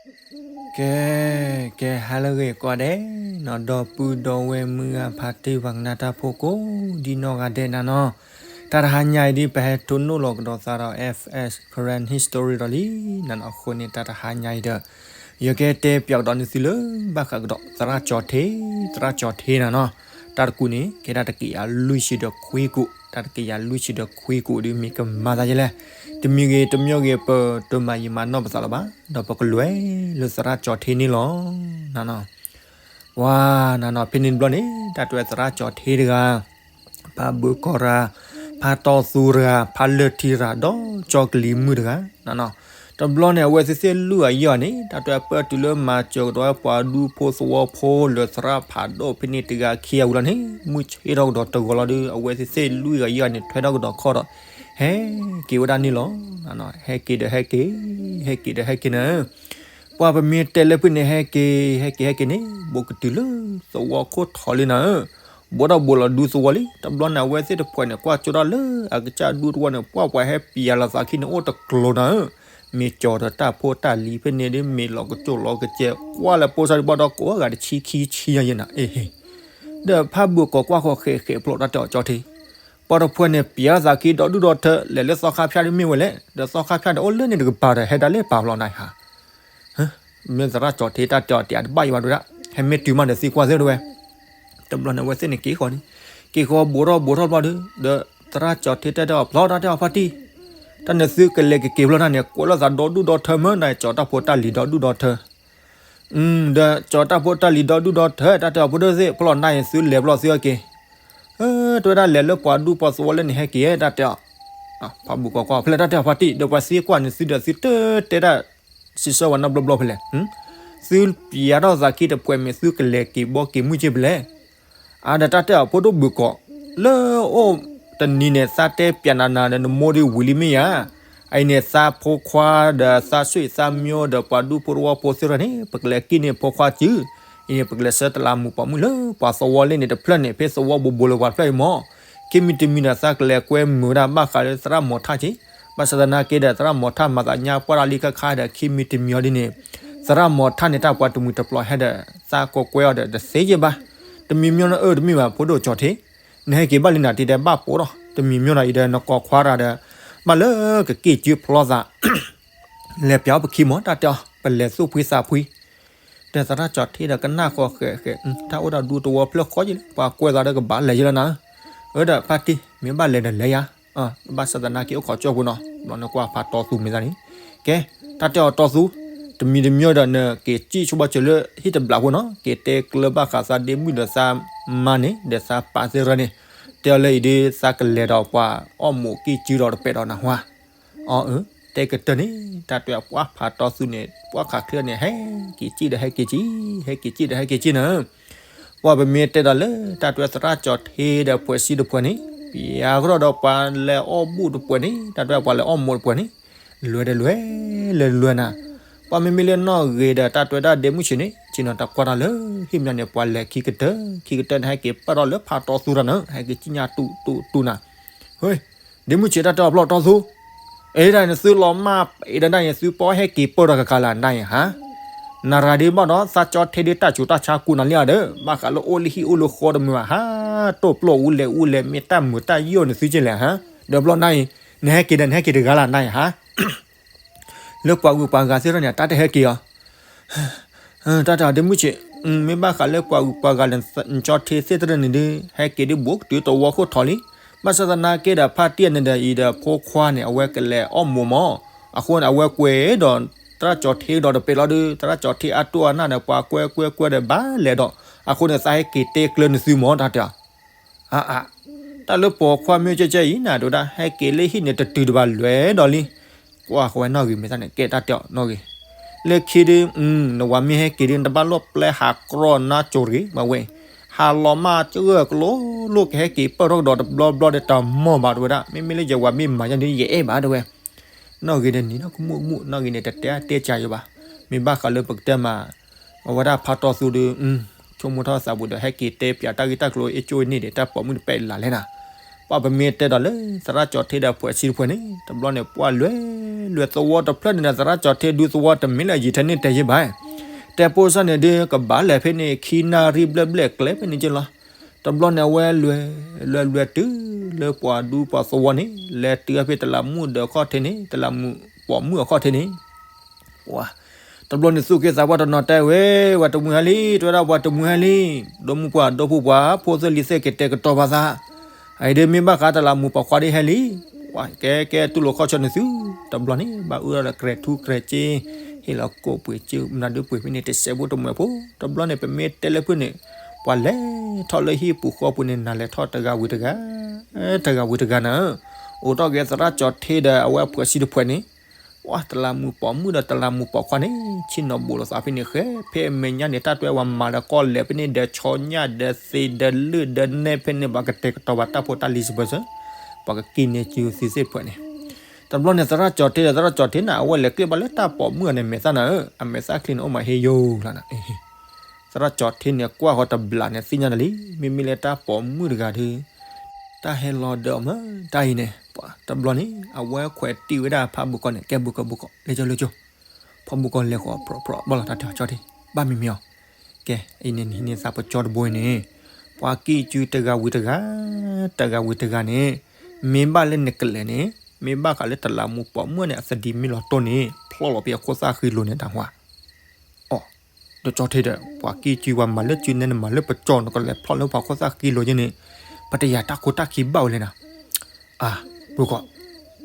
ကဲ, ကဲ ဟါလၢအဂ့ၤကိးဂၤဒဲးနီၤ, ဒီပုၢ်ဒီဝဲၢ်မုၢ်ဂၤဖါတံၢ်ပှၤကနၣ်တၢ်ဖိကိးဒံနီၢ်ဂၤဒဲးနၤနီၤ, တၢ်တဟါညါအံၤဒ်ပဟဲထီၣ်နီၣ်လီၤကဒီးသးဒီး F S Karen History ဒီးလံနၤနီၤ, အဃိန့ၣ် တၢ်တဟါညါအံၤဒီး ယကတဲပၠးကဒီးနသုလၢ ဘၣ်ဃးကဒီးသရၣ်ကၠီၤထ့, သရၣ်ကၠီၤထ့နၤနီၤ, တၢ်တကူာ်န့ၣ် ကဲတၢ်တကယၤလွံၢ်ဆံဒီးခွံကူာ်, တၢ်တကယၤလွံၢ်ဆံဒီးခွံကူာ်ဒ်မ့ၢ်ကမၤသးယဲလဲၣ်, တမံၤဂ့ၤတမံၤဂ့ၤ ပတမၤယံာ်မၤနီၢ်ပသးလၢၤဘၣ်, ဒီးပကလဲၤလၢသရၣ်ကၠီၤထ့န့ၣ်လီၤနၤနီၤ. ပှၤနၤနီၤ ဖဲန့ၣ်တဘျီန့ၣ် တၢ်တဲသရၣ်ကၠီၤထ့တဂၤ ဖးဘုးကီၤရၤ, ဖးတီသူတဂၤ, ဖးလၢၢ်ထံရၤ ဒီးကၠီကလံၤမုၣ်တဂၤနၤနီၤ, တဘျီန့ၣ် အဝဲသ့ၣ်သ့ၣ်လွံၢ်ဂၤယဲၢ်ဂၤန့ၣ် တၢ်တဲပၢတုၤလၢမၤစၢၤကဒီးပှၤဒူဖိသဝီဖိလၢသရၣ်ဖးဒိၣ်ဖဲန့ၣ်တဂၤခံဂၤဝံၤလီၤန့ၣ် မုၢ်ဆ့ၣ်ထီၣ်ကဒီးတဂီၤလီၤဒီး အဝဲသ့ၣ်သ့ၣ်လွံၢ်ဂၤယဲၢ်ဂၤန့ၣ် ထွဲထီၣ်ကဒီးခီၣ်ဒီး ဟဲက့ၤဝဲဒၣ်န့ၣ်လီၤ. ဟဲက့ၤဒီးဟဲက့ၤ, ဟဲက့ၤဒီးဟဲက့ၤနၤ ပှၤပမ့ၢ်တဲလၢဖုၣ်န့ၣ် ဟဲက့ၤ ဟဲက့ၤ ဟဲက့ၤန့ၣ် ဘူးကတုၤလၢသဝီခိၣ်ထီလံနၤဧၢ, ဘူးထီၣ်ဘူးလီၤဒူသဝီလံ. တဘျီန့ၣ် အဝဲသ့ၣ်တဖှဲးန့ၣ် ကွၢ်ကၠိဒၣ်လၢအကစၢ်ဒူသဝီန့ၣ် ပှၢ်ပှၤဟဲပျးလီၤသးခံန့ၣ် အိၣ်တကျိၤနၤဧၢ, မ့ၢ်ကၠီၤဒီးတၢ်ဖိတၢ်လံၤဖဲန့ၣ်ဒ် မ့ၢ်လီၤကကၠိၣ်လီၤကစဲး ကွၢ်လၢပိစါဒံးဘၣ်ဒီး ကိးဂၤတဆံခံဆံညါယဲနၤ, အ့ဟ့ ဒီးဖးဘုးကီၤကွၢ်ဃီၤဃဲးဃဲးဖျိးတၢ်တဲအီၤကၠီၤထ့, ပှၤတဖှဲးန့ၣ် ပျးသးခံဒီဒူၣ်ဒီထၢ လဲၤလၢသီခါဖၠၣ်ဒ်မ့ၢ်ဝဲလဲၣ်, ဒီးသီခါဖၠၣ်ဒီးအိၣ်လၢန့ၣ်တကပၤဒီး ဟဲဒၣ်လၢပာ်ဖျိးနၤဧါ မ့ၢ်သရၣ်ကၠီၤထ့တၢ်တဲအီၤတဲအတဘၣ်ယံၤဘၣ်ဒဝဲဒၣ်, ဟဲမ့ၢ်တုၤမးဒီးသံကွၢ်သ့ၣ်ဒဝဲ, တဘျီန့ၣ် အဝဲသ့ၣ်န့ၣ်က့ၤဃီၤန့ၣ်, က့ၤဃီၤဘူးထီၣ်ဘူးထီၣ်ဘျီဒီး ဒီးသရၣ်ကၠီၤထ့တၢ်တဲအီၤဖါတံၢ်, တၢ်န့ၣ်သုကလဲၤကက့ၤဖျီတၢ်န့ၣ် ကွဲးလီၤသးဒီဒူၣ်ဒီထၢမ့ၢ်နၤ ကၠီၤတၢ်ဖိတၢ်လံၤဒီဒူၣ်ဒီထၢ ဒီးကၠီၤတၢ်ဖိတၢ်လံၤဒီဒူၣ်ဒီထၢ တၢ်တဲအီၤဖိဒိၣ်သ့ၣ် ဖျီးနၤအံၤသုလဲၤဘျီသုဟဲက့ၤ, တဲဝဲဒၣ်လဲၤလၢပှၤဒူပှၤသဝီလၢန့ၣ်ဟဲက့ၤတၢ်တဲအီၤ, ဖးဘုးကီၤကွၢ်ဖဲလဲၣ်တၢ်တဲအီၤဖါတံၢ် ဒီးပှၤသံကွၢ်န့ၣ်သုဒီးသုတတဲတၢ် စံးဆၢဝဲနီတဘျီဘျီဖဲလဲၣ်, သုပျးထီၣ်သးခံတဖှဲးမ့ၢ်သုကလဲၤက့ၤဘီက့ၤမုၢ်က့ၤဖဲလဲၣ် အါဒီးတၢ်တဲအီၤဖိဒိၣ်ဘုးကီၤ, လၢအိၣ်တနံၤန့ၣ် သးတဲပျးနၤနၤဒီးနမိၢ်ဒ်ဝံၤလံမ့ၢ်ဧါ, အအံၤန့ၣ် သးဖိခွါဒီးသးဆွေသးမျိုးဒီးပှၤဒူဖိတဝီဖိသ့ၣ်တဖၣ်န့ၣ် ပကလဲၤက့ၤန့ၢ်ဖိခွါစု, အံၤန့ၣ်ပကလဲၤဆှၢတလးမူးပိာ်မုၣ်လၢပှၤသဝီလၢန့ၣ်တဖျၢၣ်န့ၣ် ဖဲသဝီဘူးဘူးလၢပှၤတဖျၢၣ်အံၤမ့ၢ်, ခံမံၤတမံၤဒီးသးကလဲၤကွဲမုာ်ဝဲဒၣ်ဘၣ်ဃးလၢသရၣ်မီၤထၣ်က့ၤ, ဘၣ်ဆၣ်သနာ်က့ဒီး သရၣ်မီၤထၣ်မၤသးညါပှၢ်တၢ်လံခါခါဒီး ခံမံၤတမံၤအီၤဒ်န့ၣ် သရၣ်မီၤထၣ်န့ၣ် တၢ်ပှၤတမှံၤတပျီၤဟဲဒီး သးကိးကွဲအီၤဒီးတသ့ယဲၢ်ဘၣ်, တမံၤမ့ၢ်နအၢတမံၤဘၣ် ဖိဒိၣ်ကၠီၤထ့, နဟဲက့ၤဘၣ်လံနၤတံၤတဲဘၣ်ပိာ်ဒီး တမံၤမ့ၢ်ဒီးအံၤဒီးနကိးခွါတဂၤဒီး ဘၣ်လၢကက့ၤစုဖျီသး လဲၤပျးအီၤပခံမီၤ တၢ်တဲအီၤ ပလဲၤသူၣ်ဖှံသးဖှံ, ဒီးသရၣ်ကၠီၤထ့ဒီးကနၣ်ဃီၤဃဲးဃဲး, တၢ်အိၣ်ဒီးဒူတဝီဖျၢၣ်ဃီယဲၢ်လံ ပှၤကွဲသးဒီးကဘၣ်လဲၤယဲၢ်လီၤနၤ, အၢဒီးဖါတံၢ် မ့ၢ်ဘၣ်လဲၤဒီးလဲၤယၤ, ဘၣ်ဆၣ်သနာ်က့အိၣ်ခိးကၠိဖိနီၤ, ဘျီနကွၢ်ဖးတီသူမ့ၢ်သးန့ၣ်, ကဲ, တၢ်တဲအီၤတီသူ, တမံၤတမံၤဒီးနက့ၤစံၣ်ဆိဘၣ်စၢၤလၢဟံၣ်တဘျးဖိနီၤ, က့ၤတဲကျၢၤဘၣ်ဃးသးဒ့မုၣ်ဒီးသးမါန့ၣ် ဒီးသးပၢ်သ့ၣ်တဖၣ်န့ၣ်, တဲအီၤလၢအံၤဒ်သးကလဲၤဒီးပှၤအီၣ်မိၢ်ကံၢ်စုဒီးတပဲာ်ဒီးနၢ်ဟူဧါ အီအၢ, တဲကတၢၢ်န့ၣ် တၢ်တဲအီၤပှၤဖးတီသူန့ၣ် ပှၤခးချ့န့ၣ် ဟဲက့ၤစံၣ်ဒီးဟဲက့ၤစံၣ်, ဟဲက့ၤစံၣ်ဒီးဟဲက့ၤစံၣ်နၤ, ပှၤပမ့ၢ်တဲဒီးလၢ တၢ်တဲသရၣ်ကၠီၤထ့ဒီးဖှဲးစံတဖှဲးန့ၣ်, ပျးကဒီးဒီးပှၤလဲၤအီၣ်ဘူၣ်တဖှဲးန့ၣ် တၢ်တဲပှၤလဲၤအီၣ်မိၢ်တဖှဲးန့ၣ်, လဲၤဒီးလဲၤ, လဲၤလဲၤနၤ, ပှၤမ့မ့ၢ်လၢနီၣ်ဂ့ၤဒီးတၢ်တဲဝဲဒၣ်ဒ့မုၣ်ဆံးန့ၣ် ဆ့ၣ်နီၤတၢ်ကွၢ်တၢ်လၢ ဟံၣ်မညီန့ၣ် ပှၤလဲၤခံကတၢၢ်, ခံကတၢၢ်န့ၣ် ဟဲက့ၤပၢၢ်ထီၣ်လၢဖးတီသူတၢ်နၤ, ဟဲက့ၤစံၣ်ညါတူတူတူနၤ, ဟ့, ဒ့မုၣ်ဆံးတၢ်တဲအီၤဖျီၣ်တီသူ, အ့ဒၣ်န့ၣ်သုလီၤမၢ် အ့ဒၣ်န့ၣ်သုပီဟဲက့ၤပၢၢ်ထီၣ်ကကၤလၢနၤအံၤဟါ, နရၤဒ့ဘၣ်ဒီး သးကၠီၤထ့ဒ်တၢ်ဆူးတၢ်ဆါကူနၤလံဧါဒီး ဘၣ်ဃးလၢအိၣ်လၢဟံၣ်အိၣ်လၢဃီတမုာ်ဘၣ်ဟါ, တိၢ်ပျီၢ်အူလဲၣ်အူလဲၣ် မ့ၢ်တၢ်မုာ်တၢ်ယိာ်န့ၣ်သုကလဲၣ်ဟါ, ဒီးဘျီနၤအံၤ, နဟဲက့ၤဒီးနဟဲက့ၤတဂၤလၢနၤအံၤဟါ လၢပှၤဂုၤပှၤဂၤသ့ၣ်တဖၣ်န့ၣ် တၢ်တဟဲက့ၤအီၤ, တၢ်တဲအီၤဒ့မုၣ်ဆံး, မ့ၢ်ဘၣ်ဃးလၢပှၤဂုၤပှၤဂၤလၢနကၠီၤထ့သ့ၣ်တဖၣ်န့ၣ်ဒီး ဟဲက့ၤဒ်ဘူးကတုၤသဝီခိၣ်ထီလံ, ဘၣ်ဆၣ်သနာ်က့ဒီး ဖါတံၢ်န့ၣ်ဒီးအံၤဒီးဖိခွါန့ၣ် အဝဲကလဲၤအီၣ်မိၢ်မး, အဃိန့ၣ် အဝဲကွဲးဒီး သရၣ်ကၠီၤထ့ဒီးတပဲာ်လီၤဒီး သရၣ်ကၠီၤထ့အတိၢ်အနၢ်ဒီး ပှၤကွဲကွဲကွဲဒီးဘၣ်လဲၤဒီး အဃိန့ၣ် သးဟဲက့ၤတဲကျၢၤနသုမး တၢ်တဲအီၤ အါအါ, တၢ်လၢပိာ်ခွါမ့ၢ်ကဲကဲအံၤနၤ တဲဝဲဒၣ် ဟဲက့ၤလၢဟံၣ်န့ၣ်တတုၤတဘၣ်လွဲၢ်ဒီးလံ, ကွၢ်ဃီဝဲနီၣ်ဂ့ၤမ့ၢ်သးန့ၣ် ကဲတၢ်တဲအီၤနီၣ်ဂ့ၤ, လၢခံဒုး, နဝၤမ့ၢ်ဟဲက့ၤဒုး နတဘၣ်လိၣ်ပျဲဟးကြီနါစိၤတဂ့ၤ မၤဝဲအံၤ, ဟးလီၤမၢ်ကဂၢၢ်ကျိလိၣ်ကဟဲက့ၤပၢၢ်ထီၣ်ကဒီးတဘျီဘျီဒီးတမီၢ်ဘၣ် တဲဝဲဒၣ် မ့မ့ၢ်လၢယဝၤမ့ၢ်မၤယါဒုး ယအဲၣ်ဘၣ်တဲဝဲ နီၣ်ဂ့ၤန့ၣ်နံၤနီၢ်ကမူၣ်ကမူၣ် နီၣ်ဂ့ၤန့ၣ် တတဲအါတဲစှၤယံၤဘၣ်, မ့ၢ်ဘၣ်ဃးလၢပကတဲမး, အဝဲဒၣ်ဖါတီသူဒီး, ဆိကမိၣ်ထီၣ်သးပူၤဒီး ဟဲက့ၤတဲပၠးတၢ်ဂ့ၢ်တၢ်ကျိၤအ့ၣ်ကၠိအ့ၣ်န့ၣ်ဒီး တၢ်ပိာ်မုၣ်တပဲာ်လၢ်လဲၣ်နၤ, ပှၢ်ပမ့ၢ်တဲဒီးလၢ သရၣ်ကၠီၤထ့ဒီးဖှဲးဆံတဖှဲးန့ၣ် တဘျီန့ၣ် ပှၢ်လွဲလွဲသဝီတဖျၢၣ်န့ၣ်ဒီး သရၣ်ကၠီၤထ့ဒုးသဝီတမ့ၢ်လၢအယံာ်ထဲန့ၣ်တဲယဲၢ်ဘၣ်. တဲပိၢ်စၢ်န့ၣ်ဒုး ကဘၣ်လဲၤဖဲန့ၣ် ခံနၣ်ရံၣ်ဘျဲၣ်ဘျဲၣ်ကျဲဖဲန့ၣ်က့လီၤ. တဘျီန့ၣ် အဝဲလွဲလွဲလွဲတုၤလၢပှၤဒူပှၤသဝီန့ၣ် လဲၤတုၤဖဲတလးမူဒီးအခီၣ်ထံးန့ၣ် တလးမူပှၤမုၣ်အခီၣ်ထံးန့ၣ် တဘျီန့ၣ် သူၣ်က့သးပှၢ်တနီၤတဲဝဲ ပှၤတမှံၤဟဲလံ, တဝဲဒၣ်ပှၤတမှံၤဟဲလံ, ဒီမုၢ်ပှၢ်ဒီဖိပှၢ် ဖိသၢလံၤသ့ၣ်ကတဲာ်ကတီၤပှၤသး, အအံၤဒ်မ့ၢ်ဘၣ်ဃးတလးမူပိာ်ခွါဒ်ဟဲလံ, ကဲကဲတူၢ်လိာ်ခီၣ်ဆၢနသု, တဘျီန့ၣ် ဘၣ်အၢဒီးကြဲးထူကြဲးက့, ဟ့ၣ်လီၤကိးပှ့ၤက့ မနုၤဒုပှ့ၤဖဲန့ၣ် တစဲးဖိတမှဲၤဖိ, တဘျီန့ၣ် ပမ့ၢ်တဲလၢဖုၣ်န့ၣ်, ပှၤလဲၤထီၣ်လၢဟံၣ်ပူၤဃီပူၤန့ၣ် နၤလဲၤထီၣ်တဂၤဝံၤတဂၤ, တဂၤဝံၤတဂၤနၤ, အိးထီၣ်က့ၤသရၣ်ကၠီၤထ့ဒီးအဝဲဖှဲးဆံတဖှဲးန့ၣ် ဝဲတလးမူပိာ်မုၣ်ဒီးတလးမူပိာ်ခွါန့ၣ် ဆ့ၣ်နီၤဘူးလိာ်သးဖဲန့ၣ်ဃဲ, ဖဲအမဲာ်ညါန့ၣ် တၢ်တွဲဝဲမၤဒီးကီၢ်လဲၣ်ဖဲန့ၣ်ဒီး ဆီညၣ်ဒီးသ့ဒီးလၢၢ်ဒီးနဲၣ်ဖဲန့ၣ် ပှၤကတဲာ်ကတီၤဘၣ်တၢ်ဖိတၢ်လံၤစဘၢၣ်စၢၤ, ပှၤကက့ၤန့ၢ်စုသ့ၣ်ဖှဲးန့ၣ်, တဘျီန့ၣ် သရၣ်ကၠီၤထ့ဒီးသရၣ်ကၠီၤထ့န့ၣ် အဝဲလဲၤကျ့ဘၣ်လၢတၢ်ပိာ်မုၣ်အန့ၣ်မဲာ်သၣ်နၤဧၢ, အမဲာ်သၣ်ချံန့ၣ် အိၣ်မးဟ့ယိၤလီၤနၤ သရၣ်ကၠီၤထ့န့ၣ် ကွၢ်ဃီၤတဘျီန့ၣ် သ့ၣ်ညါတၢ်လံ, မ့မ့ၢ်လၢတၢ်ပိာ်မုၣ်တဂၤဒီး တၢ်ဟဲလီၤဒီးအီၤမ့ၢ်တၢ်အံၤန့ၣ်, တဘျီန့ၣ် အဝဲခွဲးတံၢ်ဝဲဒၣ်ဖးဘိၣ်ကီၢ်န့ၣ် ကဲဘိၣ်ကီၢ်ဘိၣ်ကီၢ် လဲၤကၠိလဲၤကၠိ, ဖးဘိၣ်ကီၢ်လဲၤဃီၤပြီပြီဘၣ်လီၤ တၢ်တဲအီၤကၠီၤထ့, ဘၣ်မံၤမံၤအီၤ, ကဲ အံၤန့ၣ်နဟံးန့ၢ်သးပကၠီတဘိအံၤန့ၣ်, ပှၤကံၣ်စုတဂၤဝံၤတဂၤ, တဂၤဝံၤတဂၤန့ၣ်, မ့ၢ်ဘၣ်လၢနကလဲၤန့ၣ်, မ့ၢ်ဘၣ်ဃးလၢတလးမူပိာ်မုၣ်န့ၣ် အသဒံမ့ၢ်လီၤတိၢ်န့ၣ် ဖျီၣ်လီၤပယီၤခိၣ်သၣ်ဃံလိၤန့ၣ်တၢ်ဟါ အီၤ, ဒီးကၠီၤထ့ဒီး ပှၤကံၣ်စုပှၤမၤလၢစုနဲနမၤလၢပကၠီၤ နကလဲၤဖျီၣ်လၢပှၤခိၣ်သၣ်ဃံလိၤယဲန့ၣ်, ပတယၤတၢ်ခိတၢ်ခံဘၣ်ဝဲလဲၣ်နၤ, အၢ, ဘိၣ်ကီၢ်,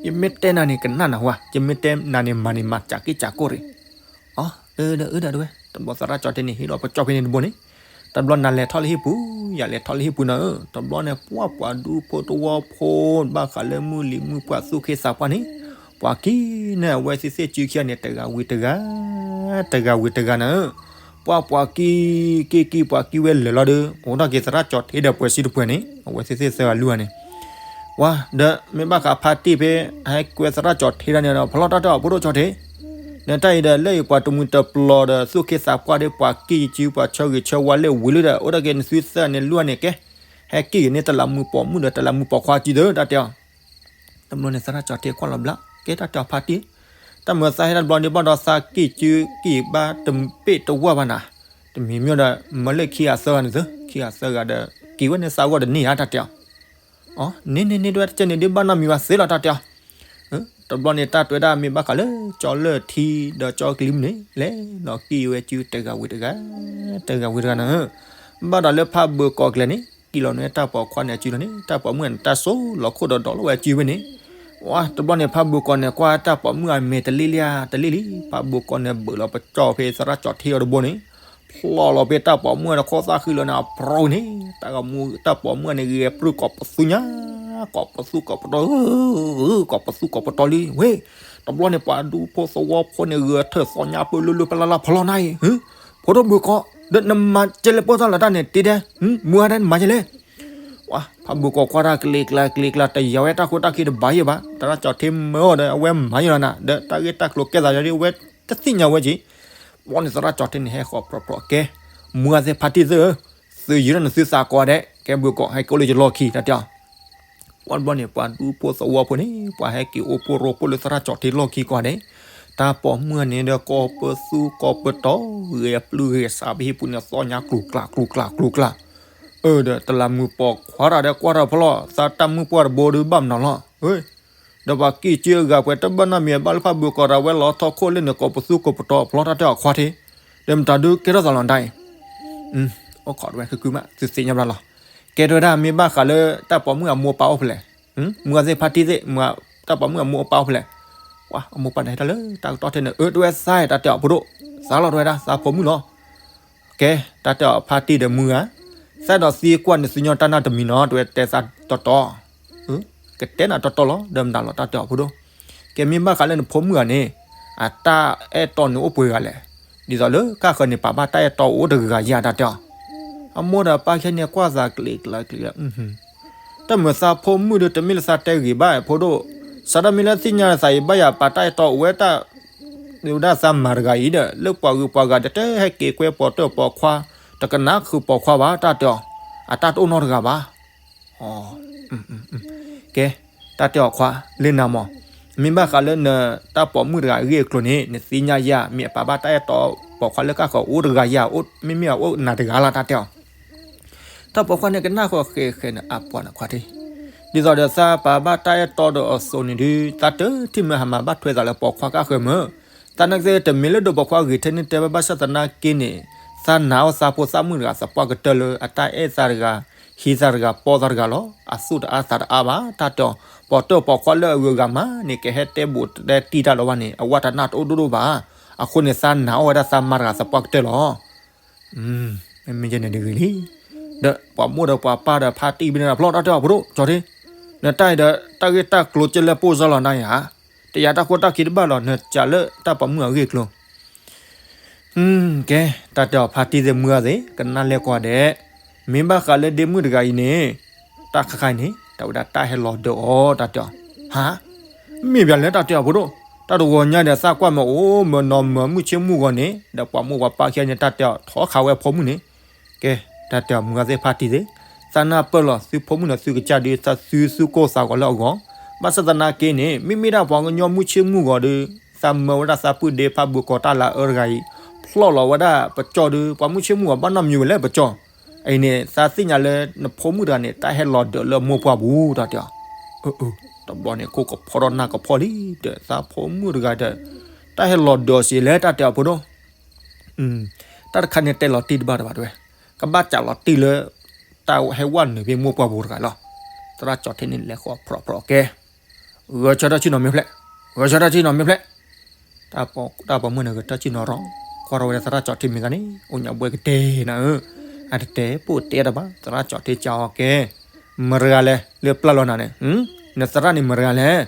ယမ့ၢ်တဲနၤန့ၣ် ကနၣ်နၤဟါ, ယမ့ၢ်တဲနၤန့ၣ် မၤန့ၣ်မၤစးက့စးကိၣ်ရံၣ်, အီၤ, အၢ ဒီးအၢ ဒီးတဝဲ, တဘျီသရၣ်ကၠီၤထ့န့ၣ် ဟ့ၣ်လီၤပကၠီၤဖဲန့ၣ်တဘိန့ၣ်, တဘျီနၤလဲၤထီၣ်လၢဟံၣ်ပူၤ, ယၤလဲၤထီၣ်လၢဟံၣ်ပူၤနၤဧၢ, တဘျီန့ၣ် ပှၤပှၤဒူဖိသဝီဖိ ဘၣ်ဃးလၢမုၢ်လံၤမုၢ်ပှၢ်သူၣ်က့သးပှၢ်န့ၣ်, ပှၤကံၣ်န့ၢ်အဝဲသ့ၣ်သ့ၣ်စုခံဂၤန့ၣ် တဂၤဝံၤတဂၤ, တဂၤဝံၤတဂၤနၤဧၢ, ပှၤပှၤကံၣ်က့ၤကံၣ်ပှၤကံၣ်ဝဲလၢာ်လီၤဒီး အိးထီၣ်က့ၤသရၣ်ကၠီၤထ့ဒီးပှဲၤဆံတပှဲၤန့ၣ် အဝဲသ့ၣ်သ့ၣ်သၢဂၤလွံၢ်ဂၤန့ၣ်, ဝါ, ဒီးမ့ၢ်ဘၣ်ဃးဖါတံၢ်ဖဲ ဟဲကွဲသရၣ်ကၠီၤထ့ဒၣ်န့ၣ်ဒီး ဖျီၣ်တၢ်တဲအီၤဖိဒိၣ်ကၠီၤထ့, ဒီးတၢ်အံၤဒီး လၢအံၤပှၤတမှံၤတပျီၤဒီး သူၣ်က့သးပှၢ်ဒီး ပှၤကံၣ်စုပှၤဆၢဂ့ၤဆၢဝါလၢဝံၤလံဒီး အိၣ်ထီၣ်က့ၤနသုသၢဂၤန့ၣ်လွံၢ်ဂၤန့ၣ် ကဲ, ဟဲကံၣ်က့ၤန့ၢ်တလးမူပိာ်မုၣ်ဒီးတလးမူပိာ်ခွါစုဒီး တၢ်တဲအီၤ တဘျီန့ၣ် သရၣ်ကၠီၤထ့ကွၢ်လီၤဘျါ, ကဲတၢ်တဲအီၤဖါတံၢ်, တၢ်မုာ်သးဟဲတၢ်တဘျီန့ၣ်ဘၣ်ဒီးသးကံၣ်စုကံၣ်ဘၣ်တပ့ၣ်တဝၢ်ဘၣ်နၤ, တမံၤမ့ၢ်ဒီး မၢလၢခံဂၤသၢဂၤန့ၣ်သၢ, ခံဂၤသၢဂၤဒီး က့ၤဝဲန့ၣ်သးဂီၢ်တန့ၢ်ဧါတၢ်တဲအီၤ, အီၤ, န့ၣ်န့ၣ်န့ၣ် တဝဲတကဲန့ၣ်ဒ်ဘၣ်နီတမံၤဘၣ်သ့လီၤတၢ်တဲအီၤ, တဘျီန့ၣ် တၢ်တဲဝဲဒၣ်မ့ၢ်ဘၣ်ဃးလၢ ကၠီလၢၢ်ထံဒီးကၠီကလံၤမုၢ်န့ၣ် လဲၤလီၤကံၣ်ဝဲစုတဂၤဝံၤတဂၤ, တဂၤဝံၤတဂၤနၤဧၢ, ဘၣ်ဒီးလၢဖးဘၢၣ်ကီၢ်ကျဲန့ၣ် ကံၣ်လီၤန့ၢ်တၢ်ပိာ်ခွါန့ၣ်အစုလီၤန့ၣ် တၢ်ပိာ်မုၣ်န့ၣ် တၢ်စိလီၤခိၣ်ဒီးဒီးလီၤဝဲအစုဝဲန့ၣ်, ဝါ တဘျီန့ၣ် ဖးဘၢၣ်ကီၢ်န့ၣ် ကွၢ်တၢ်ပိာ်မုၣ်အမဲာ်တလ့လံဧါ တလ့လံ, ဖးဘၢၣ်ကီၢ်န့ၣ် ဘၢၣ်လီၤပကၠီၤဖဲသရၣ်ကၠီၤထ့အီၤတဘိန့ၣ် ဖျီၣ်လီၤဖဲတၢ်ပိာ်မုၣ်အခိၣ်သၣ်ဃံလိၤန့ၣ် အပြီန့ၣ် တၢ်ဂီၤမူတၢ်ပိာ်မုၣ်န့ၣ် ဂဲၤပြုၢ်ကိးပသူညါ, ကိးပသူကိးပတီၢ်, ကိးပသူကိးပတီၢ်လံ, ဝ့ၢ်, တဘျီန့ၣ် ပှၤဒူဖိသဝီဖိန့ၣ် ဂဲၤထၢၣ်သီညါပၢၢ်လၢလၢပလၢ်လၢ်ဖီလီၤနၤအံၤ, ဖိဒိၣ်ဘၢၣ်ကီၢ်, ဒီးနမၤကဲလဲၣ်ပိၢ်သၣ်လီၤတၢ်န့ၣ် တ့ဒဲ, မုၢ်ဂၤဒဲးနမၤကဲလဲၣ် ဝါ ဖးဘၢၣ်ကီၢ်ကွၢ်တၢ်ကလံၤကျါကလံၤကျါ တယၤဝဲတၢ်ခိတၢ်ခံတဘၣ်ယဲၢ်ဘၣ်, သရၣ်ကၠီၤထ့မၢအီၤဒီး အဝဲမၤယဲၢ်လီၤနၤ, ဒီးတၢ်ဂ့ၢ်တၢ်ကျိၤကဲသးယီၤဒ်အဝဲတသ့ၣ်ညါဝဲက့ၤ, ဘီန့ၣ်သရၣ်ကၠီၤထ့န့ၣ် ဟဲဃီၤပြီပြီကဲ, မုၢ်ဂၤသ့ၣ်ဖါတံၢ်သ့ၣ်ဧၢ, သုယံၤထီၣ်နသုသးကိးဂၤဒဲး, ကဲဘၢၣ်ကီၢ် ဟဲက့ၤအိၣ်လၢယလီၢ်ခံတၢ်တဲအီၤ ဝါတဘျီန့ၣ် ပှၤဒူဖိသဝီဖိန့ၣ် ပှၤဟဲက့ၤအိၣ်ဖှိၣ်ရိဖှိၣ်လၢသရၣ်ကၠီၤထ့လီၢ်ခံကိးဂၤဒဲး, တၢ်ပိာ်မုၣ်န့ၣ်ဒီး ကိးပသူကိးပတီၢ် ဂဲၤပျုၢ်ဂဲၤစးဖဲဟံၣ်ပူၤန့ၣ် သီညါကျိၤကျါကျိၤကျါကျိၤကျါ, အၢ ဒီးတလးမူးပိာ်ခွါတၢ်ဒီး ကွၢ်တၢ်ဖီလီၤ သးတၢ်မုၢ်ပှၢ်တဘိဒီးဘၣ်မနုၤလီၤ, ဒီးပှၤကံၢ်ကၢအဂၤပှဲၤတဘၣ်နီတမံၤ ဘၣ်လၢဖးဘၢၣ်ကီၢ်ဒီး အဝဲလီၤထီၣ်ခိၣ်လၢန့ၣ် ကိးပသူကိးပတီၢ်ဖီလီၤတၢ်တဲအီၤခွါထ့, ဒီးမတၤဒုးကဲထီၣ်သးလီၤတၢ်အံၤ အိၣ်ခိးတဝဲ ခုခုမး သုသ့ၣ်ညါဘျါလီၤ. ကဲထီၣ်ဝဲဒၣ် မ့ၢ်ဘၣ်ဃးလၢတၢ်ပိာ်မုၣ်အမိၢ်အပၢ်အိၣ်ဖဲလဲၣ်, မုၢ်ဂၤသ့ၣ်ဖါတံၢ်သ့ၣ် တၢ်ပိာ်မုၣ်အမိၢ်အပၢ်အိၣ်ဖဲလဲၣ်, အမိၢ်ပၢ်န့ၣ်ဟဲတၢ်လၢတၢ်ကတီၢ်ထဲန့ၣ် အၢ တဝဲသးတၢ်တဲအီၤဖိဒိၣ်, သးလီၤတဝဲဒၣ် သးဖိမုၣ်လီၤ. ကဲ တၢ်တဲအီၤဖါတံၢ်ဒီးမုၢ်ဂၤ, သးဒီးသံကွၢ်န့ၣ် သုညီတၢ်နီတမံၤနီၤ တဝဲတဲသးတီတီ ကတဲနၤတီတီလီၤ ဒီးမတၤလီၤ တၢ်တဲအီၤဖိဒိၣ်. ကဲ မ့ၢ်ဘၣ်ဃးလၢနဖိမုၣ်ဂၤန့ၣ် အတၢ်အဲၣ်တီန့ၣ်အိၣ်ပှဲၤဂၤလဲၣ်, ဒ်သိးလၢကၢ်ဃၢၤန့ၣ် ပာ်ဘၣ်တၢ်အဲၣ်တီအိၣ်တဂၤဂၤယၤတၢ်တဲအီၤ. အမိၢ်ဒီးပၢ်ခဲန့ၣ်ကွၢ်သးကျံးကျါကျံးကျါ တၢ်မုာ်သးဖိမုၣ်ဒီး တမ့ၢ်လၢသးတဲဂ့ၤဘၣ်ဖိဒိၣ်, စးထီၣ်မ့ၢ်လၢသ့ၣ်ညါသးအံၤ ဘၣ်ယၤပာ်တၢ်အဲၣ်တီအိၣ်ဝဲတၢ် ဒုၣ်ဒါသးမၤတဂၤအံၤဒီး လၢပှၤဂုၤပှၤဂၤဒီး တဟဲက့ၤကွဲပိာ်တၢၢ်ပိာ်ခွါ, တကနၣ်ဃုာ်ပိာ်ခွါဘၣ် တၢ်တဲအီၤ, အတၢ်တအိၣ်နီတဂၤဘၣ်. အ ကဲ, တၢ်တဲအီၤခွါ, လၢနၤမး, မ့ၢ်ဘၣ်ဃးလၢနတၢ်ပိာ်မုၣ်တဂၤအဂ့ၢ်အကျိၤန့ၣ် နသ့ၣ်ညါယၤ မ့ၢ်အပာ်ဘၣ်တၢ်အဲၣ်တီပိာ်ခွါလၢကၢ်ဃီၤအိၣ်တဂၤယၤ, မ့မ့ၢ်အအိၣ်နၤတဂၤလီၤ တၢ်တဲအီၤ. တၢ်ပိာ်ခွါန့ၣ်ကနၣ်ဃီၤဃဲးဃဲးန့ၣ် အပှၤန့ၣ်ခွါထံၣ်, ဒ်သိးဒီးသးပာ်ဘၣ်တၢ်အဲၣ်တီဒီးအသိးန့ၣ်ဒုး သးတထံၣ်မ့ၢ်ဟးမၤဘၣ်ထွဲသးလၢပိာ်ခွါကၢ်ဃၢၤမၢ်, သးနာ်က့တမ့ၢ်လၢဒိးပိာ်ခွါဂ့ၤထဲန့ၣ်တဲဘၣ်ဘၣ်ဆၣ်သနာ်က့န့ၣ်, သးနာ်အီၤသးဖိသၣ်မုၣ်တဂၤသပှၢ်ကတၢၢ်လၢအတၢ်အဲၣ်သးတဂၤ, ဟံးသးတဂၤ ပီသးတဂၤလီၤ. အသူၣ်တအါသးတအါဘၣ် တၢ်တဲအီၤ, ပိာ်တၢၣ်ပိာ်ခွါလၢအဂုၤအဂၤမးန့ၣ် ကဟဲတဲဘူးတဲတံၢ်တၢ်လီၤဘၣ်န့ၣ် အဝၣ်တနၢ်တအိၣ်ဒိၣ်ဒိၣ်ဘၣ်. အဃိန့ၣ်သးနာ်အီၤဝဲဒၣ်သးမါတဂၤသပှၢ်ကတၢၢ်လီၤ. မ့မ့ၢ်ယဲန့ၣ်တဂ့ၤလံ. ဒီးပှၤမိၢ်ဒီးပှၤပၢ်ဒီးဖါတံၢ်ဘၣ်န့ၣ်တဖျီၣ် တၢ်တဲအီၤဖိဒိၣ်ကၠီထံ, နတၢ်အံၤဒီးတၢ်ဂ့ၢ်တၢ်ကျိၤကဲလၢပိၢ်စၢ်လီၤနၤယၤ, တယာ်တၢ်ခိၣ်တၢ်ခံတဘၣ်လီၤ နစးလၢတၢ်ပိာ်မုၣ်အဂ့ၢ်အကျိၤ ကဲ, တၢ်တဲအီၤဖါတံၢ်သ့ၣ်မုၢ်ဂၤသ့ၣ် ကနၣ်လဲၣ်ကွၢ်ဒဲး, မ့ၢ်ဘၣ်ဃးလၢဒ့မုၣ်တဂၤအံၤန့ၣ်, တၢ်ခါခါအံၤန့ၣ် တၢ်ဝဲဒၣ်တၢ်ဟဲလီၤဒၢးအီၤ တၢ်တဲအီၤ, ဟါ, မ့ၢ်ဘၣ်လဲၣ်တၢ်တဲအီၤဖိဒိၣ်, တၢ်တဂီၤညါဒီးသးကွၢ်မ့ၢ်အိၣ်မ့ၢ်နီၤမ့ၢ်မုၢ်ဆ့ၣ်မုၢ်ဂီၤန့ၣ် ဒီးပှၤမိၢ်ပှၤပၢ်ခံဂၤန့ၣ် တၢ်တဲအီၤထီခးဝဲအဖိမုၣ်န့ၣ်, ကဲ, တၢ်တဲအီၤမုၢ်ဂၤသ့ၣ်ဖါတံၢ်သ့ၣ်, သးနၢ်ပၢၢ်လီၤ သုဖိမုၣ်ဒီးသုကစၢ်ဒုး သးသုသူၣ်ကိၢ်သးဂီၤလၢအဂီၢ်, ဘၣ်ဆၣ်သနာ်က့န့ၣ် မ့မ့ၢ်ဒၣ်ပှၤကညီမုၢ်ဆ့ၣ်မုၢ်ဂီၤဒီး သးမၢဝဲဒၣ်သးပုၢ်ဒ့ဖးဘုးကိာ်တၢ်လၤအၢတဂၤအံၤ, ဖျီၣ်လီၤဝဲဒၣ်ပကၠီၣ်ဒီး ပှၤမုၢ်ဆ့ၣ်မုၢ်ဂီၤဘၣ်နီတမံၤဝဲလၢပကၠီၣ်, အံၤန့ၣ် သးသ့ၣ်ညါလၢနဖိမုၣ်တဂၤန့ၣ် တၢ်ဟဲလီၤဒၢးလၢအမိၢ်ပှၢ်ပူၤ တၢ်တဲအီၤ, တဘျီန့ၣ် ခိၣ်ကဖီထီၣ်နၢ်ကဖီၣ်လံဒီး သးဖိမုၣ်တဂၤဒီး တၢ်ဟဲလီၤဒၢးစ့ၢ်လဲၣ် တၢ်တဲအီၤဖိဒိၣ် တၢ်တခါန့ၣ်တဲလီၤတံၢ်တဘၣ်တဘၣ်တဝဲ, ကဘၣ်စးလီၤတံၢ်လၢ တၢ်ဟဲဝဲနုာ်ဖဲမိၢ်ပှၢ်ပူၤတဂၤလီၤ. သရၣ်ကၠီၤထ့န့ၣ်လဲၤဃီၤဖြီဖြီကဲ, ဂဲၤဆၢထၢၣ်ဆ့ၣ်နီၤမ့ၢ်ဖျဲး, ဂဲၤဆၢထၢၣ်ဆ့ၣ်နီၤမ့ၢ်ဖျဲး, တၢ်ပိာ်မုၣ်န့ၣ်ဂဲၤဆၢထၢၣ်ဆ့ၣ်နီၤရီၤ, ကွၢ်ထီၣ်ဝဲဒၣ်သရၣ်ကၠီၤထ့မ့ၢ်သးန့ၣ် အိၣ်ညါဘှဲကတဲနၤဧၢ, အတတဲပိၢ်တဲတဘၣ် သရၣ်ကၠီၤထ့ကးအီၤကဲ, မတၤတဂၤလဲၣ် လၢပျၢ်လီၤနၤန့ၣ်, နသရၣ်န့ၣ်မတၤတဂၤလဲၣ်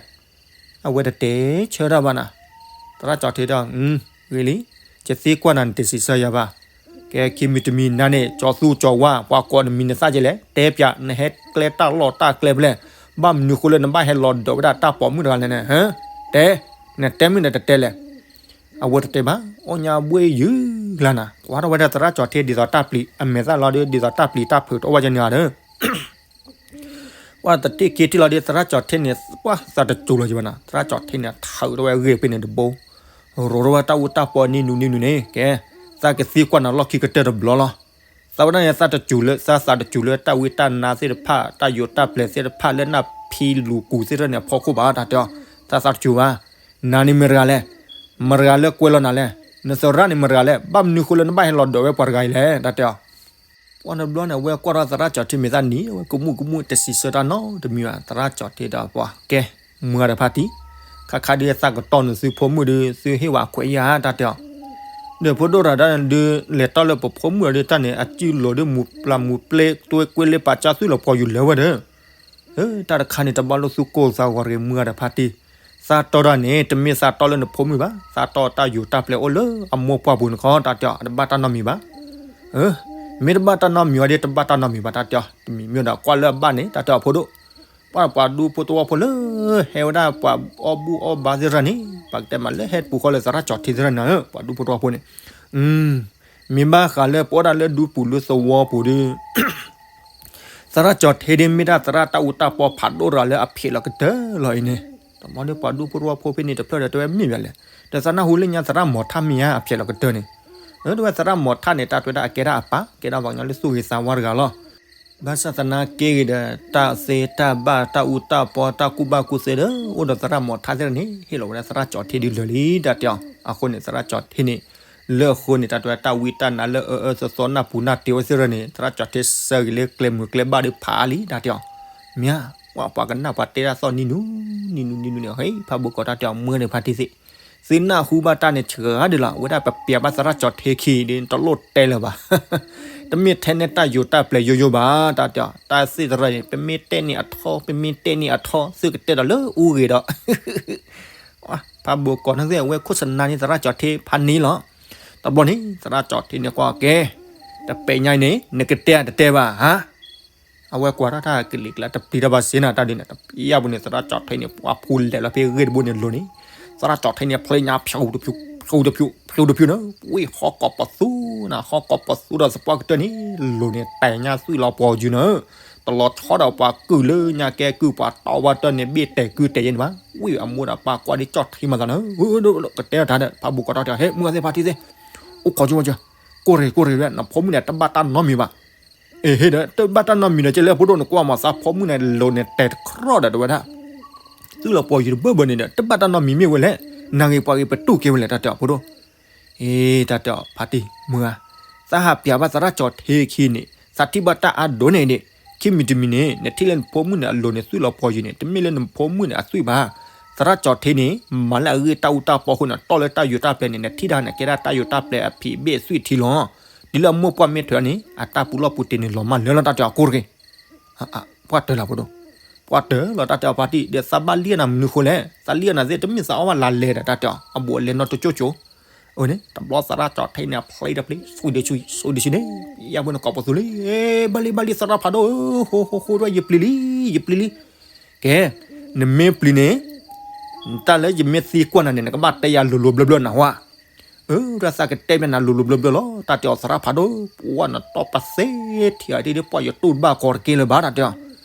အဝဲတတဲဆၢတၢ်ဘၣ်နၤ, သရၣ်ကၠီၤထ့ဒီး, ဂ့ၤလံ, ယသံကွၢ်နၤန့ၣ် တစံးဆၢယၤဘၣ်, ကဲခံမံၤတမံၤနၤန့ၣ် ကၠီၤသူကၠီၤဝါ ပှၤကိးနမံၤနသၣ်ကဲလဲၣ်, တဲပၠး နဟဲကျဲတၢ်လီၢ်တၢ်ကျဲဖဲလဲၣ်, ဘၣ်မနုၤဃိလၢနဘၣ်ဟဲလီၤဒၢးဝဲဒၣ်တၢ်ပိာ်မုၣ်တဂၤလဲၣ်န့ၣ်, တဲ, နတဲမ့ၢ်နတတဲလဲၣ် အဝဲတတဲဘၣ်, အိၣ်ညါဘှဲယုၢ်လၢနၤ, ကွၢ်ထီၣ်ဝဲဒၣ်သရၣ်ကၠီၤထ့ဒ်သိးတၢ်ပျံၤ အမဲာ်သၣ်လီၤဒီး ဒ်သိးတၢ်ပျံၤတၢ်ဖုးတအိၣ်ဘၣ်ကဲန့ၣ်ဧါဒီး ပှၤတတ့ၢ်က့ၤထံၣ်လီၤဒီး သရၣ်ကၠီၤထ့န့ၣ် ပှၤသးတစူၤလီၤယဘၣ်နၤ, သရၣ်ကၠီၤထ့န့ၣ် ထုးထီၣ်ဝဲအဂ့ၢ်ဖဲန့ၣ်တဘိ, ရိးထီၣ်ဝဲတၢ်အူတၢ်ပီနံၤနုၤနံၤနုၤန့ၣ် ကဲ, သးကသံကွၢ်နၤလီၢ်ခံကတၢၢ်တဘျီလီၤ. သးဝဲဒၣ်န့ၣ် သးတစူၤလၢ သးသးတစူၤလၢတၢ်ဝံတၢ်နါသ့ၣ်တဖၣ် တၢ်ယိးတၢ်ပျဲၤသ့ၣ်တဖၣ်လၢနၢ်ဖံးလူၤကူၤသ့ၣ်တဖၣ်န့ၣ် အဖီခိၣ်ဘၣ် တၢ်တဲအီၤ, သးသးတစူၤဘၣ်, နၤန့ၣ်မတၤတဂၤလဲၣ်, မတၤတဂၤလၢကွဲးလီၤနၤလဲၣ်, နသရၣ်န့ၣ်မတၤတဂၤလဲၣ်, ဘၣ်မနုၤဃိလၢနဘၣ်ဟဲလီၤဒၢးဝဲပှၤတဂၤအံၤလဲၣ် တၢ်တဲအီၤ ပှၤတဘျီန့ၣ် အဝဲကွၢ်ထီၣ်သရၣ်ကၠီၤထ့မ့ၢ်သးနံၤ အဝဲကမူၣ်ကမူၣ်တစံးဆၢတၢ်နီတမံၤဘၣ်, သရၣ်ကၠီၤထ့ဒီးပှၤကဲ, မုၢ်ဂၤဒီးဖါတံၢ်, ခါခါဒုးသးကတီၢ်နုာ်သုဖိမုၣ်ဒုး သုဟ့ၣ်ဝဲခွဲးယာ် တၢ်တဲအီၤ, ဒီးဖိဒိၣ်တၢ်ဒုး လဲၤတီၢ်လၢပဖိမုၣ်အီၤဒုးတၢ်န့ၣ် အစုလိၤဒုးမူၤပျၢ်မူၤပျဲ တွဲကွဲလၢပာ်ကၢ်သွံၣ်လီၤပှီၤယူၤလၢဝဲဒီး တၢ်တခါန့ၣ် တဘၣ်လိာ်သူၣ်ကိၢ်သးဂီၤတဂ့ၤ မုၢ်ဂၤဒီးဖါတံၢ်, သးတီၢ်တၢ်န့ၣ် တမ့ၢ်သးတီၢ်လၢနဖိမုၣ်ဘၣ်, သးတီၢ်တၢ်ယိးတၢ်ပျဲၤအိၣ်လၢအမိၢ်ပှၢ်ပူၤန့ၣ်ခီ တၢ်တဲအီၤ အတဘၣ်တၢ်နီတမံၤဘၣ်, မ့ၢ်တဘၣ်တၢ်နီတမံၤဝဲဒီး တဘၣ်တၢ်နီတမံၤဘၣ် တၢ်တဲအီၤ, တမံၤမ့ၢ်ဒီးကွၢ်လၢအဘၣ်န့ၣ် တၢ်တဲအီၤဖိဒိၣ်, ပှၤပှၤဒူဖိသဝီဖိလၢ ဟဲဝဲဒၣ်ပှၤအီၣ်ဘူၣ်အီၣ်ဘါသ့ၣ်တဖၣ်န့ၣ် ပှၤကတဲမးလၢဟဲတပူၤဃီလၢသရၣ်ကၠီၤထ့သ့ၣ်တဖၣ်န့ၣ် ပှၤဒူဖိသဝီဖိန့ၣ် မ့ၢ်ဘၣ်ဃးလၢပအိၣ်ဒၣ်လၢဒူပူၤလၢသဝီပူၤဒီး သရၣ်ကၠီၤထ့ဒ်မ့ၢ်ဒၣ်သရၣ်တၢ်အူတၢ်ပီဖးဒိၣ်တဂၤလၢအဖျဲးလီၤကတၢၢ်လီၤအံၤန့ၣ်, တမ့ၢ်ဒီးပှၤဒူဖိသဝီဖိဖဲန့ၣ်တဖျၢၣ်ဒီးတဲဝဲမ့ၢ်ဘၣ်လဲၣ်, ဒီးသးနၢ်ဟူလၢညါသရၣ်မီၤထၣ်မ့ၢ်ဧါအဖျဲးလီၤကတၢၢ်န့ၣ်, တဲဝဲသရၣ်မီၤထၣ်န့ၣ် တၢ်တဲဝဲဒၣ်အကဲဒၣ်အပၢ် ကဲဒၣ်ပှၤကညီလၢသူၣ်ဂ့ၤသးဝါတဂၤလီၤ. ဘၣ်ဆၣ်သနာ်က့ဂ့ၤဒီး တၢ်သ့တၢ်ဘၣ်တၢ်အူတၢ်ပီတၢ်ကူၣ်ဘၣ်ကူၣ်သ့ဒီး အိၣ်ဒီးသရၣ်မီၤထၣ်သ့ၣ်န့ၣ် ဟ့ၣ်လီၤဝဲဒၣ်သရၣ်ကၠီၤထ့ဒုးလၢာ်လံ တၢ်တဲအီၤ, အဃိန့ၣ် သရၣ်ကၠီၤထ့န့ၣ် လၢအဃိန့ၣ် တၢ်တဲဝဲတၢ်ဝံတၢ်နါလၢအအၢအၢသီသီနၢ်ပူၤနၢ်တ့ဝဲသ့ၣ်န့ၣ် သရၣ်ကၠီၤထ့စၢဂ့ၤလၢကျဲမုာ်ကျဲဘၣ်ဒုးဖးလံ တၢ်တဲအီၤ, မ့ၢ်ဧါ, ပှၤကနၣ်ပှၤတဲဒၣ်သီၣ်နံၤနုၤ နံၤနုၤနံၤနုၤန့ၣ် ဟဲဖးဘိကီးတၢ်တဲအီၤ မုၢ်ဂၤဒီးဖါတံၢ်သ့ၣ် သုနၢ်ဟူဘၣ်တၢ်န့ၣ်ဆှၢဒၣ်လီၤ, အဝဲဒၣ်ပပျဲဘၣ်သရၣ်ကၠီၤထ့ခံဒီး တလိၣ်တဲလၢၤဘၣ်. တမ့ၢ်ထဲန့ၣ်တၢ်ယိးတၢ်ပျဲၤယိယိဘၣ် တၢ်တဲအီၤ, တၢ်သ့ၣ်တဖၣ်န့ၣ် ပမ့ၢ်တဲန့ၢ်အထီ ပမ့ၢ်တဲန့ၢ်အထီ သုကတဲဒီးလၢအူဂ့ၤဒီး ဖးဘိကီးန့ၣ်သ့ၣ် အဝဲခိၣ်စနါန့ၢ်သရၣ်ကၠီၤထ့ဖးန့ၣ်လီၤ. တဘျီန့ၣ် သရၣ်ကၠီၤထ့န့ၣ်ကွၢ်ကဲ, တပဲာ်ညါအံၤန့ၣ် နကတဲတတဲဘၣ်ဧါ အဝဲကွၢ်ထီၣ်တၢ်ကလံၤကျါ တပျံၤတၢ်ဘၣ်စ့ၢ်နၤ တၢ်ဒုးန့ၣ် တပျံၤဘၣ်န့ၣ် သရၣ်ကၠီၤထ့န့ၣ် ပှၤဖူလဲၤလီၤဖဲဂ့ၢ်တဘိန့ၣ်လိၤန့ၣ်, သရၣ်ကၠီၤထ့န့ၣ် ဖျ့ညါ ဖျိတဖျိ ဖျိတဖျိ ဖျိတဖျိန့ၣ် ဝံၢ်ဟီၣ်ကိးပသူနၤ ဟီၣ်ကိးပသူဒီးသပှၢ်ကတၢၢ်န့ၣ် လိၤန့ၣ် တဲညါသွံၣ်လီၤပှီၤယုာ်န့ၣ်, တလီၤဆီဒီးပှၤကုၢ်လၢညါကဲကုၢ်ပှၤတီဝါတၢ်န့ၣ် ဘ့ၣ်တဲာ်ကုၢ်တဲာ်ယဲန့ၣ်ဘၣ်. ဝံၤအမိၢ်ဒီးပၢ်ကွၢ်ဒ်ကၠီၣ်ထံမၤသးန့ၣ် ကတဲတၢ်ဒီး ဖးဘူးကီးတၢ်တဲအီၤ ဟဲ မုၢ်ဂၤသ့ၣ်ဖါတံၢ်သ့ၣ် အိၣ်ခိးကၠိမီၤကၢ ကိၢ်ရ့ၣ်ကိၢ်ရ့ၣ်ဝဲ နဖိမုၣ်န့ၣ် တဘၣ်တၢ်နီတမံၤဘၣ်. အ့ ဟ့ၣ်ဒီး တဘၣ်တၢ်နီတမံၤဒီး ကဲလၢဖိဒိၣ်နကွၢ်မၤသးဖိမုၣ်န့ၣ် လိၤန့ၣ်တဲာ်တကြၢးဒီးတဲဝဲဒၣ် သုလီၤပှီၢ်ယံၤတဘၣ်ဘၣ်န့ၣ်ဒီး တဘၣ်တၢ်နီတမံၤမ့ၢ်ဝဲလဲၣ်. နဂ့ၤပှၤဂ့ၤပတူၢ်ကဲဝဲလဲၣ် တၢ်တဲအီၤဖိဒိၣ် အ့ တၢ်တဲအီၤဖါတံၢ် မုၢ်ဧါ, သးဟးပျးဘၣ်သရၣ်ကၠီၣ်ထ့ခံန့ၣ် သးထံၣ်ဘၣ်တၢ်အါဒိၣ်န့ၣ်ဒံး ခံမံၤတမံၤန့ၣ် နထံၣ်လၢနဖိမုၣ်န့ၣ်အလိၤန့ၣ် သုလီၤပှီၢ်ယံၤန့ၣ် တမ့ၢ်လၢနဖိမုၣ်န့ၣ်အသွံၣ်ဘၣ်. သရၣ်ကၠီၣ်ထ့န့ၣ် မၤလၢအဂ့ၢ်တၢ်အူတၢ်ပီအဃိန့ၣ် တီၢ်လၢတၢ်ယိၤတၢ်ပျဲၤန့ၣ် နထံၣ်တၢ်န့ၣ် ကဲဒၣ်တၢ်ယိၤတၢ်ပျဲၤအဖံးဘ့ၣ်သွံၣ်ထံလီၤ. ဒ်လၢအမိၢ်ပှၢ်မ့ၢ်ထွဲန့ၣ် အတၢ်ပူၤလီၢ်ပူၤတ့ၢ်န့ၣ်လီၤမၢ်လၢလီၤ တၢ်တဲအီၤကိၢ်တဂ့ၤ ပှၢ်တၢၢ်လီၤဖိဒိၣ်, ပှၢ်တၢၢ်လီၤ တၢ်တဲအီၤဖါတံၢ် ဒီးသးဘၣ်လံၣ်အနၤမနုၤဃိလဲၣ်, သးလံၣ်အနၤသ့ၣ် တမ့ၢ်သးအီၣ်ဘၣ်လါလဲၤဒီး တၢ်တဲအီၤ အဘူးအလဲနီတကၠိကၠိ. အန့ၣ် တဘျီသရၣ်ကၠီၣ်ထ့န့ၣ် အဖျိတဖျိ ဆူဒုဆူ ဆူဒုဆူန့ၣ် ယါဘၣ်နကိးပသူလံ, ဘၣ်လံဘၣ်လံသရၣ်ဖးဒိၣ်, ဟိဟိဟိ ယပျံၤလံ ယပျံၤလံ. ကဲ, နမ့ၢ်ပျံၤန့ၣ် တၢ်လၢယမ့ၢ်သံကွၢ်နၤန့ၣ် နကဘၣ်တဲယၤလိၤလိၤဘျၢဘျၢနၤဟါ. အၢ တၢ်သးကတဲမ့ၢ်နၤလိၤလိၤဘျၢဘျၢလီၤ တၢ်တဲအီၤသရၣ်ဖးဒိၣ်, ပှၢ်နတီၢ်ပသ့ထံၣ်အီၤဒ်ပှၢ်ယတူၢ်တဘၣ်ကီးတက့ၢ်လၢၤဘၣ် တၢ်တဲအီၤ.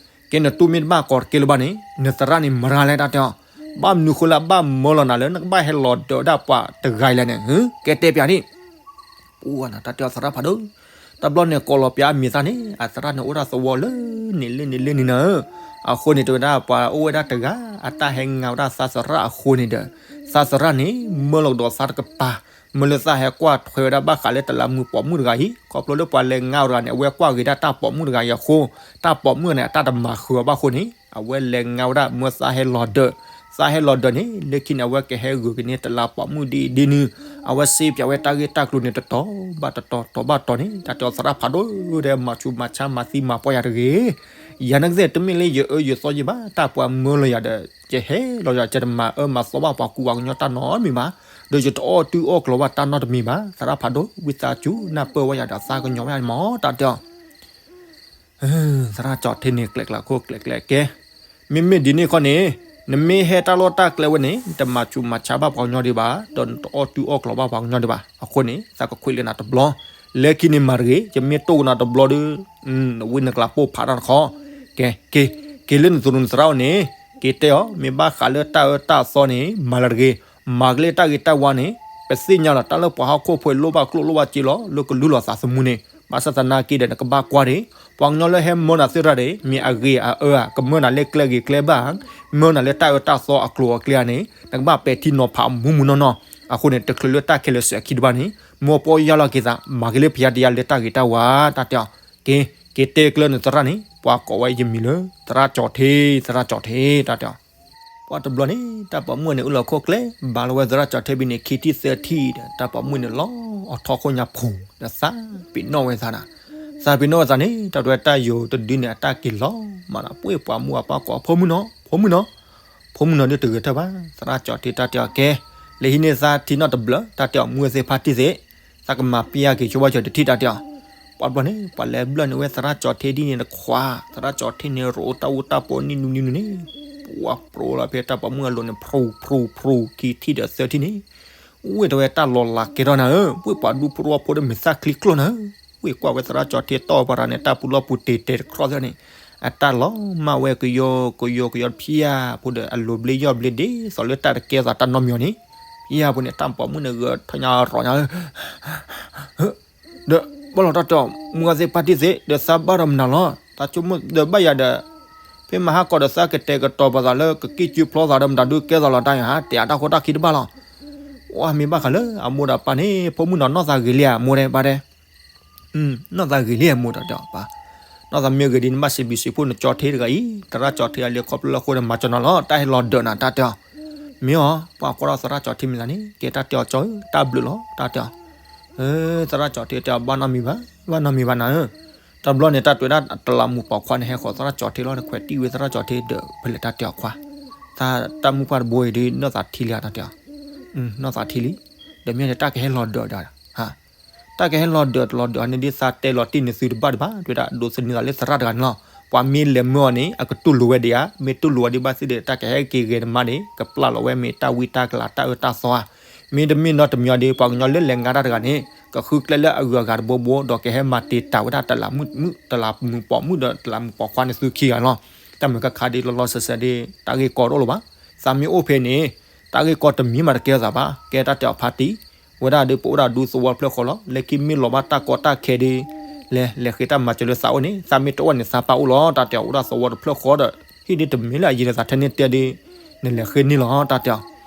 ကဲ နတူၢ်မ့ၢ်တဘၣ်ကီးတက့ၢ်လၢၤဘၣ်န့ၣ် နသရၣ်န့ၣ်မရၤလဲၣ် တၢ်တဲအီၤ. ဘၣ်မနုၤဃိလၢအဘၣ်မၢလီၤနၤလၢ နကဘၣ်ဟဲလီၤဒၢးဒၣ်ပှၤတဂၤလဲၣ်န့ၣ် ကဲတဲပျးဒံး ပှၢ်နၤ တၢ်တဲအီၤသရၣ်ဖးဒိၣ်, တဘျီန့ၣ်ကိးလီၤပျးအမံၤသၣ်န့ၣ် အသရၣ်န့ၣ်အိၣ်ဒၣ်သဝီလၢန့ၣ်လၢန့ၣ်လၢန့ၣ်နၤဧၢ. အဃိန့ၣ် တဲဝဲဒၣ်ပှၤအိၣ်ဝဲဒၣ်တဂၤ အတၢ်ဟဲငါဝဲဒၣ်သးသရၣ်အဃိန့ၣ်ဒီး သးသရၣ်န့ၣ် မၢလီၤကဒီးသးတကပၤ, မၢလၢသးဟဲကွၢ်ထွဲဝဲဒၣ်ဘၣ်ဃးလၢတလးမူးပိာ်မုၣ်တဂၤအံၤ, ခီဖျိလၢပှၤလဲၤငါအီၤတဂၤန့ၣ် အဝဲကွၢ်ဂ့ၤဒၣ်တၢ်ပိာ်မုၣ်တဂၤအံၤအဃိ, တၢ်ပိာ်မုၣ်န့ၣ် အတၢ်တမၤဃုာ်အီၤဘၣ်အဃိန့ၣ် အဝဲလဲၤငါဝဲဒၣ် မၢသးဟဲလီၤဒၢး, သးဟဲလီၤဒၢးန့ၣ် လၢခံန့ၣ် အဝဲကဟဲဂုာ်က့ၤန့ၢ်တလးပိာ်မုၣ်ဒ်အံၤဒ်နုၤ, အဝဲစ့ပၠးဝဲတၢ်ဂ့ၢ်တၢ်ကျိၤန့ၣ် တတီၤဘၣ်တတီၤ တီၤဘၣ်တီၤန့ၣ် တၢ်တဲအီၤသရၣ်ဖးဒိၣ်ဒီး မၤဆူးမၤဆါမၤသံမၤပှၢ်ယၤတဂ့ၤ. ယၤန့ၣ်ကသ့ၣ် တမ့ၢ်လၢယအၢယသီယံၤဘၣ်, တၢ်ပှၤမၢလီၤယၤဒီး ယဟဲလီၤယၤ ယတမၤအၢမၤသီဘၣ်ပှၤကူပှၤကညီတၢ်နီတမံၤဘၣ်, ဒီးယတအီၣ်တုၤအီၣ်ကျီၤဘၣ်တၢ်နီတမံၤဘၣ်. သရၣ်ဖးဒိၣ် ဝံသးစူၤ နၢ်ပၢၢ်ဝဲယၤဒီးသးကညီၤဝဲယၤမး တၢ်တဲအီၤ သရၣ်ကၠီၣ်ထ့န့ၣ် ကျဲးကျဲးခိၣ်ကျဲးကျဲးကဲ, မ့မ့ၢ်ဒ်န့ၣ်ခီန့ၣ် နမ့ၢ်ဟဲတၢ်လီၢ်တၢ်ကျဲဝဲန့ၣ် နတမၤဆူးမၤဆါဘၣ်ပှၤကညီဒံးဘၣ်, ဒီးနတအီၣ်တုၤအီၣ်ကျီၤဘၣ်ပှၤကညီဒံးဘၣ်. အဃိန့ၣ် သးကခွံးလၢနၤတဘျီ, လၢခံန့ၣ်မၤတဂ့ၤ, ယမ့ၢ်တိၢ်ကနၤတဘျီဒီး နဝံနကျးပိၢ်ဖးတၢ်တခီ, ကဲ က့ၤ က့ၤလၢနသရူးနသရၣ်အအိၣ်န့ၣ် က့ၤတဲအီၤ မ့ၢ်ဘၣ်ဃးလၢတၢ်အၢတၢ်သီန့ၣ် မၤလၢတဂ့ၤ, မၤက့ၤလၢတၢ်ဂ့ၤတၢ်ဝါန့ၣ် ပသ့ၣ်ညါလီၤ တၢ်လၢပှၤဟီၣ်ခိၣ်ဖိလိၣ်ဘၣ်ကျိၣ်လိၣ်ဘၣ်စ့လီၤ လၢကလူလီၤသးသမူန့ၣ်, ဘၣ်ဆၣ်သနာ်က့ဒီး နကဘၣ်ကွၢ်ဒံး ပှၤကညီလၢဟဲမၢနၤသ့ၣ်တဖၣ်န့ၣ် မ့ၢ်အဂ့ၤအအၢဧါ, ကမၢနၤလၢကျဲဂ့ၤကျဲဘၣ်, မၢနၤလၢတၢ်အၢတၢ်သီအကျိၤအကျဲဧါန့ၣ် နကဘၣ်ပဲာ်ထံနီၤဖးမူးမူးနီၢ်နီၢ်. အဃိန့ၣ် တချုးလၢတၢ်ခဲလၢာ်စဲးခံတဘၣ်န့ၣ် မၢပီၢ်ယၢ်လီၤက့ၤသး မၤက့ၤလၢဖယါတယါလၢတၢ်ဂ့ၤတၢ်ဝါ တၢ်တဲအီၤ, က့ၤ က့ၤတဲကျၢၤနသရၣ်န့ၣ် ပှၤကိးဝဲယမံၤလၢ သရၣ်ကၠီၣ်ထ့ သရၣ်ကၠီၣ်ထ့ တၢ်တဲအီၤ. ပှၢ်တဘျီန့ၣ် တၢ်ပိာ်မုၣ်န့ၣ် အၢၣ်လီၤခိၣ်ကျဲ ဘၣ်လီၤဝဲသရၣ်ကၠီၣ်ထ့ဘံန့ၣ် ခံထံၣ်သၢထံၣ်ဒီး တၢ်ပိာ်မုၣ်န့ၣ်လီၤအီထီခိၣ်ညါဖူး ဒီးသးပ့ၤနီၣ်ဝဲသးနၤ, သးပ့ၤနီၣ်ဝဲသးန့ၣ် တၢ်တဲဝဲတၢ်ယိၤတဒုန့ၣ် အတၢ်က့ၤလီၤမးဒီး ပှ့ၤပှၤမူအပှၢ်ကိး ဖိမုၣ်နီၤ ဖိမုၣ်နီၤ, ဖိမုၣ်နီၤဒ်တဂ့ၤထၢၣ်ဘၣ် သရၣ်ကၠီၣ်ထ့ တၢ်တဲအီၤကဲ, လဲၤဟံးန့ၢ်သးထံနီၣ်တဘျၢ တၢ်တဲအီၤ မုၢ်သ့ၣ်ဖါတံၢ်သ့ၣ် သးကမၤပျၢ်က့ၤဆိဘၣ်ကၠီတထံၣ် တၢ်တဲအီၤ. ပှၢ်တဘျီန့ၣ် ပှၤလဲၤဘျၢၣ်န့ၢ်ဝဲသရၣ်ကၠီၣ်ထ့ဒ်န့ၣ်တခွါ, သရၣ်ကၠီၣ်ထ့န့ၣ် ရိးတၢ်အူတၢ်ပီနံၣ်နူနံၣ်နူန့ၣ်, ပှၢ်ပြိလီၤဖဲတၢ်ပိာ်မုၣ်အလိၤန့ၣ် ဖြူဖြူဖြူ ခံထံၣ်ဒီးသၢထံၣ်န့ၣ်, ဝ့ၢ်တဲဝဲတၢ်လီၤလးကဲထီၣ်နၤဧၢ, ပှ့ၤပှၤဒူဖိတဝီဖိဒီးမ့ၢ်သၣ်ချံကျိၣ်နၤဧၢ, ဝ့ၢ်ကွၢ်ဝဲသရၣ်ကၠီၣ်ထ့တီၢ်ပှၤတဂၤန့ၣ် တၢ်ပူၤလီၢ်ပူၤတ့ၢ်တဲာ်တခီသ့ၣ်န့ၣ်, အတၢ်လီၤမၢ်ဝဲကယီကယီကယီတဖၣ်အါဖိဒီး အလိၤဘျ့ယီၢ်ဘျ့ဒ်သိးလၢတၢ်တကဲသးတၢ်နီတမံၤအီၤန့ၣ်, ဖဲအါဖိန့ၣ် တၢ်ပိာ်မုၣ်န့ၣ်ဂဲၤထၢညါရိးညါဧၢ ဒီးဘၣ်လီၤတၢ်တဲအီၤ မုၢ်ဂၤသ့ၣ်ဖါတံၢ်သ့ၣ် ဒီးသးဘၣ်ဒီးမနုၤလီၤ, တၢ်ဆိကမိၣ်ဒီးဘၣ်ယၤဒီး, ဖဲမဟါကီးဒီးသးကတဲာ်ကတီၤပှၤသးလၢကကံၣ်ကၠုဖျီသးဒီးမတၤဒုးကဲသးလီၤတၢ်ယၤဟါ တဲအတၢ်ဃိတၢ်ခံတဘၣ်လီၤ. ဝဲမ့ၢ်ဘၣ်ဃးလၢအမိၢ်ဒီးပၢ်န့ၣ် ဖိမုၣ်နီၤနီၢ်သးဂ့ၤလံဧါ မိၢ်တဲပၢ်တဲ နီၢ်သးဂ့ၤလံဧါ မိၢ်တဲပၢ်, နီၢ်သးမ့ၢ်ဂ့ၤဒ်န့ၣ် ဘၣ်စံးဘျုးစံးဖှိၣ်နကၠီၣ်ထ့တဂၤအံၤ, သရၣ်ကၠီၣ်ထ့အလံၤခီဖျိလၢအဃိန့ၣ် မၤကၠီၣ်နီၤလီၤ တၢ်ဟဲလီၤဒၢးနၤ တၢ်တဲအီၤ, မ့ၢ်အီၤ ပှၤကွၢ်ထီၣ်သရၣ်ကၠီၣ်ထ့မ့ၢ်သးန့ၣ် ကဲတၢ်တဲအီၤကၠီၣ်ဧၢ တၢ်ဘျုးလီၤ တၢ်တဲအီၤ, သရၣ်ကၠီၣ်ထ့တဲအီၤ ဘၣ်နီတမံၤဘၣ်, ဘၣ်နီတမံၤဘၣ်နၤဧၢ, တဘျီန့ၣ် တၢ်တဲဝဲဒၣ်တလးမူးပိာ်ခွါန့ၣ် ဟဲဃီၤသရၣ်ကၠီၣ်ထ့လီၤ နခွဲးတံၢ်ဝဲသရၣ်ကၠီၣ်ထ့ဒီး ဖဲလဲၣ်တၢ်တဲအီၤခွါ, တၢ်မုၣ်ပှၢ်တဘိအံၤဒ်နီၢ်သးထံလံဧါ တၢ်တဲအီၤ, နီၢ်သးထံလံ, ဒီးမ့ၢ်န့ၣ်တၢ်ကဟဲလီၤဒၢးဒီး တၢ်ကဟဲလီၤဒၢးတလီၤဒၢးန့ၣ် ဒ်သးတဲလီၤတံၢ်န့ၢ်သုတဘၣ်ဒံးဘၣ် တဲဝဲဒၣ် ဒိးသန့ၤသးလၢသရၣ်တဂၤန့ၣ်လီၤ. ပှၤမ့ၢ်လဲၤမၢအီၤန့ၣ် အကတူၢ်လိာ်ဝဲဒံးဧါ, မ့ၢ်တူၢ်လိာ်ဝဲဒံးဘၣ်သ့ၣ်ဒီး တၢ်ကဟဲက့ၤဂဲၤနမါန့ၣ် ကပျၢ်လီၤဝဲမ့ၢ်တၢ်ဝံတၢ်ကလၤတၢ်အၢတၢ်သီဧါ, မ့တမ့ၢ်နီတမံၤအီၤဒီး ပှၤကညီလၢလဲၤငါတၢ်တဂၤန့ၣ် ကဃုကျဲလၢအဂုၤအဂၤတဘိဘိ ဒီးကဟဲမၤတ့ၢ်တၢ်ဝဲဒၣ်တလးမုၣ်မုၣ် တလးမုၣ်ပိာ်မုၣ်ဒီးတလးမုၣ်ပိာ်ခွါန့ၣ်သုခံဂၤလီၤ. တၢ်မုာ်ကခါဒ်လီၤလီၤဆဲးဆဲးဒ် တၢ်ဂ့ၢ်ကီတအိၣ်လၢၤဘၣ်. သးမ့ၢ်အိၣ်ဖဲန့ၣ် တၢ်ဂ့ၢ်ကီတမံၤမးတကဲထီၣ်သးဘၣ်. ကဲတၢ်တဲအီၤဖါတံၢ်, ဝဲဒၣ်ဒီးပအိၣ်ဒၣ်ဒူသဝီတဖျၢၣ်ဃီလီၤ. လၢခံမ့ၢ်လီၤဘၣ်တၢ်ကီတၢ်ခဲဒ် လဲၤ လဲၤဃ့တၢ်မၤစၢၤလၢသးအိၣ်န့ၣ် သးမ့ၢ်တအိၣ်န့ၣ်သးပၢ်အိၣ်လီၤ. တၢ်တဲအီၤအိၣ်ဒၣ်သဝီတဖျၢၣ်ဃီဒီး ဟံၣ်ဒ်တမ့ၢ်လၢအယံၤဒီးသးထဲန့ၣ်တဲဒ် နလဲၤဃ့န့ၢ်လီၤ တၢ်တဲအီၤ.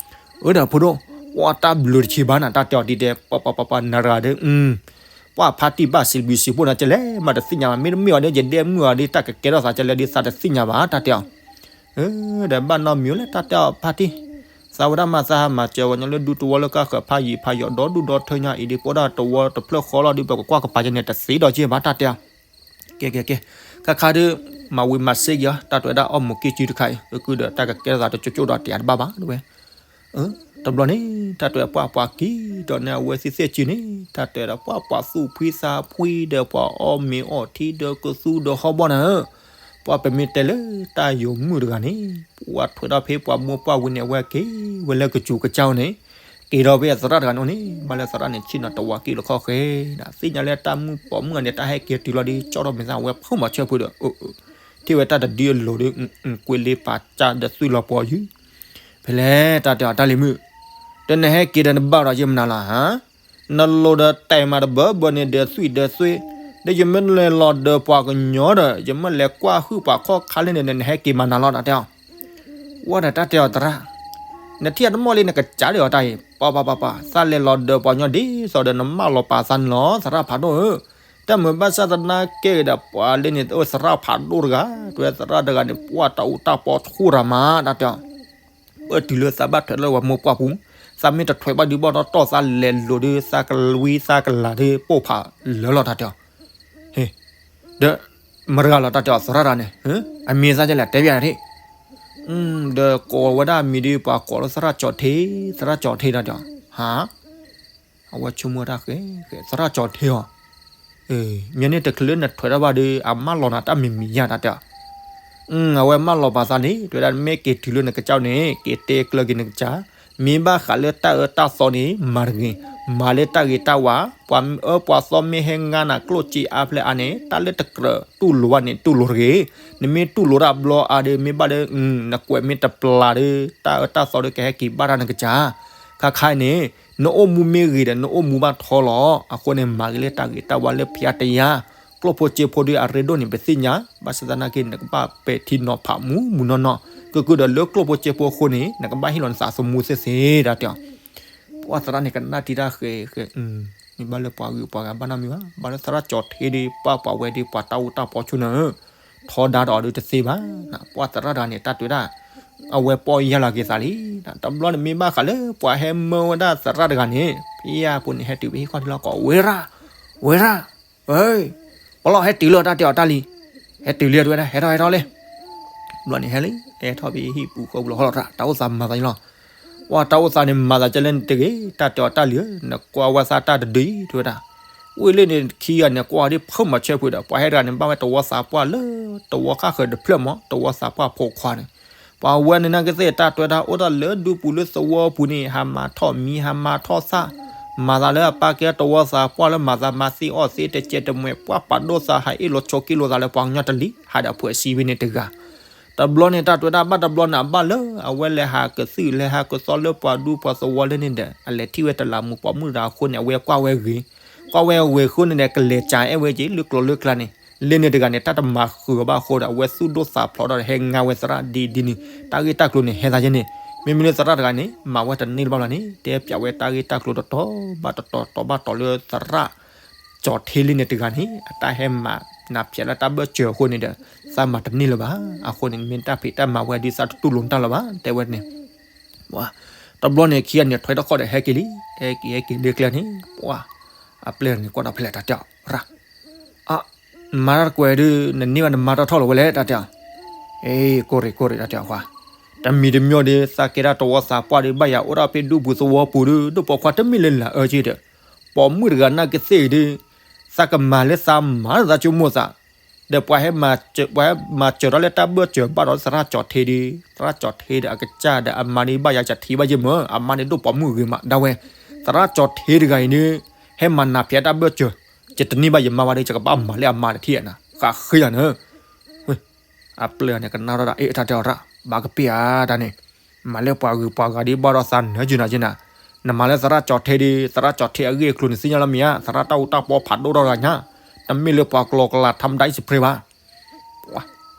အၢဒီးဖိဒိၣ်, ပှၤတၢ်ဘျုးတဆံးဘၣ်နၤ တၢ်တဲအီၤဒ်တဲ ပှၤပှၤပှၤပှၤ နရၤဒီး ပှၤဖါတံၢ်ဘၣ်စံးဘျုးစံးဖှိၣ်နၤ ကလဲၤမးတသ့ၣ်ညါဘၣ်. မ့တမ့ၢ်အီၤဒ်ယဒဲမုၣ်အီၤဒ်တၢ်ကကဲထီၣ်သး ကလဲၤဒ်သးတသ့ၣ်ညါဘၣ် တၢ်တဲအီၤ. ဒီးဘၣ်နီတမံၤလၢတၢ်တဲအီၤဖါတံၢ်, သးဝဲဒၣ်မၤသးဟးမၤစၢၤဝဲညီလၢဒူသဝီလၢကါဃၢၤဖးယံာ်ဖးယီၤဒီဒူၣ်ဒီထၢညါအံၤဒ် ပအိၣ်ဒၣ်သဝီတဖျၢၣ်ဃီလီၤဒ် ပကကွၢ်ကပၤယဲန့ၣ် တသ့ဒီးက့ၤဘၣ် တၢ်တဲအီၤ. ကဲကဲကဲ, ခါခါဒီး မၤဝံၤမၤစ့က့ၤအီၤ တၢ်တဲဝဲဒၣ်အီၣ်မူးကံၢ်စုတခါအံၤ ကကုဒီးတၢ်ကကဲထီၣ်သးတကၠိကၠိဒီးတယၤတဘၣ်ဘၣ်ဝဲ. တဘျီန့ၣ် တၢ်တဲပှၤပှၤကံၢ်ဒီးန့ၣ် အဝဲသ့ၣ်သ့ၣ်စုန့ၣ် တၢ်တဲဒီးပှၤပှၤသူၣ်ဖှံသးဖှံဒီးပှၤအီၣ်မ့ၤအီၣ်ထံဒီးကသူဒီးဟီၣ်ဘီၣ်နၤဧၢ, ပှၤပမ့ၢ်တဲလၢတၢ်ယိာ်မုၣ်တဂၤန့ၣ် ပှၤထွဲဒီးဖဲပှၤမိၢ်ပှၢ်ဝံၤန့ၣ် အဝဲက့ၤဝဲလၢကစူၤကစၢ်န့ၣ် က့ၤဒီးဖဲအသရၣ်တဂၤန့ၣ်န့ၣ် ဘၣ်လၢသရၣ်န့ၣ် ဆ့ၣ်နီၤတဝၤကံၢ်လီၤခီၣ်ဃဲ, သ့ၣ်ညါလၢတၢ်မုၣ်ပိာ်မုၣ်ဂၤန့ၣ် တၢ်ဟဲက့ၤတုၤလီၤဒီး ကၠီထီၣ်မ့ၢ်သးဝဲဖုမၤဆၢဖုဒီး ထံၣ်ဝဲတၢ်တဒုအလိၤဒီး ကွ့လ့ပာ်ကၢ်ဒီးသွံၣ်လီၤပှီၤယုၢ်, ဖဲလဲၣ် တၢ်တဲအီၤတၢ်လံၤမုၣ်, ဒီးနဟဲက့ၤဒီးနဘၣ်ဒီးယမနၤလီၤဧါ, နလိၤဒီးတဲမးတဘၢဘၢန့ၣ်ဒီးသွံၣ်ဒီးသွံၣ်, ဒီးယမ့ၢ်လဲၤလီၤဒီးပှၤကညီဒီး ယမ့ၢ်လဲၤကွၢ်ဟုၣ်ပှၤခီၣ်ခါလၢန့ၣ်ဒီး နဟဲက့ၤမၤနၤလီၤ တၢ်တဲအီၤ ဝဲဒီးတၢ်တဲအီၤသရၣ်, နထံၣ်အတမီၢ်လံနကစၢ်ဒံးအီၤတၢ်အံၤ, ပှၤပှၤပှၤပှၤ သးလဲၤလီၤဒီးပှၤကညီဒ်သိးဒီးနမၢလီၤပာ်သးန့ၣ်လီၤ သရၣ်ဖးဒိၣ်ဧၢ, တၢ်မုာ်ဘၣ်ဆၣ်သနာ်က့ဒီးပှၤလၢန့ၣ် သရၣ်ဖးဒိၣ်တဂၤ, တဲသရၣ်တဂၤန့ၣ် ပှၤတၢ်အူတၢ်ပီဆူၣ်ရၤမး တၢ်တဲအီၤ ပတုၤလၢသးဘၣ်ထွဲလၢပှၤမိၢ်ပှၢ်ပူၤ, သးမ့ၢ်တထွဲဘၣ်ဒုးဘၣ်ဒီးတီၢ်သးလဲၤလိၤဒီး သးကဝံသးကလၤဒီးပိာ်ဖးလၢလီၤ တၢ်တဲအီၤ, ဒီးမတၤတဂၤလီၤ တၢ်တဲအီၤသရၣ်တဂၤန့ၣ်, အမံၤသးကလဲၣ် တဲဘၣ်တထံၣ်, ဒီးကိးဝဲဒၣ်မံၤဒီးပှၤကိးလၢသရၣ်ကၠီၤထ့, သရၣ်ကၠီၤထ့ တၢ်တဲအီၤ, ဟါ အဝဲဆိကမိၣ်တၢ်ဃဲ, သရၣ်ကၠီၤထ့အီၤ, မ့ၢ်န့ၣ်တချုးလၢနထွဲထီၣ်ဘၣ်ဒီး အမၢလီၤနၤတၢ်မံၤမံၤယါ တၢ်တဲအီၤ, အဝဲမၢလီၤပာ်သးန့ၣ် တဲဝဲဒၣ်မ့ၢ်က့ၤတုၤလၢနကစၢ်န့ၣ် က့ၤတဲကျၢၤက့ၤနကစၢ်, မ့ၢ်ဘၣ်ဃးလၢတၢ်အၢတၢ်သီန့ၣ် မၤတဂ့ၤ, မၤလၢတၢ်ဂ့ၤတၢ်ဝါ, ပှၤအၢပှၤသီမ့ၢ်ဟဲငါနၤကျိၣ်စ့အါဖျဲၣ်အါန့ၣ် တၢ်လၢတကြၢးတူၢ်လိာ်ဘၣ်န့ၣ် တူၢ်လိာ်တဂ့ၤ, နမ့ၢ်တူၢ်လိာ်တၢ်ဘျီအါဒီး မ့ၢ်ဘၣ်လၢ နကွဲးမ့ၢ်တပျၢ်ဒီး တၢ်အၢတၢ်သီဒီးကဟဲက့ၤဘၣ်တၢ်နကစၢ်, ခါခါအံၤန့ၣ် နအိၣ်မူမ့ၢ်ဂ့ၤဒီး နအိၣ်မူဘၣ်ထီလီၤ, အဃိန့ၣ် မၤဂ့ၤလၢတၢ်ဂ့ၤတၢ်ဝါလၢဖံးအါတယါ, ကျိၣ်ဖိစ့ဖိဒီးအရ့ဒိၣ်န့ၣ် ပသ့ၣ်ညါ, ဘၣ်ဆၣ်သနာ်က့ နကဘၣ်ပဲာ်ထံနီၤဖးမူးမူးနီၢ်နီၢ်, ကကုဒီးလၢကျိၣ်ဖိစ့ဖိအဃိန့ၣ် နကဘၣ်ဟ့ၣ်လီၤနသးသမူသ့သ့ တၢ်တဲအီၤ, ပှၤသရၣ်န့ၣ် ကနၣ်တံၢ်တၢ်ဃဲဃဲ, မ့ၢ်ဘၣ်လၢပှၤဂုၤပှၤဂၤဘၣ်နီတမံၤဘၣ်, ဘၣ်လၢသရၣ်ကၠီၤထ့ဒီး ပှၤပှၤဝဲဒီးပှၤတၢ်အူတၢ်ပီဆူၣ်န့ၣ်, ထီဒါဒီးအီၤဒီးတသ့ဘၣ်, ပှၤသရၣ်တဂၤန့ၣ် တၢ်တဲဝဲဒၣ် အဝဲပီၢ်ယၢ်လီၤက့ၤသးလံ, တဘျီန့ၣ်မ့ၢ်ဘၣ်ဃးလၢပှၤဟဲမၢဝဲဒၣ်သရၣ်တဂၤန့ၣ် ဖဲယၢ်ဖိန့ၣ် ဟဲတုၤဖဲဟံၣ်ခီၣ်ထံးလီၤ ကိးဝဲရၣ်, ဝဲရၣ်, ပလီၢ်ဟဲတုၤလၢတၢ်တဲအီၤတၢ်လံ, ဟဲတုၤလံတဲဝဲဒၣ် ဟဲထီၣ်ဟဲထီၣ်လံ, ဘျီန့ၣ်ဟဲလံ ဟဲထီၣ်ဖဲဟံၣ်ပူၤဃီပူၤလီၤ ဟီလီၤတၢ် တၢ်အိၣ်သးမၤသးန့ၣ်လီၤ, ပှၤတၢ်အိၣ်သးန့ၣ်မၤသးကဲလၢန့ၣ်တဂ့ၤ, တၢ်တဲအီၤတၢ်လံဧၢ, နကွၢ်ဝဲသးတၢ်တဒုအံၤ တဲဝဲဒၣ်, ဝံၤလၢန့ၣ်ခံဂၤန့ၣ် ကွၢ်ဒ်ဖုမၤဆၢဖုဒီး ပှၤဟဲတဂၤန့ၣ် ဘၣ်ဝဲတဝီသးပှၢ်လၢ တဝီဃၣ်ဃၢၤတဖျၢၣ်မး တဝီသးပှၢ်ဖိခွါန့ၣ်, ပှၤဝဲန့ၣ်နာ်က့သ့ၣ် တၢ်တဲဝဲဒၣ်အိၣ်ဒၣ်လၢဒူပူၤလၢသဝီပူၤန့ၣ် ဟးမၤထီၣ်မံၤ ဟးမၤထီၣ်သၣ်, မၤသးလၢအပၢ်ကဲတဝီသးပှၢ်လၢမၤသးမၤသံအီၣ်သ့တစဲးတမှဲၤ ပှၤပာ်ဒိၣ်သး ဟးအ့ၣ်လိာ်ဆိးက့လိာ်သးလၢပှၤကညီတလံၤ ဟးဒီးအဖှဲးစံးဝဲန့ၣ်တဂၤ တဘျီန့ၣ် တၢ်တဲဝဲဒၣ်ဘၣ်တဘျီန့ၣ် အဘၣ်လၢအဝဲလဲၤဟးကသုၣ်လဲၤဟးကသီလၢပှၤဒူပှၤသဝီလၢန့ၣ်ဒီး အလဲၤထံၣ်ဝဲတလးမူးပိာ်မုၣ်တဂၤအဃိန့ၣ် အဝဲကွၢ်ဝဲဂ့ၤ, ကွၢ်ဝဲဂ့ၤအဃိန့ၣ်ဒီး ကလဲၤကးအဲၣ်ဝဲက့ၤလၢကျိၤလၢကျါန့ၣ်, လၢန့ၣ်တဂၤန့ၣ် တၢ်တမၤဃုာ်အီၤဘၣ်အဃိဒီး အဝဲသူၣ်ဒိၣ်သးဖျိးဒီးဟဲငါဝဲသရၣ်ဒ်ဒ်န့ၣ် တၢ်ဂ့ၢ်တၢ်ကျိၤန့ၣ် ဟဲသးယဲန့ၣ်, မ့မ့ၢ်လၢသရၣ်တဂၤန့ၣ် မၤဝဲတန့ၢ်လၢၤဘၣ်လီၤန့ၣ် တဲပၠးဝဲတၢ်ဂ့ၢ်တၢ်ကျိၤတတီၤဘၣ်တတီၤ တီၤဘၣ်တီၤလၢသရၣ် ကၠီၤထ့လၢန့ၣ်တဂၤန့ၣ် အတၢ်ဟဲမၤနးဖျဲးလၢတၢ်ဘၢၣ်စၢၤအဃိန့ၣ်ဒီး သးမၤတန့ၢ်လၢၤဘၣ်, အဃိန့ၣ် မ့ၢ်တၢ်ဖံးတၢ်မၤဝဲဒုးသးတတူၢ်လိာ်တၢ်လၢၤဘၣ် တဲဝဲန့ၣ်, တဘျီန့ၣ် ခံဂၤန့ၣ် ထွဲထီၣ်ခီၣ်ဒီးဟဲက့ၤလံ, ဟဲက့ၤဟဲက့ၤလၢကျဲန့ၣ် ပှၤ အပျဲၢ်န့ၣ်ကွၢ်ဒီးဖဲလဲၣ်တၢ်တဲအီၤ, ရၣ်, အ, မၤတၢ်တကွဲးဒုး နန့ၢ်ဘၣ်နမါတၢ်ထီၣ်လီၤဝဲလဲၣ် တၢ်တဲအီၤ, အ့ ကိၢ်ရ့ၣ်ကိၢ်ရ့ၣ် တၢ်တဲအီၤ, တမံၤတမံၤဒီး သးကဲဒၣ်တဝီသးပှၢ်ဒီး ဘၣ်ယၤအိၣ်ဒၣ်ဖဲဒူပူၤသဝီပူၤဒီး ဒိၣ်ပိာ်ခွါတမ့ၢ်လၢလၢအၢက့ဒီး ပိာ်မုၣ်တဂၤနာ်က့သ့ၣ်ဒီး သးကမၤလၢသးမၤလၢသးဆိကမိၣ်သး, ဒီးပှၤဟဲမၤ, ပှၤဟဲမၤစၢၤထီၣ်လၢတၢ်ဘၢၣ်စၢၤဘၣ်ဒီးသရၣ်ကၠီၤထ့ဒီး သရၣ်ကၠီၤထ့ဒီးအကစၢ်ဒီးအမါန့ၣ်ဘၣ်ယၤကထံၣ်ဘၣ်ယဲမ့ၢ် အမါန့ၣ်ဒိၣ်ပိာ်မုၣ်ဂ့ၤမးဒၣ်ဝဲ, သရၣ်ကၠီၤထ့တဂၤအံၤန့ၣ် ဟဲမၤနးဖျဲးတၢ်ဘၢၣ်စၢၤ, ယတန့ၢ်ဘၣ်ယမါဘၣ်ဒီး ယကဘၣ်မၤလၢအမါတထံၣ်နၤ, ဃးဃ့ယၤနၢ, အပျဲၢ်န့ၣ်ကနၣ်ထီၣ်ဒၣ် အ့ တၢ်တဲအီၤရၣ်, ဘၣ်ကပ့ၢ်ဧါတၢ်န့ၣ်, မၤလၢပှၤဂုၤပှၤဂၤဒ်ဘၣ်ဒီးသးနၢကၠူနၤကၠူနၤ, နမၤလၢသရၣ်ကၠီၤထ့ဒီး သရၣ်ကၠီၤထ့အဂ့ၢ်အကျိၤန့ၣ်သ့ၣ်ညါလီၤမ့ၢ်ဧါ, သရၣ်တၢ်အူတၢ်ပီဖးဒိၣ်ထီၣ်တဂၤညါ, တမ့ၢ်လၢပှၤကလီကလးထါမတၤအံၤစဖရ့ဘၣ်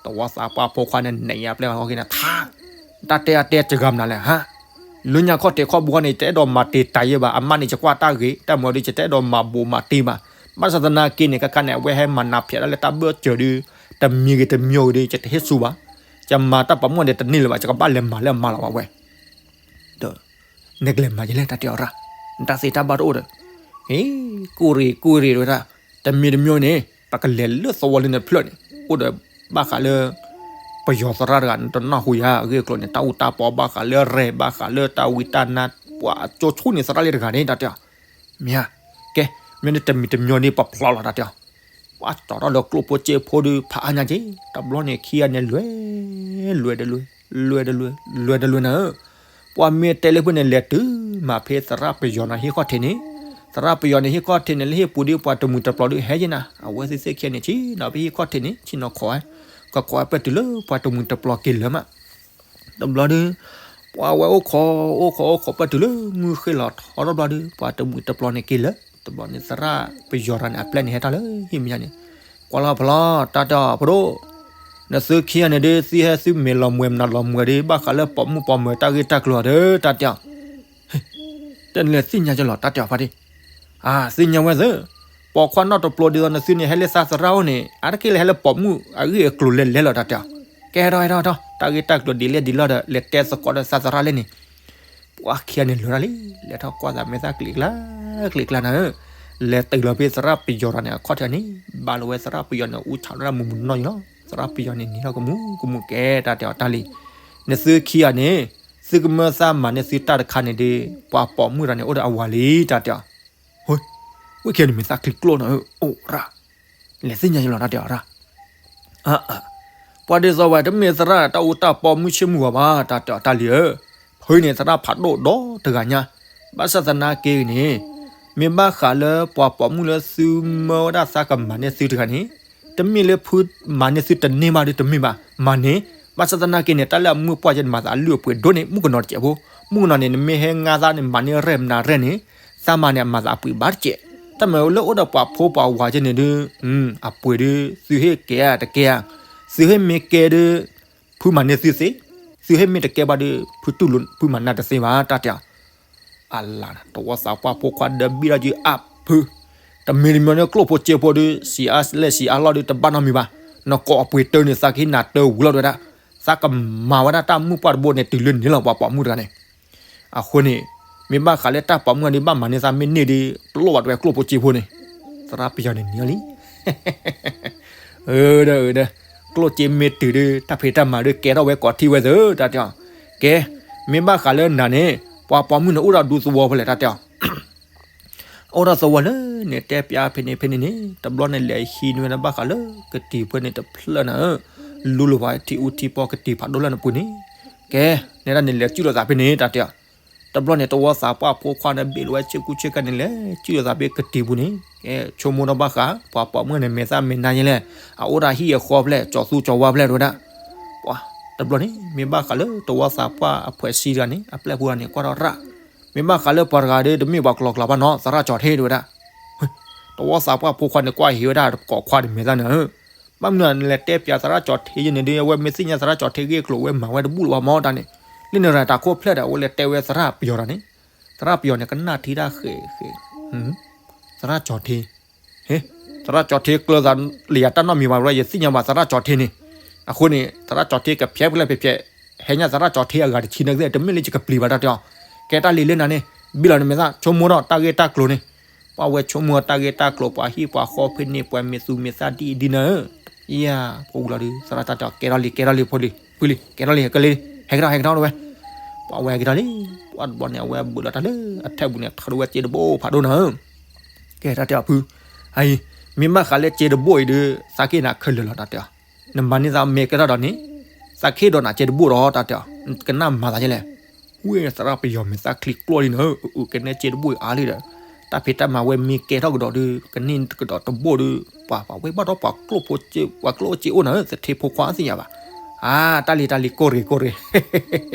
တဝီသးပှၢ်ဖိခွါန့ၣ် နဲၣ်ယၤပျဲၢ်အီၤက့ၤန့ၣ် ထါ, တၢ်တဲအတဲတဂၤမနုၤလဲၣ်ဟါ, လၢညါခီၣ်ထံးခီၣ်ဘိန့ၣ် ယတအဲၣ်ဒိးမၤတ့ၤတၢ်ယဲဘၣ်, အမါန့ၣ်ယကွၢ်တၢ်ဂ့ၤ, တၢ်မၤဒီးယတအဲၣ်ဒိးမၤဘူးမၤတ့ၤဘၣ်, ဘၣ်ဆၣ်သနာ်က့န့ၣ် ခဲခါန့ၣ် အဝဲဟဲမၤနးဖျဲးဒၣ်လၢတၢ်ဘၢၣ်စၢၤဒီး တမံၤဂ့ၤတမံၤဂ့ၤဒီး ယတဟ့ၣ်ဆူၣ်ဘၣ်, ယမၤတၢ်ပာ်မူန့ၣ်တန့ၢ်လၢၤဘၣ်, ယကဘၣ်လဲၤမၤလၢအမါလီၤဘၣ်ဝဲ ဒီး နကလဲၤမၤယလဲၣ် တၢ်တဲအီၤရၣ်, နတၢ်သ့တၢ်ဘၣ်တအိၣ်ဒီး, ဟ့ ကူၣ်ရ့ၣ်ကူၣ်ရ့ၣ်ဝဲဒၣ်, တမံၤတမံၤန့ၣ် ပကလဲၤလၢသဝီလၢနဖျၢၣ်န့ၣ်, အိၣ်ဒီးဘၣ်ဃးလၢ ပယီၤသရၣ်တဂၤ နတနၢ်ဟူယၤအဂ့ၢ်အကျိၤန့ၣ် တၢ်အူတၢ်ပီဘၣ်ဃးလၢရဲၣ် ဘၣ်ဃးလၢတၢ်ဝံတၢ်နါ, ပှၤကၠိဆိၣ်န့ၣ်သရၣ်လၢတဂၤန့ၣ် တၢ်တဲအီၤ, မ့ၢ်ဧါ, ကဲ, မ့ၢ်န့ၣ်တမံၤတမံၤန့ၣ် ပဖျီလီၤ တၢ်တဲအီၤ ပှၤကၠီၤထီၣ်လၢကျိၣ်ဖိစ့ဖိဒီး ဖးအါညါက့ၤ, တဘျီန့ၣ်ခံဂၤန့ၣ် လဲၤ လဲၤတလဲၤ လဲၤတလဲၤ လဲၤတလဲၤနၤဧၢ, ပှၤမ့ၢ်တဲလၢဖုန့ၣ် လဲၤတုၤမးဖဲသရၣ်ပယီၤန့ၣ်ဟံၣ်ခီၣ်ထံးန့ၣ်, သရၣ်ပယီၤန့ၣ်ဟံၣ်ခီၣ်ထံးန့ၣ် လၢဟ့ၣ်ပူၤဒီးပှၤတမှံၤတပျီၤဒီးဟဲက့ၤနၤ, အဝဲသ့ၣ်သ့ၣ်ခံဂၤန့ၣ် ဆ့ၣ်နီၤဖဲဟံၣ်ခီၣ်ထံးန့ၣ် ဆ့ၣ်နီၤခိးဝဲ, ကခိးဝဲပၢၢ်တုၤလၢပှၤတမှံၤတပျီၤက့ၤလၢၤမး တဘျီဒီး ပှၤဝဲအိၣ်ခိး အိၣ်ခိး အိၣ်ခိးပၢၢ်တုၤလၢမုၢ်ဃ့ၢ်လီၤထီတဘျီဒီး ပှၤတမှံၤတပျီၤန့ၣ်က့ၤလၢၤ, တဘျီန့ၣ်သရၣ်ပယီၤတဂၤန့ၣ် အပျဲၢ်န့ၣ်ဟဲထီၣ်လၢဟံၣ်မဲာ်ညါန့ၣ်, ကွၢ်လီၤဖးလီၤ တၢ်တဲအီၤဖိဒိၣ်, နသုခံဂၤန့ၣ်ဒီး သုဟဲသုမဲာ်လီၤမှဲၤမနုၤလီၤမှဲၤဒီး ဘၣ်ဃးလၢပိာ်မုၣ်ပိာ်မၢၤတၢ်ဂ့ၢ်တၢ်ကျိၤဒီး တၢ်တဲအီၤ တလဲၤသ့ၣ်ညါကလီၤ တၢ်တဲအီၤဖါတံၢ်, အါ သ့ၣ်ညါဝဲသ့ၣ်, ပိာ်ခွါနီၣ်တပျိၤဒ်သိးနသုန့ၣ် ဟဲလၢသးသရၣ်အိၣ်န့ၣ် အါတက့ၢ်လၢဟဲလၢပိာ်မုၣ်အဂ့ၢ်အကျိၤလဲၤလဲၤလီၤ တၢ်တဲအီၤ, ကဲထီၣ်ဟဲထီၣ်ထီၣ် တၢ်ဂ့ၢ်တၢ်ကျိၤဒ်လဲၣ်ဒ်လဲၣ်ဒီး လဲၤတဲသကိးဒီးသးသရၣ်လဲၣ်န့ၣ်, ပှၤခံဂၤန့ၣ်လဲၤထီၣ်လံ, လဲၤထီၣ်ကွၢ်သးမဲာ်သၣ်ကျံးကျါ ကျံးကျါနၤဧၢ, လဲၤတုၤလီၤဖဲသရၣ်ပယီၤတဂၤန့ၣ် အခီၣ်ထံးန့ၣ်, ဘၣ်လီၤဝဲသရၣ်ပယီၤန့ၣ် အူဆၣ်လၢမုၢ်မုၢ်နီၢ်နီၢ်လီၤ, သရၣ်ပယီၤန့ၣ်နံၤထီၣ်ကမူးကမူး ကဲတၢ်တဲအီၤတၢ်လံ, နသုခံဂၤန့ၣ် သုကမၢသးမၤန့ၢ်သုတၢ်တခါန့ၣ်ဒီး ပှၤပိာ်မုၣ်တဂၤန့ၣ် အိၣ်ဒီးအဝၤလံ တၢ်တဲအီၤ, ဝဲခံဂၤန့ၣ်မဲာ်သၣ်ချံကျိၣ်နၤဧၢ, အိၣ်ရၣ်, လဲၤသ့ၣ်ညါယလီၤ တၢ်တဲအီၤရၣ်, ပှၤဒ်သိးဝဲတမ့ၢ်သရၣ်တၢ်အူတၢ်ပီမုၢ်ဆ့ၣ်မုၢ်ဂီၤဘၣ် တၢ်တဲအီၤတၢ်လံဧၢ, ဖုန့ၣ်သရၣ်ဖးဒိၣ်ဒီတဂၤညါ, ဘၣ်ဆၣ်သနာ်က့န့ၣ်, မ့ၢ်ဘၣ်ဃးလၢပှၤပိာ်မုၣ်လၢသုမၢဝဲဒၣ်သးကမၤန့ၢ်သုတဂၤန့ၣ်, တမ့ၢ်လၢဖုမၤန့ၢ်သုတန့ၢ်ဘၣ်ဒီးတမ့ၢ်ဘၣ်, မၤန့ၢ်, ဘၣ်ဆၣ်သနာ်က့န့ၣ် တၢ်လၢအမုၢ်ပှၢ်ယဲန့ၣ် မၤသးအလုၢ်အပှ့ၤဒိၣ်န့ၣ် မုၣ်ကနီၤတစဲးဖိ, မုၣ်ကနီၤန့ၣ် နမ့ၢ်ဟဲငါသးန့ၣ် မၤန့ၢ်ရဲၣ်မနုၤရဲၣ်န့ၣ်, သးမၤန့ၣ် အမၤသးအပှ့ၤဘၣ်တစဲး, တၢ်မၤလၢအိၣ်ဒီးပှၤဖိပှၤဝၤယဲန့ၣ်ဒီး, အပှ့ၤဒီး သုဟ့ၣ်ကဲတကဲဧါ, သုဟ့ၣ်မ့ၢ်ကဲဒီး, ဖုမၤန့ၢ်သုသ့, သုဟ့ၣ်မ့ၢ်တကဲဘၣ်ဒီး ဖုတူၢ်လိာ်ဖုမၤနၢၤတသ့ဘၣ် တၢ်တဲအီၤ အလါ တဝီသးပှၢ်ဖိခွါဒီးဘံၣ်ဒီးယုအါဖု, တမံၤတမံၤန့ၣ်ကျိၣ်ဖိစ့ဖိဒီး စံးအါလဲၣ်စံးအါလီၢ်ဒီးတဘၣ်နီတမံၤဘၣ်, နကိးအပှ့ၤတၢၢ်န့ၣ် သးကဟံးနၤတၢၢ်ဝံၤလီၤတဝဲဒၣ်, သးကမၤဝဲဒၣ်တၢ်မုၢ်ပှၢ်တဘိန့ၣ် တုၤလၢန့ၣ်လီၤပှၤပိာ်မုၣ်တဂၤန့ၣ်, အဃိန့ၣ်, မ့ၢ်ဘၣ်ဃးလၢတၢ်ပိာ်မုၣ်ဒီးဘၣ်မၤန့ၢ်သးမ့ၢ်န့ၢ်ဒီး ပလီၢ်ဘၣ်တဝဲကျိၣ်ဖိစ့ဖိန့ၣ်, သရၣ်ပယီၤန့ၣ်နံၤလံ အၢဒီးအၢဒီး, ကျိၣ်စ့မ့ၢ်တုၤဒီး တၢ်ဖံးတၢ်မၤဒီးကဲထီၣ်ဝဲကိးထံၣ်ဝဲသ့ တၢ်တဲအီၤ, ကဲ, မ့ၢ်ဘၣ်ဃးလၢနၤန့ၣ်, ပှၤပိာ်မုၣ်န့ၣ်အိၣ်ဒီးဒူသဝီဖဲလဲၣ် တၢ်တဲအီၤ, အိၣ်ဒီးသဝီလၢန့ၣ်တဲပၠးဖဲန့ၣ်ဖဲန့ၣ်န့ၣ် တဘျီန့ၣ်လဲၤဟံးန့ၢ်ဝဲဒၣ်ဘၣ်ဃးလၢကတံၤဖဲန့ၣ်တဖျၢၣ်နၤဧၢ, လူလီၤပှၤထံအူထံပီကတံၤဖးဒိၣ်လၢနပူၤန့ၣ်, ကဲ, နဲဒၣ်န့ၣ်လဲၤစုၣ်လိာ်သးဖဲန့ၣ် တၢ်တဲအီၤ တဘျီန့ၣ် တဝီသးပှၢ်ဖိခွါန့ၣ် ဘ့ၣ်လီၤဝဲဆ့ကူဆ့ကၤန့ၣ်လဲၤ စုၣ်လိာ်သးဖဲကတံၤပူၤန့ၣ်, ကဲ, ဆိကမိၣ်ထီၣ်ဘၣ်ဃး ပှၤပိာ်မုၣ်န့ၣ် မဲာ်သၣ်မဲာ်နါယဲလဲၣ်, အအိၣ်ဒၣ်ဟံၣ်အဃီဖဲလဲၣ် ကၠီၤသူကၠီၤဝါဖဲလဲၣ် တဝဲဒၣ်, ပှၤ, တဘျီန့ၣ် မ့ၢ်ဘၣ်ဃးလၢတဝီသးပှၢ်အဖှဲးဆံတဂၤန့ၣ် အပျဲၢ်ဖိတဂၤန့ၣ် ကွၢ်ထီၣ်ရၣ်, မ့ၢ်ဘၣ်ဃးလၢပှၤတဂၤဒီး တမ့ၢ်ပှၤကလီကလီဘၣ်နီၤ သရၣ်ကၠီၤထ့ တဝဲဒၣ် တဝီသးပှၢ်ဖိခွါန့ၣ် ကွၢ်ဟ့ၣ်ဝဲဒၣ်ကိးခွါတမဲာ်သၣ်န့ၣ်ဧၢ, ဘၣ်မနုၤလဲၤတဲပၠးသရၣ်ကၠီၤထ့ယဲန့ၣ်ဒီး အဝဲမ့ၢ်သ့ၣ်ညါသရၣ်ကၠီၤထ့ဂ့ၢ်ကျိၤ အဝဲမၤဝဲတဘူၣ်လၢၤဘၣ်မ့ၢ်တၢ်န့ၣ်, လၢန့ၣ်ရၤတၢ်ခိၣ်ဖျဲၣ်ဒီး အဝဲလဲၤတဲဝဲသရၣ်ပယီၤတၢ်န့ၣ်, သရၣ်ပယီၤန့ၣ် ကနၣ်ထံတၢ်ဃဲးဃဲး, သရၣ်ကၠီၤထ့, ဟ့, သရၣ်ကၠီၤထ့ကျၢၤသးလၢယၤတၢ်နီတမံၤဘၣ် ယသ့ၣ်ညါဘၣ်သရၣ်ကၠီၤထ့န့ၣ်, အဃိန့ၣ် သရၣ်ကၠီၤထ့ကဖျဲးဖဲလဲၣ်ဖဲဖဲ, ဟဲညါသရၣ်ကၠီၤထ့အဂၤတဆံန့ၣ် တမ့ၢ်လၢယကပျံၤဘၣ်တၢ်တဲအီၤ, ကဲတၢ်လံၤလၢနၤန့ၣ်, ဘံၣ်လီၤန့ၣ်မဲာ်သၣ် ဆိကမိၣ်ထီၣ်တၢ်ဂ့ၢ်တၢ်ကျိၤန့ၣ်, ပှၤဝဲဆိကမိၣ်တၢ်ဂ့ၢ်တၢ်ကျိၤ ပှၤဟံၣ်ပှၤဃီဖဲန့ၣ် ပှၤမ့ၢ်သူမ့ၢ်သၣ်ဒ်အံၤဒ်နၤဧၢ, ယၤ, ပှၤဝံၤလီၤဒီး သရၣ်တၢ်တဲအီၤ ကဲထီၣ်လံ ကဲထီၣ်လံဖိလံ, ဖုလံ ကဲထီၣ်လံ ကလံ, ဟဲကဒီး ဟဲကဒီးဝဲ, ပှၤဝဲကဒီးလံ, ပှၤတဘျီန့ၣ် အဝဲဘုးလီၤတၢ်လၢအထၢၣ်ပူၤန့ၣ် ထီၣ်ဒိဝဲစ့တဘိဖးဒိၣ်နၤဧၢ, ကဲတၢ်တဲအီၤဖု, အအံၤ, မ့ၢ်ဘၣ်ဃးလၢစ့တဘိအံၤဒီး သးက့ၢ်နၤခဲလၢာ်လီၤတၢ်တဲအီၤ, နမၤန့ၢ်သးမဲာ်ကဲထီၣ်ဒီးန့ၣ်, သးက့ၢ်ဒီးနၤစ့တဘိဒီးတၢ်တဲအီၤ, ကနၣ်မၤသးယဲလဲၣ်, ဝံသရၣ်ပယီၤမဲာ်သၣ်ချံကျိၣ်လံနၤဧၢ, အကနဲစ့တဘိအံၤအါလံဒီး, တ တၢ်ဖံးတၢ်မၤဝဲမ့ၢ်ကဲထီၣ်ကဒီးဒီး ကန့ၢ်ကဒီးတဘိၣ်ဒီး ပှၤပှၤဝဲဘၣ်ဒီးပှၤကျိၣ်ဖိစ့ ပှၤကျိၣ်ဖိစ့အိၣ်နၤဧၢ သထ့ဖိခွါသ့ၣ်ညါဘၣ်. အါ တၢ်လံၤတၢ်လံၤ ကိၢ်ရ့ၣ်ကိၢ်ရ့ၣ်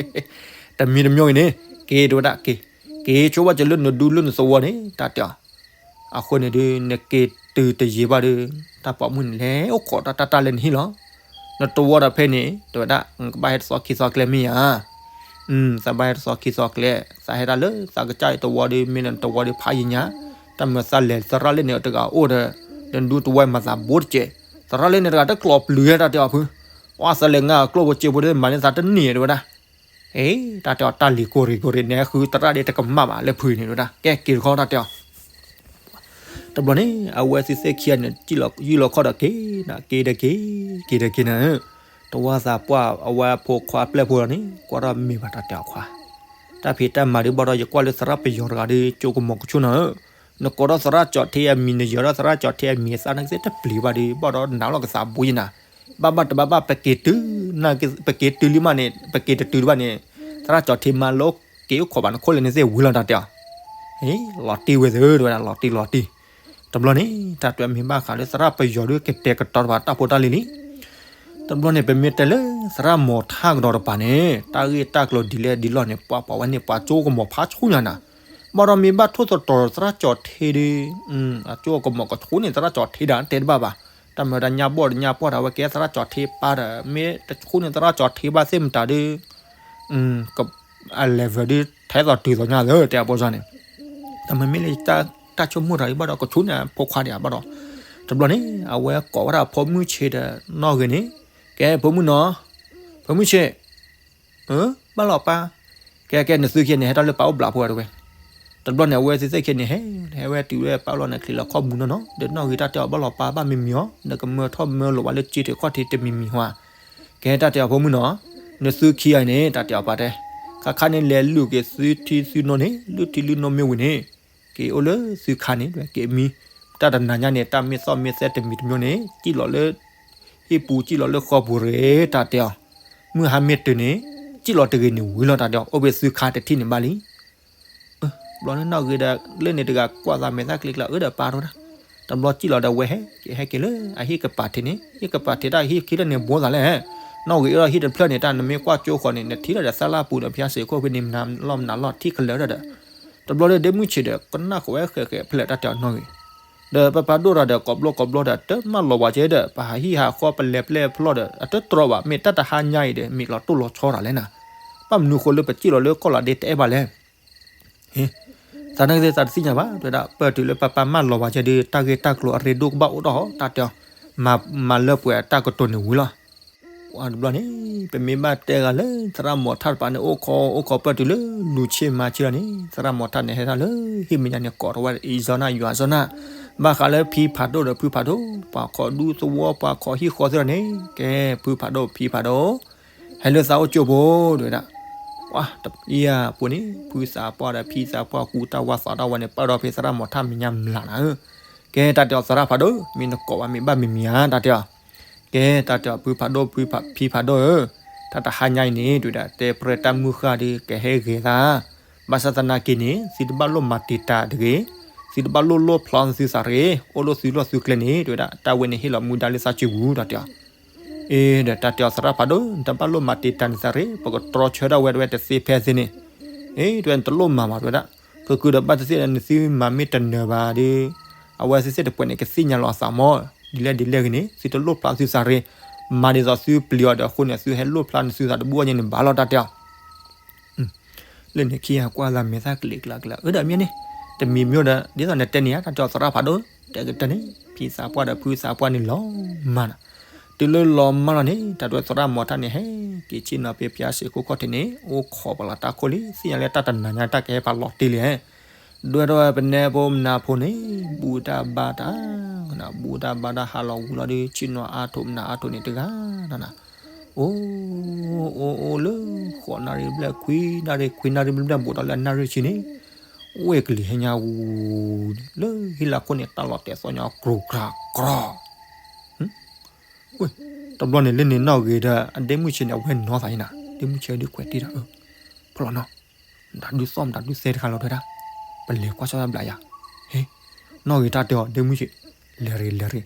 တမံၤတမံၤအံၤန့ၣ် က့ၤတဲဝဲဒၣ်က့ၤ က့ၤဆိဘၣ်စၢၤလၢနဒူလၢနသဝီန့ၣ် တၢ်တဲအီၤ အဃိန့ၣ်ဒုး နက့ၤတုၤတယံာ်ဘၣ်ဒီး တၢ်ပိာ်မုၣ်န့ၣ် လဲၤအိၣ်ခိးတၢ်တၢ်လၢနဟံၣ်လီၤ. နသဝီဒီးဖဲန့ၣ် တဲဝဲဒၣ် ကဘၣ်ဟဲတသီခံသီကျဲမ့ၢ်ဧါ. သးဘၣ်ဟဲတသီခံသီကျဲ သးဟဲတၢ်လၢသးကစၢ်အံၤသဝီဒီး မ့ၢ်နသဝီဒီးဖးယံာ်ညါ, တၢ်မၤသးလဲၤသရၣ်လၢန့ၣ်တဂၤအိၣ်ဒီး နဒူသဝီမၤသးဘိတကဲး, သရၣ်လၢန့ၣ်တဂၤတကျိးပျုၤဝဲတၢ်တဲအီၤဖု, ပှၤသးလဲၤငါကျိၣ်ဖိစ့ဖိဒီးမၤန့ၢ်သးတန့ၢ်တဲဝဲဒၣ်. အ့ တၢ်တဲအီၤတၢ်လံၤကိၢ်ရ့ၣ်ကိၢ်ရ့ၣ် နဲဃုသရၣ်ဒ်တကမၣ်ဘၣ်လၢဖုန့ၣ်တဲဝဲဒၣ် ကဲက့ၤတခီတၢ်တဲအီၤ တဘျီန့ၣ် အဝဲသ့ၣ်သ့ၣ်ခံဂၤန့ၣ် ယုၢ်လီၤခီၣ်ဒီးက့ၤနၤက့ၤဒီးက့ၤ က့ၤဒီးက့ၤနၤဧၢ, တဝီသးပှၢ်အဝဲဖိခွါပျဲၢ်ဖိလီၤန့ၣ် ကွၢ်ထီၣ်မ့ၢ်ဘၣ်တၢ်တဲအီၤခွါ, တၢ်ဖံးတၢ်မၤဒုးဘၣ်ဒီး ယကွၢ်လၢသရၣ်ပယီၤတဂၤဒီး ကၠိကမီၤကဆူၣ်နၤဧၢ, နကိးထီၣ်သရၣ်ကၠီၤထ့အမံၤ နယၢၤထီၣ်သရၣ်ကၠီၤထ့အမံၤ သးနာ်က့သ့ၣ်တပျံၤဘၣ်ဒီး ဘၣ်ဒီးနးလီၤကသးဘိယနၤ, ဘၣ်ဘၣ်တဘၣ်ဘၣ် ပက့ၤတုၤလံမးန့ၣ် ပက့ၤတတုၤဒံးဘၣ်န့ၣ် သရၣ်ကၠီၤထ့မါလၢက့ၤအိၣ်ခိးဘၣ်နခိၣ်လၢနသ့ၣ်ဝံၤလီၤတၢ်တဲအီၤ, လီၤတံၢ်ဝဲသ့ၣ်တဲဝဲဒၣ် လီၤတံၢ်လီၤတံၢ်, တဘျီန့ၣ် တၢ်တဲမ့ၢ်ဘၣ်ဃးလၢသရၣ်ပယီၤဒုးကတဲာ်ကတီၤတပၤတၢ်ဖိတၢ်လံၤလံ တဘျီန့ၣ် ပမ့ၢ်တဲလၢသရၣ်မီၤထၣ်ကဒီးတပၤန့ၣ် တၢ်ဂ့ၢ်တၢ်ကျိၤဒ်လဲၣ်ဒ်လဲၣ်န့ၣ် ပှၤပှၤဝဲန့ၣ် ပှၤကၠိကမီၤဖးဆူညါနၤ, ဘၣ်ဒီးမ့ၢ်ဘၣ်ထိၣ်သတြီၤသရၣ်ကၠီၤထ့ဒီး အကၠိကမီၤကဆူၣ်န့ၣ် သရၣ်ကၠီၤထ့ဒၣ်တဲတဘၣ်ဘၣ်, တၢ်မၤတၢ်ညၣ်ဘီၣ်တညၣ်ပှၢ်တၢ်ဝဲကဲသရၣ်ကၠီၤထ့ပၢ်ဒီး မ့ၢ်တဆူၣ်န့ၣ်သရၣ်ကၠီၤထ့ဘၣ်သ့ၣ်မတၤဒီး အ level ဒုးထဲသိးတုၤသိးညါသၢတဲအဘီၣ်န့ၣ်, တမ့မ့ၢ်လၢတၢ်ဆိကမိၣ်တၢ်အံၤဘၣ်ဒီး ကဆူၣ်န့ၣ်ဖိခွါဒံးဘၣ်ဒီး, တဘျီန့ၣ် အဝဲကိးဝဲဒၣ်ဖိမုၣ်ဆ့ဒီးနီၣ်ဂ့ၤန့ၣ်, ကဲဖိမုၣ်နီၤ, ဖိမုၣ်ဆ့, ဘၣ်လီၤပၢ်, ကဲကဲနသုခံန့ၣ် ဟဲထီၣ်လၢပၢ်အိၣ်ဘျးဖိဝဲတဝဲ, တဘျီန့ၣ် အဝဲသ့ၣ်သ့ၣ်ခံန့ၣ် ဟဲဟဲဝဲတုၤဝဲပၢ်လီၤန့ၣ် ချံးလီၤခီၣ်မူနီၢ်နီၢ် ဒီးနီၣ်ဂ့ၤတၢ်တဲအီၤဘၣ်လီၤပၢ်ဘၣ်မံၤမံၤအီၤ နကမၢထီၣ်မၢလိာ်ဘၣ်လၢက့ထုးခီၣ်ထံးတမံၤမံၤဟါ ကဲတၢ်တဲအီၤဖိမုၣ်နီၤ, နသုခံဂၤအံၤန့ၣ် တၢ်တဲအီၤပၢ်တဲ, ခါခါန့ၣ်လဲၤလုၢ်က့ၤသုထံသုနိန့ၣ် လုၢ်ထံလုၢ်နိမ့ၢ်ဝံၤန့ၣ်, က့ၤအိၣ်လၢသုခါန့ၣ် က့ၤမံ, တၢ်တနၤညါန့ၣ် တၢ်မ့ၢ်သီၣ်မ့ၢ်သဲတမံၤတမံၤန့ၣ် စံၣ်လီၤလၢ ဟံၣ်ပူၤစံၣ်လီၤလၢဃီပူၤရ့ၣ် တၢ်တဲအီၤ, မုၢ်ဟါမ့ၢ်တုၤန့ၣ် စံၣ်လီၤတဂ့ၤန့ၣ်ဝံၤလီၤ တၢ်တဲအီၤ အိၣ်ဘ့ၣ်သုခါတထံၣ်န့ၣ်ဘၣ်လံ ဘျီန့ၣ်နီၣ်ဂ့ၤဒီး လၢန့ၣ်တဂၤကွၢ်သးမဲာ်သၣ်ကျ့ကျၢၤအၢဒီးပၢ်တဝဲဒၣ်, တဘျီစံၣ်လီၤဒီးဝဲဟဲက့ၤဟဲက့ၤလၢအဟံၣ်ကပၤထံးန့ၣ် ဟံၣ်ကပၤထံးတၢ်ဟံၣ်ခံလၢန့ၣ်ဘိသးလဲၣ်, နီၣ်ဂ့ၤအိၣ်ဒီးဟံၣ်တဖျၢၣ်န့ၣ် တၢ်နမ့ၢ်ကွၢ်ကၠိဃီန့ၣ် နထံၣ်လီၤဒီးသၣ်လၢပူၤဒီးဖၠါစ့းခိၣ်ဖဲန့ၣ် မနၤလီၢ်မနၤလီၢ်ထံၣ်ကလၢာ်ဒီး, တဘျီဒီးဒ့မုၢ်ဆံးဒီး ကနၣ်ဃီဝဲဃဲးဃဲးဖဲလဲၣ်တၢ်တဲအီၤနီၣ်ဂ့ၤ ဒီးပပၢ်ဒိၣ်တဂၤဒီး ကိးဘျီကိးဘျီဒီး တမၢလီၤဝဲကဲဒီး ပဟးဟံၣ်ဟးဃီပလဲၤပျဲၢ်ဖျီၣ်ဒီး အတတြီဘၣ် မ့ၢ်တၢ်တဟါညါအံၤဒီး မ့ၢ်လီၤတိၢ်လီၤဆီတၢ်လဲၣ်နၤ, ဘၣ်မနုၤဃိလၢပစံၣ်လီၤလၢကီၢ်လီၤဒ့တအဲၣ်ဘၣ်လဲၣ်, ဟ့, သးနာ်က့သးတသ့ၣ်ညါဘၣ် တဲဝဲဒၣ် ပၢၢ်တုၤလၢပၢ်ပၢ်မၢလီၤဝဲကဲဒီး တၢ်ဂ့ၢ်တၢ်ကျိၤအရ့ဒိၣ်ကဘၣ်အိၣ်ထီၣ်ဟီ တၢ်တဲအီၤ, မၤလၢပှဲၤတၢ်ကတိၤန့ၣ်ဝံၤလီၤ ပှၤတဘျီန့ၣ် ပမ့ၢ်ဘၣ်တဲဂၤလၢသရၣ်မီၤထၣ်တပၤန့ၣ် အိၣ်ခိးအိၣ်ခိးပၢၢ်တုၤလၢလူၤဆ့မၤဆ့လီၤန့ၣ် သရၣ်မီၤထၣ်န့ၣ်ဟဲထီၣ်လၢဟံၣ်မဲာ်ညါန့ၣ် ကိးထီၣ်ဝဲအံၤစီနၢ်ယွၤစီနၢ်, ဘၣ်ဃးလၢဖံဖးဒိၣ်ဒီးဖုဖးဒိၣ် ပှၤခိးဒူသဝီ ပှၤခိးဟံၣ်ဃီသ့ၣ်လီၤန့ၣ် ကဲဖုဖးဒိၣ်ဖံဖးဒိၣ် ဟဲလၢသးအိၣ်ကၠိဖိ တဲဝဲဒၣ်, ပှၤတပျံၤပူၤန့ၣ် ဖုသးပှၢ်ဒီးဖံသးပှၢ်ကူတၢ်ဝါသးတၢ်ဝါန့ၣ် ပၢၢ်ဒီးဖဲသရၣ်မီၤထၣ်မဲာ်ညါမျးနၤဧၢ ကဲတၢ်တဲအီၤသရၣ်ဖးဒိၣ် မ့ၢ်နကိးဘၣ်မ့ၢ်ဘၣ်မံၤမံၤဧါ တၢ်တဲအီၤ, ကဲတၢ်တဲအီၤဖုဖးဒိၣ်ဖံဖးဒိၣ်ဧၢ, တၢ်တဟါညါအံၤန့ၣ် တဲဝဲဒၣ် တဲပြဲတၢ်မုၢ်ဃၢ်ဒီး ကဟဲဂဲၤသး, ဘၣ်ဆၣ်သနာ်က့န့ၣ် သုတဘၣ်လိၣ်မၤတံာ်တာ်တဂ့ၤ, သုတဘၣ်လိၣ်လိၣ်ဖျီသုသးတဂ့ၤ, အိၣ်လၢသုလီၢ်သုကျဲန့ၣ် တဲဝဲဒၣ် တၢ်ဝဲန့ၣ်ဟ့ၣ်လီၤမူဒါလၢသးစုပူၤ တၢ်တဲအီၤ အ့ ဒီးတၢ်တဲအီၤသရၣ်ဖးဒိၣ် နတဘၣ်လိၣ်မၤတံာ်တာ်နသးရ့ ပကတြီဆၢထီၣ်ဝဲတဝဲတသ့ဖဲသ့န့ၣ်, အ့ တဲဝဲနတလိၣ်မၤဘၣ်တဲဝဲဒၣ်, ကကုၤဒီးဘၣ်တသ့ဒီးနသုမၤမ့ၢ်တနၢၤဘၣ်ဒီး အဝဲသ့ၣ်သ့ၣ်တပှဲၤန့ၣ် ကသ့ၣ်ညါလီၤအသးမး, ဒ်လဲၣ်ဒ်လဲၣ်ဂ့ၤန့ၣ် သုတလိၣ်ဖျါသုသးရ့, မၤဒ်သိးသုပျံၤအီၤဒီးအဃိန့ၣ် သုဟဲလိၣ်ဖျါနသုသးတဘူၣ်အီၤညါန့ၣ်ဘၣ်လီၤတၢ်တဲအီၤ လၢန့ၣ်ခံဂၤကွၢ်သးမဲာ်သၣ်ကလံၤကျါကျါ အၢ ဒီးမ့ၢ်န့ၣ်, တမံၤမ့ၢ်ဒီး ဒ်သိးနတဲန့ၣ်ဧါ တၢ်တဲအီၤသရၣ်ဖးဒိၣ်, တဲကတၢၢ်န့ၣ် ဖံသးပှၢ်ဒီးဖုသးပှၢ်န့ၣ်လီၤမၢ်နီၤ, တုၤလၢလီၤမၢ်လီၤန့ၣ် တၢ်ဒွဲၣ်သရၣ်မီၤထၣ်န့ၣ် ဟဲက့ၤဆ့ၣ်နီၤဖဲဖၠါစ့းခိၣ်ခီၣ်ထံးန့ၣ် အိၣ်ခိးပလီၤတၢ်ခိၣ်လံ သ့ၣ်ညါလၢတၢ်တနၤညါတၢ်ကဟဲဖးလီၤတ့ၢ်လံ, ဒွဲၣ်ထီၣ်ဝဲပနဲဖိမနၤဖိန့ၣ် ဘူးတၢ်ဘါတၢ်, ဘူးတၢ်ဘါတၢ်ဟးလီၤဝံၤလီၤဒီး ဆ့ၣ်နီၤအါထီၣ်မနၤအါထီၣ်န့ၣ်တဂၤနီၤ အိၣ်, အိၣ်အိၣ်လၢ ဃိးနၣ်ရံၣ်ဘျဲၣ် ခွံနၣ်ရံၣ် ခွံနၣ်ရံၣ်ဘျဲၣ် ဘူးဒီးလၢအနၣ်ရံၣ်ဆံန့ၣ်, ဝ့ၢ်ကလံၤဟဲညါဝူၤန့ၣ် လၢဟံၣ်လၢခိၣ်န့ၣ် တၢ်လီၤတဲာ်သီၣ်ညါ ကြူကြၢကြူ, တဘျီန့ၣ်လၢန့ၣ်နီၣ်ဂ့ၤဒီး အဒ့မုၢ်ဆ့န့ၣ် အဝဲနီၤသးအံၤနၤ ဒ့မုၢ်ဆ့ဒုးကွဲးတ့ၢ်ဒီး ဖီလီၤနီၤ မတၤဒုးသီၣ်မတၤဒုးသဲတခါလီၤတဲဒၣ်, ပလဲၤကွၢ်ဆီၣ်တၢ်ဘျးယၤ, ဟ့, နီၣ်ဂ့ၤတၢ်တဲအီၤ ဒ့မုၣ်ဆံး, လဲၤရ့လဲၤရ့,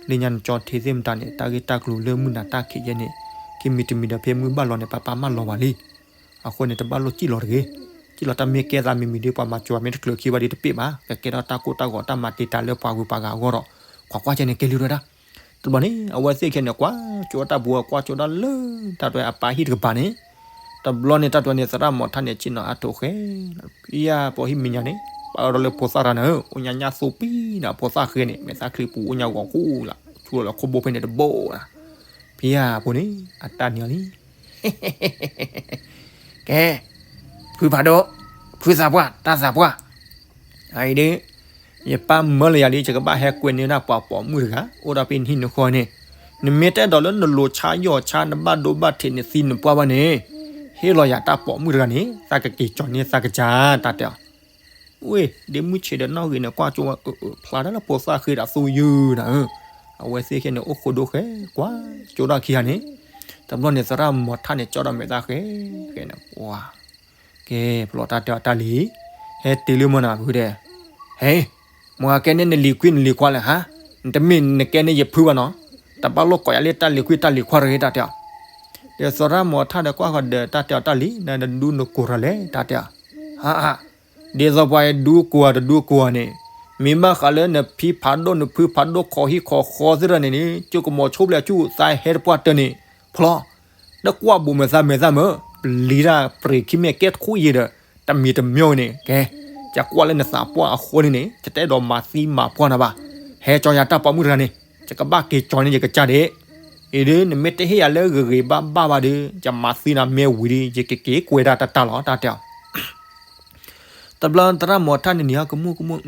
လၢညါနကၠီထံသ့ၣ်မတၤန့ၣ် တၢ်ဂ့ၢ်တၢ်ကျိၤလၢမုၢ်နၤတၢ်ခံးယဲန့ၣ် ခံမံၤတမံၤဒီးဖဲမုၢ်ဘၣ်လီၤန့ၣ် ပပာ်မၢလီၤဝဲလံ. အဃိန့ၣ် တဘၣ်လိၣ်စံၣ်လီၤတဂ့ၤ. စံၣ်လီၤတၢ်မ့ၢ်ကဲသးမံၤမံၤဒီး ပှၤမၤစၢၤမ့ၢ်တချုးခံဘၣ်ဒီးတပ့ၢ်ဘၣ်, ကကဲထီၣ်တၢ်ကိၢ်တၢ်ဂီၤတၢ်မၤတံာ်တာ်လၢပှၤဂုၤပှၤဂၤအဂီၢ်ဒီး ကွၢ်ကွၢ်ကဲန့ၣ်ကဲလံဝဲဒၣ်. တဘျီန့ၣ် အဝဲသ့ၣ်ခဲန့ၣ် ကွၢ်ကၠိတၢ်ပူၤ ကွၢ်ကၠိဒၣ်လၢ တၢ်တွဲအပၢ်ဟံၣ်တကပၤန့ၣ်, တဘျီန့ၣ် တၢ်တွဲန့ၣ် သရၣ်မီၤထၣ်န့ၣ် ဆ့ၣ်နီၤအါထီၣ်ဃဲ, ဖံယါ ပိာ်ဟံၣ်မဲာ်ညါန့ၣ် ပာ်အီၤဒီးလၢဖိသၣ်တဂၤန့ၣ် အိၣ်ညါညၣ်သူပံနၤ ဖိသၣ်ဃဲန့ၣ် မဲာ်သၣ်ချံပူၤအိၣ်ညါဂီၤကူလၢ် ဆူလီၤလၢခိၣ်ဘိဖဲန့ၣ်တဘိနၤ, ဖံယါ အဖိန့ၣ် အတၢ်န့ၢ်အီၤလံ ကဲ, ဖုဖးဒိၣ်, ဖုသးပှၢ်, တၢ်သးပှၢ်, အအံၤဒ်, ယပၢ်မၢလၢယၤဒ် ယကဘၣ်ဟဲကွဲန့ၢ်ဒၣ်ပှၤပိာ်မုၣ်တဂၤ အိၣ်ဒီးဖဲနဟံၣ်နဃီန့ၣ်, နမ့ၢ်တအဲၣ်ဒိးလၢနလိၤဆါယီၢ်ဆါ နဘၣ်ဒိဘၣ်ထံး နသံနပှၢ်ဘၣ်န့ၣ်, ဟ့ၣ်လီၤယၤတၢ်ပိာ်မုၣ်တဂၤန့ၣ် သးကက့ၤကၠီၤန့ၢ်သးကစၢ် တၢ်တဲအီၤ ဝ့ၢ် ဒ့မုၣ်ဆံးဒီးနီၢ်ဂ့ၤန့ၣ် ကွၢ်ကၠိဝဲ ဖျါတၢ်လၢဖိသၣ်ဃ့ဒီးသူယုၢ်နၤဧၢ, အဝဲသ့ၣ်ခဲန့ၣ် အိၣ်ဃိဒိၣ်ဃဲ ကွၢ်ကၠိဒၣ်ခံဂၤန့ၣ်, တဘျီန့ၣ် သရၣ်မီၤထၣ်န့ၣ် ကၠီဒီးမဲာ်သၣ်ဃဲ, ဃဲန့ၣ် ပှၤ, ကဲ ဖျီတၢ်တဲအီၤတၢ်လံ, ဟဲတ့ၢ်လၢမနၤဖုဒဲး, ဟဲ, မ့ၢ်ကဲန့ၣ်နလံၤခွံနလံၤခွါလဲၣ်ဟါ, နတမ့ၢ်နကဲန့ၣ်ယဖုဘၣ်နီၤ, တဘၣ်လိၣ်ကိးယၤလၢတၢ်လံၤခွံတၢ်လံၤခွါတဂ့ၤ တၢ်တဲအီၤ ဒီးသရၣ်မီၤထၣ်ဒီးကွၢ်ဃီၤဒီး တၢ်တဲအီၤတၢ်လံ, နဒူနကိၤရၤလဲၣ် တၢ်တဲအီၤ, ဟါ, ဒ်သိးပှၤဒူကိၤတဒူကိၤန့ၣ်, မ့ၢ်ဘၣ်ဃးလၢနဖံဖးဒိၣ်နဖုဖးဒိၣ်ခီဟံၣ်ခီဃီသ့ၣ်တဖၣ်န့ၣ်န့ၣ် ကၠိကမီၤဆိဘျဲၣ်ဆူၣ်သးဟဲတပှၢ်တၢၢ်န့ၣ်, ဖျီ, တကွၢ်ဘူးမဲာ်သၣ်မဲာ်သၣ်မၢ, ပျံၤတၢ်ပြံၤခံမ့ၢ်ကဲတခူၣ်အံၤဒီး, တမံၤတမံၤန့ၣ် ကဲ, ယကွၢ်လၢနသးပှၢ်အဃိန့ၣ်န့ၣ် ယတအဲၣ်ဒိးမၤသံမၤပှၢ်နၤဘၣ်, ဟဲကၠီယၤတၢ်ပိာ်မုၣ်တဂၤန့ၣ်, ယကဘၣ်က့ၤကၠီန့ၢ်ယကစၢ်ဒၣ်, အံၤဒ် နမ့ၢ်တဟ့ၣ်ယၤလၢဂ့ၤဂ့ၤဘၣ်ဘၣ်ဘၣ်ဒီး ယမၤသံနၤမ့ၢ်ဝံၤဒီး ယကက့ၤကွဲဒၣ်တၢ်တၢ်လီၤ တၢ်တဲအီၤ တဘျီသရၣ်မီၤထၣ်န့ၣ်န့ၣ် ဟဲကမူၣ်ကမူၣ်,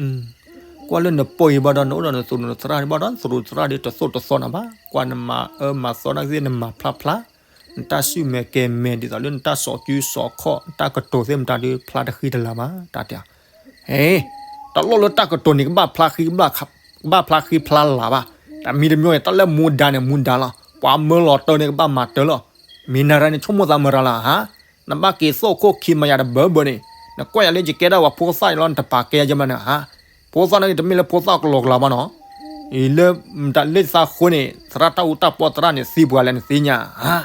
ကွၢ်လၢနပိာ်အံၤဘၣ်ဒီး နအိၣ်ဒီးနသူၣ်နသရၣ်ဘၣ်ဒီး နသူၣ်နသရၣ်ဒီးတသိၣ်တသီနၤဘၣ်, ကွၢ်နမၤအၢမၤသီနာ်က့သ့ၣ် နမၤဖျါဖျါ, နတၢ်ဆူၣ်မဲာ်ကဲမဲာ် ဒ်သိးလၢနတၢ်စီၤစုစီၤခီၣ် နတၢ်ကတိၤသ့ၣ်မတၤဒီး ဖျါတဃံတလၤဘၣ် တၢ်တဲအီၤ, ဟဲ, တလိၣ်လၢတၢ်ကတိၤန့ၣ် ကဘၣ်ဖျါဃံ ကဘၣ်ဖျါဃံဖျါလၤဘၣ်, တမံၤတမံၤန့ၣ် တၢ်လၢမူဒါန့ၣ် မူဒါလီၤ, ပှၤမၢလီၤတၢ်န့ၣ် ကဘၣ်မၤတၢ်လီၤ, မ့ၢ်နၤရၤန့ၣ် ဆိကမိၣ်သးမရၤလၢဟါ နဘၣ်က့ၤသိၣ်ခိၣ်ခံမၤယၤတဘၢဘၢန့ၣ်, နကွၢ်ယၤလၢယကဲဒၣ်ပှၤဖိသၣ်န့ၣ်လီၤ နတပာ်ကဲယၤမးန့ၣ်ဟါ, ဖိသၣ်န့ၣ်တမ့ၢ်လၢဖိသၣ်ကလီကလီဘၣ်နီၤ, အံၤလၢမတၤလၢသးဃိန့ၣ် သရၣ်တၢ်အူတၢ်ပီသရၣ်န့ၣ် သံပှၤလဲၣ်နသ့ၣ်ညါဟါ,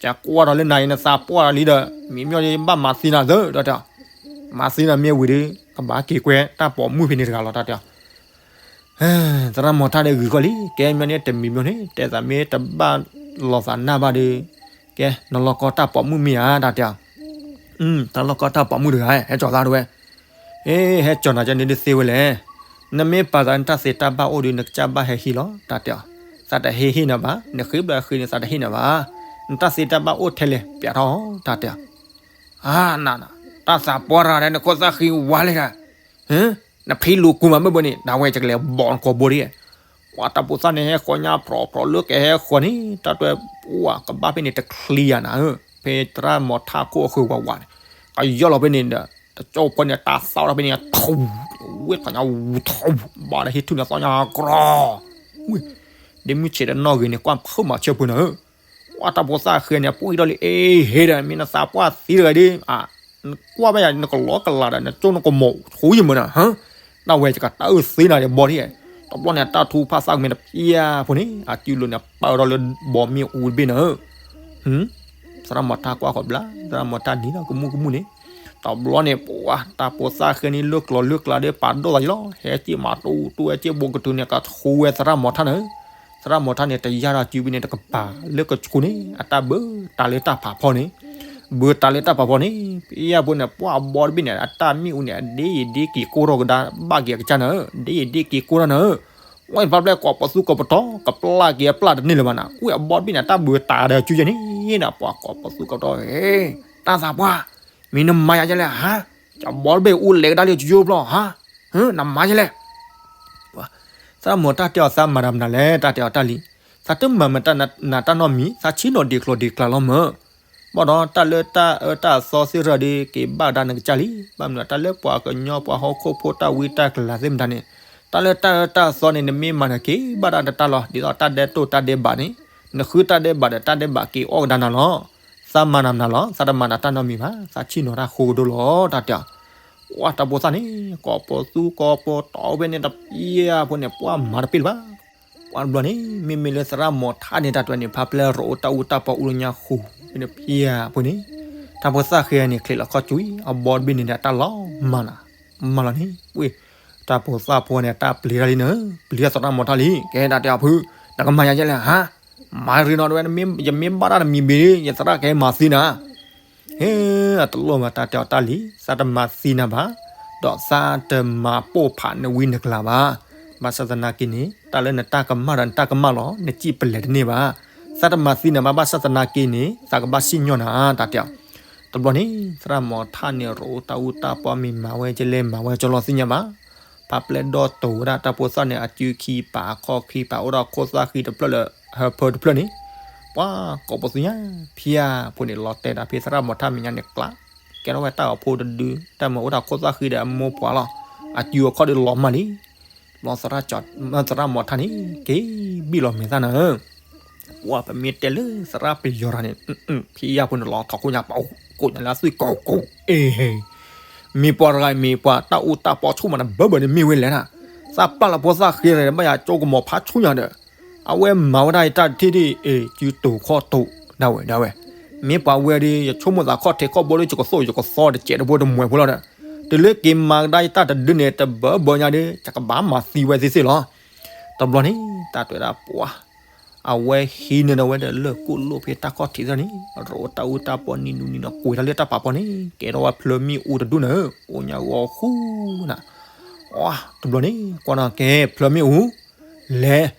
ယကွၢ်ဒီးလၢနၤအံၤနသးပှၢ်လံဒီး မ့ၢ်မ့ၢ်ဘၣ်မၤသံနၤသၢ တၢ်တဲအီၤ, မၤသံနၤမ့ၢ်ဝံၤဒီး ကဘၣ်က့ၤကွဲတၢ်ပိာ်မုၣ်ဖဲန့ၣ်တဂၤလီၤ တၢ်တဲအီၤ သရၣ်မီၤထၣ်ဒီးဂုာ်ဃီလံ ကဲမ့ၢ်န့ၣ်တမံၤမ့ၢ်န့ၣ် တဲသးမ့ၢ်တဘၣ်လီၤသးနၢ်ဘၣ်ဒီး, ကဲ နလီၢ်ကီတၢ်ပိာ်မုၣ်မ့ၢ်ဧါ တၢ်တဲအီၤ, တၢ်လီၢ်ကီတၢ်ပိာ်မုၣ်တဂၤ ဟဲကၠီၤသးတဝဲ, အ့ ဟဲကၠီၤနၤကဲန့ၣ်ဒ်သ့ဝဲလဲၣ်, နမ့ၢ်ပာ်သးနတၢ်သ့တၢ်ဘၣ်အိၣ်ဒီး နကစၢ်ဘၣ်ဟဲဟံၣ်လီၤ တၢ်တဲအီၤ, သးတဟဲဟ့ၣ်နၤဘၣ်, နဃ့ဘျီဃ့န့ၣ် သးတဟ့ၣ်နၤဘၣ်, နတၢ်သ့တၢ်ဘၣ်အိၣ်ထဲလဲၣ် ပျးထီၣ် တၢ်တဲအီၤ အါနၤ, တၢ်သးပှၢ်တဂၤဒီး နခိၣ်သၣ်ဃံဝါလံတဂၤ, နဖံလူၤကူမးမ့ၢ်ဘၣ်န့ၣ် ဒၣ်ဝဲယကလဲၤဘီၣ်နကိာ်ဘိဒ်, ပှၤတၢ်ဖိသၣ်န့ၣ်ဟဲဃီညါဖြီဖြီလၢကဟဲဃီန့ၣ် တၢ်တွဲပှၤကဘၣ်ဖဲန့ၣ်တချံယၤနၤဧၢ, ဖဲသရၣ်မီၤထၣ်ခိၣ်အဃုာ်ဝးဝးန့ၣ်, ကယီၢ်လီၤဖဲန့ၣ်ဒီး တကၠိဖိန့ၣ် တၢ်သီၣ်ထီၣ်ဖဲန့ၣ် ထူ, ဝ့ၢ်ခီညါဝူထူ, ဘၣ်ဒီးဟ့ၣ်ထူၣ်န့ၣ်သီၣ်ညါကြီ, ဝ့ၢ်, ဒ့မုၢ်ဆံးဒီးနီၢ်ဂ့ၤန့ၣ် ကွၢ်ဖုးမၤဆၢဖိနၤဧၢ ပှၤတၢ်ဖိသၣ်ဃဲန့ၣ် ပှၤအံၤဒီးလံ အ့ ဟ့ၣ်ဒီး မ့ၢ်နသးပှၢ်သံတဂၤဒီး, နကွၢ်ဘၣ်ယၤ နကလီကလးဒီး နကၠိနကမီၤဆူယမုၢ်နၤ, တၢ်ဝဲယကတၢ်အုၣ်သ့နၤဒီးဘီဒ်, တဘျီန့ၣ် တၢ်ထူဖးသၣ်ကမဲာ်တပျၢ်ဖိန့ၣ် အစုလိၤန့ၣ် ပာ်ဒီးလၢဘီမ့ၣ်အူတဘ့ၣ်နၤဧၢ သရၣ်မီၤထၣ်ကွၢ်ဃီဘျါ သရၣ်မီၤထၣ်နံၤဒီးကမူၣ်ကမူၣ်န့ၣ်, တဘျီန့ၣ် ပှၤတၢ်ဖိသၣ်ဃဲန့ၣ် လၢကျိၤလၢကျါဒီး ပာ်ဒိၣ်သးယလီၤ, ဟဲက့ၤမၤတူတူဝဲက့ၤဘိးကတုၤန့ၣ် ကဆူဝဲသရၣ်မီၤထၣ်န့ၣ်, သရၣ်မီၤထၣ်န့ၣ် တယၢ်ဒီးစုဘ့ၣ်န့ၣ် တကပၤလၢကဆူန့ၣ် အတၢ်ဘၢတၢ်လၢတၢ်ဖးဖီန့ၣ်, ဘၢတၢ်လၢတၢ်ဖးဖီန့ၣ်, ပယၢ်ဖိန့ၣ် ပှၤအဘီတဘ့ၣ်န့ၣ် အတၢ်မ့ၣ်အူန့ၣ် အဒ့ယဒ့က့ၤကိၢ်ထီၣ်ကဒါ ဘၣ်က့ၤအကစၢ်နၤဧၢ, ဒ့ယဒ့က့ၤကိၢ်ထီၣ်နၤဧၢ ဝဲဖျါဖျဲၣ်ကိးပသူကိးပတီၢ် ကပျၢ်က့ၤအပျၢ်တန့ၢ်လၢၤဘၣ်နၤ, ဝဲအဘီတဘ့ၣ်န့ၣ် တၢ်ဘၢတၢ်ဒီးစုယဲန့ၣ်နၤ, ပှၤကိးပသူကိးပတီၢ်, တၢ်သးပှၢ်, မ့ၢ်နမၤယၤယဲလဲၣ်ဟါ, ယဘီတဘ့ၣ်အူလဲၤကဒါလၢယယိဖျီၣ်ဟါ, နမၤယဲလဲၣ် သရၣ်မီၤတၢ်တဲအီၤ သးမၤတၢ်မနုၤလဲၣ် တၢ်တဲအီၤတၢ်လံ, သးတမၤမတၤနၤတၢ်နီတမံၤ သးဆ့ၣ်နီၤဒံးကျိၤဒံးကျါလီၤမၢ်, ဘၣ်ဒီးတၢ်လၢတၢ်အၢတၢ်သီသ့ၣ်တဖၣ်ဒီး က့ၤဘၣ်ဒၣ်နကစၢ်လံ, ဘၣ်မနုၤတၢ်လၢပှၤကညီပှၤဟီၣ်ခိၣ်ဖိတၢ်ဝံတၢ်ကလၤသ့ၣ်မတၤန့ၣ်, တၢ်လၢတၢ်အၢတၢ်သီန့ၣ် နမ့ၢ်မၤန့ၣ်က့ၤဘၣ်ဒၣ်တၢ်လီၤ, ဒ်သိးတၢ်ဒဲးတိၢ်တၢ်ဒဲးဘးန့ၣ်, နဃုတၢ်ဒဲးဘးဒီးတၢ်ဒဲးဘးက့ၤအီၣ်ကဒါနၤလီၤ, သးမၤနၤမနုၤလီၤ, သးတမၤနၤတၢ်နီတမံၤဘၣ်, သးဆ့ၣ်နီၤတၢ်ဃိကဒီးလီၤ တၢ်တဲအီၤ ပှၤတၢ်ဖိသၣ်န့ၣ် ကိးပိာ်သူကိးပိာ်တီဖဲန့ၣ်တပျၢ်ဖိန့ၣ် ပှၤမၤတပ့ၢ်လၢၤဘၣ်. ပှၤတဘျီန့ၣ် မ့မ့ၢ်လၢသရၣ်မီၤထၣ်န့ၣ် တၢ်တဝဲန့ၣ် ဖးပျဲရိးအိၣ်တၢ်အူတၢ်ပီအူလၢညါဃိ ဖဲန့ၣ်ဖျါဖိန့ၣ် တၢ်ဖိသၣ်ဃဲန့ၣ် ချံးလီၤခီၣ်ကၠူအံၤ အဘီတဘ့ၣ်န့ၣ်ဒီး တၢ်လီၤမၤနၤ မၤလီၤန့ၣ် ဝ့ၢ် တၢ်ဖိသၣ်ဖိန့ၣ် တၢ်ပျံၤတၢ်လံနၤ ပျံၤတၢ်သရၣ်မီၤထၣ်လံ ကဲတၢ်တဲအီၤဖု နကမၤယၤယဲလဲၣ်ဟါ မၤရ့နီၤတဝဲ ယမ့ၢ်ဘၣ်တၢ်တမံၤဘ့ၣ် ယသရၣ်ကဟဲမၤသံနၤ ဟ့ အတလိၣ်မး တၢ်တဲအီၤတၢ်လံ သးတမၤသံနၤဘၣ် ဒီးသးတမၤပိာ်ဖးနဝံနကလၤဘၣ်. ဘၣ်ဆၣ်သနာ်က့န့ၣ် တၢ်လၢနတၢ်ကမၣ်ဒီးနတၢ်ကမၣ်လီၤ နစံၣ်ပလဲၤတန့ၢ်ဘၣ်. သးတမၤသံနၤဘၣ် ဘၣ်ဆၣ်သနာ်က့န့ၣ် သးကဘၣ်စံၣ်ညီၣ်နၤ တၢ်တဲအီၤ. တဘျီန့ၣ် သရၣ်မီၤထၣ်န့ၣ် ရိးတၢ်အူတၢ်ပီမ့ၢ်မၤဝဲကလဲၣ် မၤဝဲကလီၤသ့ၣ်ညါဘၣ်. ဖးပျဲဒီတိၤဝဲဒၣ်တၢ်ဖိသၣ်န့ၣ် အစုခံပာ်အခီၣ်ခံပာ် အိၣ်ဒီးခိၣ်သၣ်ဃံတဖျၢၣ်လၢဟၢဖၢတဖျၢၣ်န့ၣ် ပှၤကိးပသူညါ ဖံယါဖိန့ၣ် လီၤတဲာ်ဒီးဖဲသရၣ်မီၤထၣ်မဲာ်ညါန့ၣ်ကျါ ကဲထီၣ်ဝဲတၢ်ဂီၤဖိတဒု တၢ်မၤအိၣ်ဒီးခိၣ်သၣ်ဃံဒီးအမိၢ်ပှၢ်လီၤ. အစုအခီၣ်ဒီးလီၤမၢ်လံ. ဘျီသရၣ်မီၤထၣ်န့ၣ် က့ၤဘံၣ်လီၤမဲာ်သၣ်နၤဧၢ ပှၤပမ့ၢ်တဲလၢသရၣ်ပယီၤတၢ်န့ၣ် ဖံယါဖိန့ၣ်လီၤထီၣ်ခိၣ်ညါပှၤကိးညါလၢအသွံၣ်ကိးကိး အ့ မ့ၢ်ပှၤတဂၤမ့ၢ်ပှၤတၢ်အူတၢ်ပီဆိကမိၣ်နၤဘၢဘၢန့ၣ်မ့ၢ်ဝဲလဲၣ်နၤ သးပာ်လီၤဖိသၣ်ဃံန့ၣ် ဘၣ်ယၤကၠိကမီၤဖးဆူညါဒီး အဝဲမၤဝဲဒၣ်ယတၢ်တထံၣ်ဒ်အ့ၣ် စုတိၤခီၣ်တိၤ ဒၣ်ဝဲဒၣ်ဝဲ မ့ၢ်ပှၤဝဲဒီး ယဆိကမိၣ်သးခီၣ်ထံးခီၣ်ဘိဒီး ယကသိၣ်ယကသီတစဲးတဘိတမှဲၤဖိလီၤဒီး တုၤလၢက့ၤမၤကဒါယတၢ်တဒုန့ၣ် တဘၢဘၢညါဒီး ယကဘၣ်မၤသံဝဲသ့ၣ်သ့ၣ်လီၤ. တဘျီန့ၣ် တၢ်တဲဝဲဒၣ်ပှၤ အဝဲဟံးန့ၢ်ဒီးဝဲဒီးလၢၢ်ကိၣ်လိၣ်ဖဲတၢ်ခီၣ်ထံးသ့ၣ်န့ၣ် ရိးတၢ်အူတၢ်ပီနံၤနူနံၤနီၤ ကွံာ်တၢ်လၢတၢ်ပာ်ပီန့ၣ် ကဲထီၣ်ဝဲဖျၢမ့ၣ်အူတဒူၣ်န့ၣ် အိၣ်ညါဂီၤဃူနၤ တဘျီန့ၣ် ကွၢ်နီၤကဲ ဖျၢမ့ၣ်အူ လဲၤ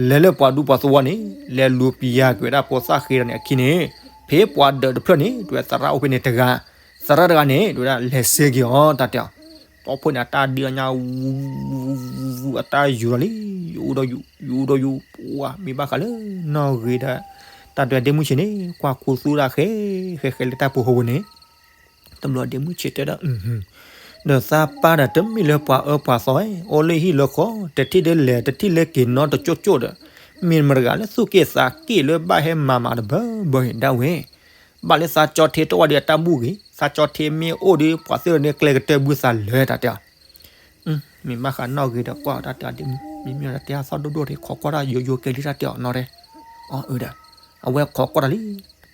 လဲၤလၢပှၤဒူပှၤသဝီန့ၣ် လဲၤလူၤပျၢ်ကွံာ်ဝဲဒၣ်ဖိသၣ်ဃံဒီးန့ၣ်အခံန့ၣ် ဖဲပှၤဒၢးတဖျၢၣ်န့ၣ် တဲဝဲသရၣ်အိၣ်ဖဲန့ၣ်တဂၤ သရၣ်တဂၤန့ၣ် တဲဝဲဒၣ် လဲၤစ့ၢ်က့ၤအီၤ တၢ်တဲအီၤ တီဖိန့ၣ် အတၢ်ဒုးအညါ ဝူ အတၢ်ယူၤဒီးလံ ယူၤဒီးယူၤ ယူၤဒီးယူၤ ပှၤမ့ၢ်ဘၣ်ဃးလၢနီၣ်ဂ့ၤဒီး တၢ်တဲဒ့မုၢ်ဆ့ၣ်န့ၣ် ကွၢ်ခူသူၣ်ဒၣ်ဃဲ ဃဲဃဲလၢတၢ်ပူၤဟိဝဲန့ၣ် တဘျီဒ့မုၢ်ဆ့ၣ်တဲဒၣ် ဒီးသးပၢ်ဒီးတမ့ၢ်လၢပှၤအၢပှၤသီ အိၣ်လၢဟံၣ်လၢဃီ တထံၣ်ဒ်လဲၣ် တထံၣ်လၢက့ၤနီတကၠိၣ်ကၠိၣ်ဒီး မ့ၢ်မတဂၤလၢသူၣ်က့ၣ်သးက့ၣ်လၢဘၣ်ဟဲမၤမၤတဘၢဘၢဒၣ်ဝဲ ဘၣ်လၢသးကၠီထ့တအိၣ်ဝဲဒီးအတၢ်ဘူၣ်ဂ့ၤ သးကၠီထ့မ့ၢ်အိၣ်ဒီး ပှၤသ့ၣ်ဒီးန့ၣ်ကျဲကတၢၢ်ဘုသးလၢတၢ်တဲအီၤ မ့ၢ်ဘၣ်ဃးနီၣ်ဂ့ၤဒီးကွၢ်တၢ်တဲအီၤ မ့မ့ၢ်တၢ်တဲအသီၣ်ဒိၣ်ဒိၣ်ဒီး ခိးကွၢ်တၢ်ယိယိကဲလံတၢ်တဲအီၤနီၣ်တဲ အၢဒီး အဝဲခိးကွၢ်တၢ်လံ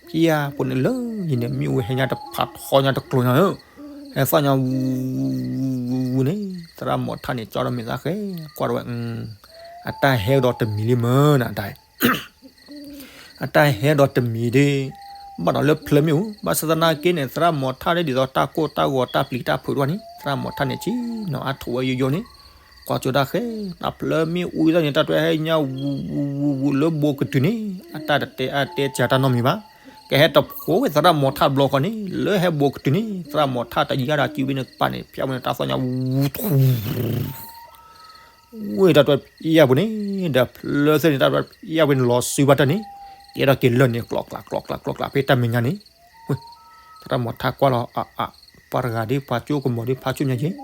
ဖံယါဖိန့ၣ်လၢယန့ၣ်မ့ၣ်အူဟဲညါတဖးထီညါတကျိၤညါဧၢ ဟဲသီၣ်ညါဝူဝူဝူန့ၣ် သရၣ်မီၤထၣ်န့ၣ် ကၠီဒီးမဲာ်သၣ်ဃဲ ကွၢ်တဝဲ အတၢ်ဟဲဒီးတမံၤလံမၢနၤတၢ် အတၢ်ဟဲဒီးတမံၤဒီး ဘၣ်ဒီးလၢဖျၢမ့ၣ်အူ ဘၣ်ဆၣ်သနာ်က့န့ၣ် သရၣ်မီၤထၣ်ဒ်သိးတၢ်ကိၢ်တၢ်ဂီၤတၢ်ပျံၤတၢ်ဖုးတဝဲန့ၣ် သရၣ်မီၤထၣ်န့ၣ် ဆ့ၣ်နီၤအါထီၣ်ဝဲယိယိန့ၣ် ကွၢ်ကၠိဒၣ်ဃဲ တၢ်ဖျၢမ့ၣ်အူအံၤသ့ၣ်န့ၣ် တၢ်တွဲဟဲညါဝူဝူဝူဝူလၢဘိကတုၤန့ၣ် အတၢ်တတဲအါတဲစှၤတၢ်နီတမံၤဘၣ် ကဟဲတဖိးဝဲသရၣ်မီၤထၣ်တဘျီဃီန့ၣ် လၢဟဲဘိကတုၤန့ၣ် သရၣ်မီၤထၣ်တယံၤဒၣ်စုဘ့ၣ်န့ၣ်ကပၤန့ၣ် ဖျါဝဲန့ၣ်တၢ်သီၣ်ညါဝူ ဝ့ၢ်တၢ်တွဲဖံးယါပူၤန့ၣ် ဒီးဖျၢသ့ၣ်န့ၣ် တၢ်တွဲဖံးယါပူၤန့ၣ် လီၤစုဘၣ်တၢ်န့ၣ် ကဲထီၣ်က့ၤလၢာ်န့ၣ် ကျီကျီကျီကျီကျီဖဲတၢ်မဲာ်ညါန့ၣ် ဝ့ၢ် သရၣ်မီၤထၣ်ကွၢ်လီၤ အ အ ပှၤတဂၤဒ် ပှၤကၠိကမီၤဒ် ဖးဆူညါက့ၤ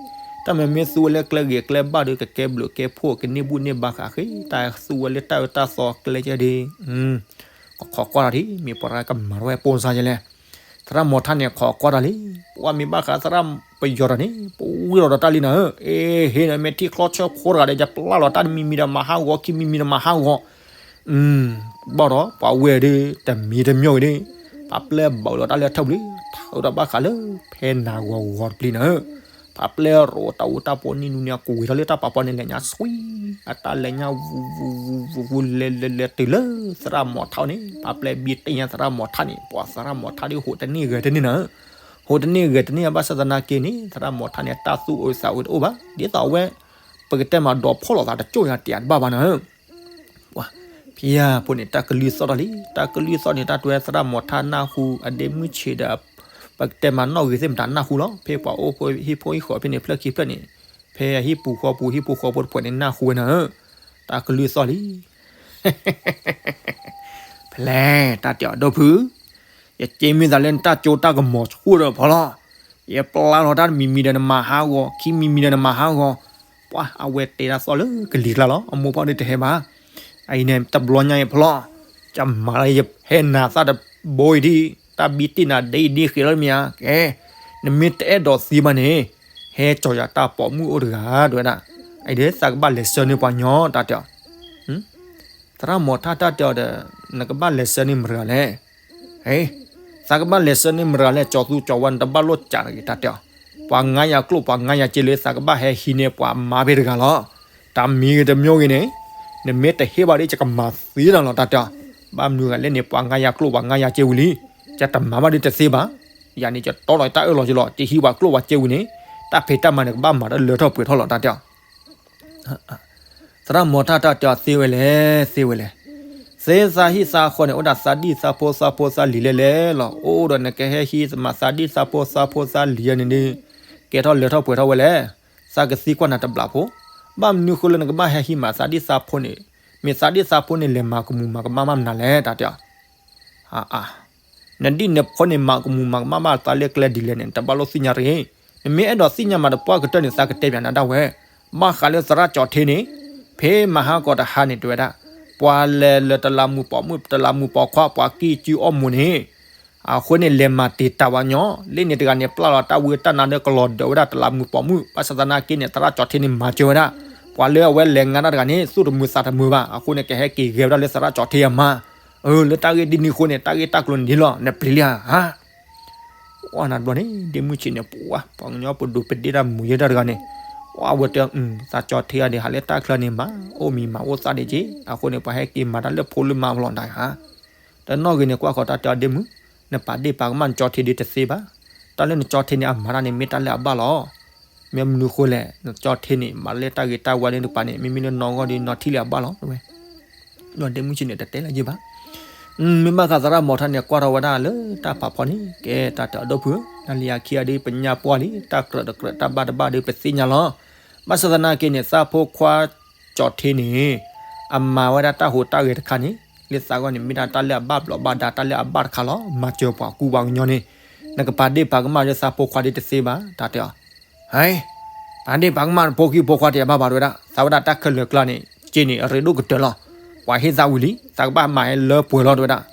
တၢ်မ့မ့ၢ်သူဝဲလၢကျဲဂ့ၤကျဲဘၣ်ဒီး ကကဲဘျုးကဲဖှိၣ် ကန့ၢ်ဘူၣ်န့ၢ်ဘါဃးဃ့ တၢ်သူဝဲလၢတၢ်အၢတၢ်သီကျဲကဲဒ် ကခိးကွၢ်တၢ်ဒ် မ့ၢ်ပှၤတဂၤကမၤထီၣ်ဝဲပိၢ်စါယဲလဲၣ် သရၣ်မီၤထၣ်န့ၣ် ခိးကွၢ်တၢ်လံ ပှၤမ့ၢ်ဘၣ်ဃးသရၣ်ပယီၤဒီးန့ၣ် ပဝံၤလီၤဒီးတၢ်လံနၤဧၢ အ့ ဟ့ၣ်နၤမ့ၢ်ထံၣ်ချီဆၢဖိတဂၤဒီး ယပျၢ်လီၤတၢ်တမံၤမံၤဒီးမၤဟးဂီၤ ခံမံၤမံၤဒီးမၤဟးဂီၤ ဘၣ်ဒီး ပှၤဝဲၢ်ဒီး တမံၤတမံၤအံၤန့ၣ် ဖးပျဲဘၣ်လီၤတၢ်လၢထၢၣ်ပူၤလံ ထၢၣ်ဒီးဘၣ်ဃးလၢ ဖဲနၤဂီၤဂီၤတပျံၤနၤဧၢ ဖးပျဲရိးတၢ်အူတၢ်ပီနံၤနူနံၤ အကွံာ်ထီၣ်လၢတၢ်ပာ်ပီန့ၣ် လဲၤညါဆွံ အတၢ်လဲၤညါဝူဝူဝူဝူဝူ လဲၤလဲၤလဲၤတုၤလၢသရၣ်မီၤထၣ်န့ၣ် ဖးပျဲဘံတ့ၢ်ညါသရၣ်မီၤထၣ်န့ၣ် ပှၤသရၣ်မီၤထၣ်ဒ်ဟူးတန့ၢ်ဂဲၤတန့ၢ်နၤဧၢ ဟူးတန့ၢ်ဂဲၤတန့ၢ် ဘၣ်ဆၣ်သနာ်က့န့ၣ် သရၣ်မီၤထၣ်န့ၣ် တၢ်သူၣ်အုးသးအုးတအိၣ်ဘၣ် ဒ်သိးအဝဲ ပကတဲမးဒီးဖီၣ်လိာ်သးတကၠိၢ်ညါတယးတဘၣ်ဘၣ်နၤ ပှၤ ဖံယါဖိန့ၣ် တၢ်ကလုၢ်သီၣ်တၢ်လံ တၢ်ကလုၢ်သီၣ်န့ၣ် တၢ်တွဲသရၣ်မီၤထၣ်နၢ်ဟူ အဒ့မုၢ်ဆ့ၣ်ဒီး ပကတဲမးနီၣ်ဂ့ၤသ့ၣ်မတၤနၢ်ဟူလီၤ ဖဲပှၤအိၣ်ဖိဟံၣ်ဖိဟံၣ်ဃီဖဲန့ၣ် ဖျၢၣ်ခံဖျၢၣ်န့ၣ် ဖဲအဟံၣ်ပူၤဃီပူၤ ဟံၣ်ဖိဃီဖိတဖှဲးန့ၣ် နၢ်ဟူဝဲနၤဧၢ တၢ်ကလုၢ်သီၣ်လံ ဖဲလဲၣ် တၢ်တဲအီၤဒိၣ်ဖု ယက့မ့ၢ်သးလၢနတၢ်ကၠိတၢ်ကမီၤဆူၣ်ဒီးဖီလီၤ ယပျၢ်လီၤတၢ်တမံၤမံၤဒီးနမၤဟးဂီၤ ခံမံၤမံၤဒီးနမၤဟးဂီၤ ပှၤအဝဲတဲတၢ်သီၣ်လၢကလံၤကျါလီၤ အမိၢ်ဖီဒုတဟဲဘၣ် အအံၤန့ၣ် တဘျီညါအံၤဖီလီၤ ကမၤလၢယဟဲနၤသၣ်တဘိအံၤဒ် တၢ်ဘံတ့ၢ်နၤဒ်အံၤဒ်ဃ့လီၤမ့ၢ်ဧါ ကဲ နမ့ၢ်တအဲၣ်ဒိးသံဘၣ်န့ၣ် ဟဲကၠီၤယၤတၢ်ပိာ်မုၣ်အိၣ်တဂၤ တဲဝဲဒၣ်, အံၤဒီးသးကဘၣ်လဲၤဆှၢန့ၢ်ပှၤညီ တၢ်တဲအီၤ, သရၣ်မီၤထၣ်တၢ်တဲအီၤဒီး နကဘၣ်လဲၤဆှၢန့ၢ်မတၤတဂၤလဲၣ်. သးကဘၣ်လဲၤဆှၢန့ၢ်မတၤတဂၤလဲၣ်, ကၠီၤသူကၠီၤဝါ နတဘၣ်လိၣ်ကးတဂ့ၤ တၢ်တဲအီၤ, ပှၤငါယၤကျိၣ်ပှၤငါယၤစ့လၢသးကဘၣ်ဟဲဟံးန့ၢ်ပှၤမါဖဲတဂၤလီၤ. တၢ်မံၤဂ့ၤတမံၤဂ့ၤန့ၣ် နမ့ၢ်တဟ့ၣ်ဘၣ်ဒီး ယကမၤသံနၤလီၤ တၢ်တဲအီၤ, ဘၣ်မနုၤဂၤလဲၣ်န့ၣ် ပှၤငါယၤကျိၣ်ပှၤငါယၤစ့ဝံၤလံ, ယတမၤဘၣ်ဒုးတသ့ဘၣ်, ယၤန့ၣ်ယတီလီၤတၢ်အၢၣ်လီၤယလီၤ, ယဟံးပှၤကျိၣ်ပှၤစ့ဝံၤန့ၣ် တၢ်ဖံးတၢ်မၤန့ၣ် ကဘၣ်မၤတၢ်လၢထီၣ်ပှဲၤထီၣ်လီၤ တၢ်တဲအီၤ. သရၣ်မီၤထၣ်တၢ်တဲအီၤသ့ဝဲလဲၣ် သ့ဝဲလဲၣ်, သ့သးဟံၣ်သးဃီန့ၣ် အိၣ်ဒၣ်သးဒံၣ်သးဖိသးဖိသးလံၤလဲၣ်လဲၣ်လီၤ, အိၣ်ဒီးနကဟဲဟံးမးသးဒံၣ်သးဖိသးဖိသးလံၤယၤန့ၣ်ဒီး ကဲထီၣ်လၢထီၣ်ပှဲၤထီၣ်ဝဲလဲၣ်, သးကသံကွၢ်နၤတဘျီဖိ, ဘၣ်မနုၤဃိလၢနကဘၣ်ဟဲဟံးမးသးဒံၣ်သးဖိန့ၣ်, မ့ၢ်သးဒံၣ်သးဖိန့ၣ် လဲၤမၤကမူၤမၤကမၣ်မးမနုၤလဲၣ် တၢ်တဲအီၤ. နဒံၣ်နဖိန့ၣ် မၤကမူၤမၤကမၣ်ဘၣ်သးလၢကျဲဒ်လဲၣ်န့ၣ် နတဘၣ်လိၣ်သ့ၣ်ညါတဂ့ၤ, နမ့ၢ်အဲၣ်ဒိးသ့ၣ်ညါမးတပှၢ်ကတၢၢ်န့ၣ် သးကတဲပၠးနၤဒၣ်ဝဲ, ဘၣ်ဃးလၢသရၣ်ကၠီၤထ့န့ၣ်, ဖဲမဟါကီးတဟါန့ၣ် တဲဝဲဒၣ်, ပှၤလဲၤလၢတလးမူးပိာ်မုၣ် တလးမူးပိာ်ခွါ ပှၤကံၢ်ကၠုအီၣ်မူးန့ၣ် အဃိန့ၣ် လဲၤမၤတံာ်တာ်ဝဲညီ, လၢန့ၣ်တဂၤန့ၣ် ပျၢ်လီၤတၢ်ဝံတၢ်နါလၢကလီၤဒၢးဝဲဒၣ်တလးမူးပိာ်မုၣ်, ဘၣ်ဆၣ်သနာ်က့န့ၣ် သရၣ်ကၠီၤထ့န့ၣ် မၤစၢၤဝဲဒၣ်, ပှၤလၢအဝဲလဲၤငါတၢ်တဂၤန့ၣ် သူၣ်တမုာ်သးတမုာ်ဘၣ်, အဃိန့ၣ် ကဟဲက့ၤဂဲၤဝဲဒၣ်လၢသရၣ်ကၠီၤထ့အမါ, အၢ လၢတၢ်ဂ့ၢ်ဒ်န့ၣ်အဃိန့ၣ် တၢ်ဂ့ၢ်တၢ်ကျိၤန့ၣ်ဒ်လီၤ, နပျံၤလံဧါ အီၣ်နၤတဘျီန့ၣ် ဒ့မုၢ်ဆံးန့ၣ် ပှၤ ပှၤကညီပဒိၣ်ပဒ့တၢ်မူၤယဲၢ်တၢ်တဂၤန့ၣ်, အဝဲတဲ သးကၠီၤထ့အဒံး ဟးလၢတၢ်ချၢန့ၣ်မး အိၣ်မံၤမၤအိၣ်သးဒံးက့, အဃိန့ၣ် ပှၤဟဲက့ၤမၤတၢ်လၢဖိလၢမါဖီလီၤဒၣ်ဧါ, တနီၣ်ဂ့ၤန့ၣ် ကွၢ်ဃီၤတၢ်တဲအီၤဒ့မုၢ်, နပာ်ဒ့ၣ်ပာ်ကမၣ်နကၠီၤထ့ဒုးတသ့ဘၣ်, တၢ်လၢနကၠီၤထ့န့ၣ် အမၤတၢ်န့ၣ် မ့ၢ်တၢ်လၢအဘၣ်လီၤ, မ့ၢ်မနုၤဃိလဲၣ် နကၠီၤထ့န့ၣ် မၤလၢတၢ်ဂ့ၤတၢ်ဝါဒ်န့ၣ်တကပၤန့ၣ် မ့မ့ၢ်လၢနီၢ်ဂီၢ်ဒီး နီၢ်ထံၣ်လၢအဘၣ်လီၤ တဲဝဲ ဒီးဒ့မုၢ်ဆံးန့ၣ် တတဲလၢၤဘၣ်. မ့ၢ်ဘၣ်ဃးသရၣ်မီၤထၣ်န့ၣ် ကွၢ်ထီၣ်ဝဲဒၣ်လၢတၢ်ဖးဖီန့ၣ် ကဲတၢ်တဲအီၤဒီပုၢ်ဧၢ, နလံယၤခံဂၤဒီး ပညၣ်ပှၢ်လံ, တၢ်ကြၢးတကြၢးတၢ်ဘၣ်တဘၣ်ဒီး ပသ့ၣ်ညါလီၤ. ဘၣ်ဆၣ်သနာ်က့န့ၣ် သးဖိခွါကၠီၤထ့န့ၣ် အမၤဝဲဒၣ်တၢ်ဟူးတၢ်ဂဲၤတခါန့ၣ် လၢသးဂီၢ်န့ၣ် မ့ၢ်ဒၣ်တၢ်လၢအဘၣ်ဘျီးဘၣ်ဒါ တၢ်လၢအဘၣ်တခါလီၤ. မၤစၢၤပှၤကူပှၤကညီန့ၣ် နကပာ်ဒ့ၣ်ပာ်ကမၣ်လၢသးဖိခွါဒ်တသ့ဘၣ် တၢ်တဲအီၤ ဟဲ, ပာ်ဒ့ၣ်ပာ်ကမၣ်ဖိခံဖိခွါတယၤဘၣ်ဘၣ် တဲဝဲဒၣ်, သးဝဲဒၣ်တၢ်ခဲလၢာ်ကျါန့ၣ် က့န့ၣ် အရ့ဒိၣ်ကတၢၢ်လီၤ. ပှၤဟ့ၣ်သးဝံၤလံ သးကဘၣ်မၤဟဲလၢပှဲၤလီၤ တဲဝဲဒၣ်.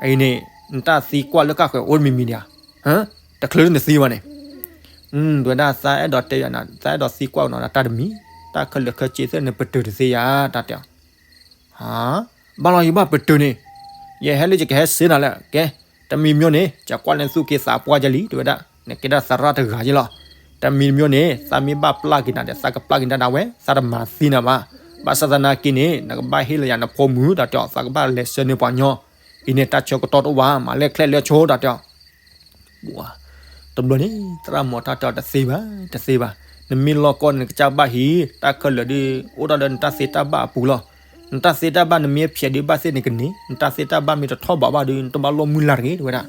အံၤန့ၣ် နတၢ်သံကွၢ်လၢကၢ်ဃဲၤအိၣ်တမံၤမံၤဒံးဧါ, တချုးလၢနသံဘၣ်န့ၣ်, တဲဝဲဒၣ် သးအဲၣ်ဒိးတဲယၤနၤ သးအဲၣ်ဒိးသံကွၢ်နၤတၢ်တမံၤ, တၢ်ခဲလၢာ်ခဲဆ့သ့ၣ်န့ၣ် ပတုာ်တသ့ယၤ တၢ်တဲအီၤ ဘၣ်လီၤယဘၣ်ပတုာ်န့ၣ်, ယဟဲလၢယကဟဲစ့နၤလၢ ကဲ, တမံၤမံၤန့ၣ် ယကွၢ်လၢနသူၣ်က့သးပှၢ်ယဲလံ တဲဝဲဒၣ်, နကဲဒၣ်သရၣ်တဂၤယဲလီၤ. တမံၤမံၤန့ၣ် သးမ့ၢ်ဘၣ်ပျၢ်က့ၤနၤဒီး သးကပျၢ်က့ၤနၤဒၣ်ဝဲ, သးတမၤသံနၤဘၣ်. ဘၣ်ဆၣ်သနာ်က့န့ၣ် နကဘၣ်ဟ့ၣ်လီၤယၤနဖိမုၣ် တၢ်တဲအီၤ, သးကဘၣ်လဲၤဆှၢန့ၢ်ပှၤညီ, အံၤန့ၣ်တၢ်ဆၢကတီၢ်တအိၣ်ဘၣ်, မၤလဲၣ်ချဲၣ်လဲၣ်ဆိ တၢ်တဲအီၤ တဘျီန့ၣ် သရၣ်မီၤထၣ်တဲအီၤ တသ့ဘၣ်, တသ့ဘၣ်. နမ့ၢ်လီၢ်ကီၢ်န့ၣ် နကစၢ်ဘၣ်ဟံး, တၢ်ခဲလၢာ်ဒီး အိၣ်ဒၣ်လၢနတၢ်သ့တၢ်ဘၣ်အပူၤလီၤ. နတၢ်သ့တၢ်ဘၣ် နမ့ၢ်ဖျဲးဒုးဘၣ်သ့ၣ်န့ၣ်ကန့ၢ်, နတၢ်သ့တၢ်ဘၣ်မ့ၢ်တထီၣ်ဘးဘၣ်ဒီး နတဘၣ်လိၣ်မုၢ်လၢ်တဂ့ၤ တဲဝဲဒၣ်.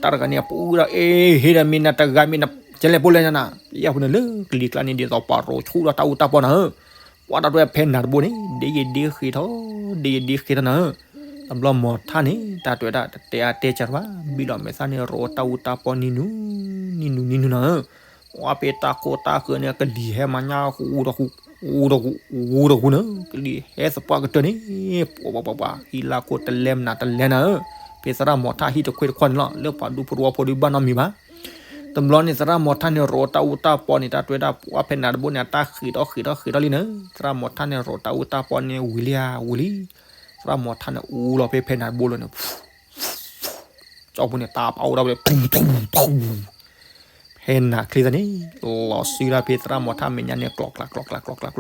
တၢ်တဂၤန့ၣ် အပူၤဒီး အ့ ဟ့ၣ်ဒီးမ့ၢ်နတဂၤမ့ၢ်နကလဲၤပိာ်လဲၣ်နၤ, ယဲၢ်ပူၤန့ၣ်လၢကလံၤကျါန့ၣ် ဒ်သိးပှၤရိၤဆူၣ်ဒီးတၢ်အူတၢ်ပီနၤဧၢ ပှၤတၢ်တွဲဖဲနၤတဘိန့ၣ် ဒ်ယဒ်ဃ့ထီၣ်, ဒ်ယဒ်ဃ့ထီၣ်နၤဧၢ. တဘျီမီၤထၣ်န့ၣ် တၢ်တွဲဒၣ်တတဲအါတဲစှၤတဘၣ်, ဘံၣ်လီၤမဲာ်သၣ်န့ၣ် ရိၤတၢ်အူတၢ်ပီနံၤနူၤ, နံၤနူၤနံၤနူၤနၤဧၢ. ပှၤဖဲတၢ်ခိတၢ်ဃၢၤန့ၣ် ကလံၤဟဲမၤညၣ်ဃူတဃူ, ဃူတဃူ, ဃူတဃူန့ၣ် ကလံၤဟဲသပှၢ်ကတၢၢ်န့ၣ်, ပှၤပှၤပှၤပှၤ ဟံၣ်လၢခိၣ်တလဲမနၤတလဲနၤဧၢ. ဖဲသရၣ်မီၤထၣ်ဟံၣ်တခွ့တခွီန့ၣ်လီၤ, လၢပှၤဒူဖိတဝီဖိဒုးဘၣ်နီတမံၤဘၣ်. တဘျီန့ၣ် သရၣ်မီၤထၣ်န့ၣ် ရိၤတၢ်အူတၢ်ပီန့ၣ် တၢ်တွဲဒၣ်ပှၤဖဲနၤတဘိန့ၣ် အတၢ်ဃ့ထီၣ်ဃ့ထီၣ်ဃ့ထီၣ်လံနၤ. သရၣ်မီၤထၣ်န့ၣ် ရိၤတၢ်အူတၢ်ပီန့ၣ် ဝံၤလံဧါ ဝံၤလံ. သရၣ်မီၤထၣ်န့ၣ် အူလီၤဖဲဖဲနၤတဘိလီၤန့ၣ်, ကၠီပူၤန့ၣ် တၢ်ပာ်အိၣ်ဒၣ်ဝဲ ဖဲနၤချ့သးန့ၣ် လီၤစုဒၣ်ဖဲသရၣ်မီၤထၣ်မဲာ်ညါန့ၣ် ကျီကျီကျီကျီကျီကျီကျ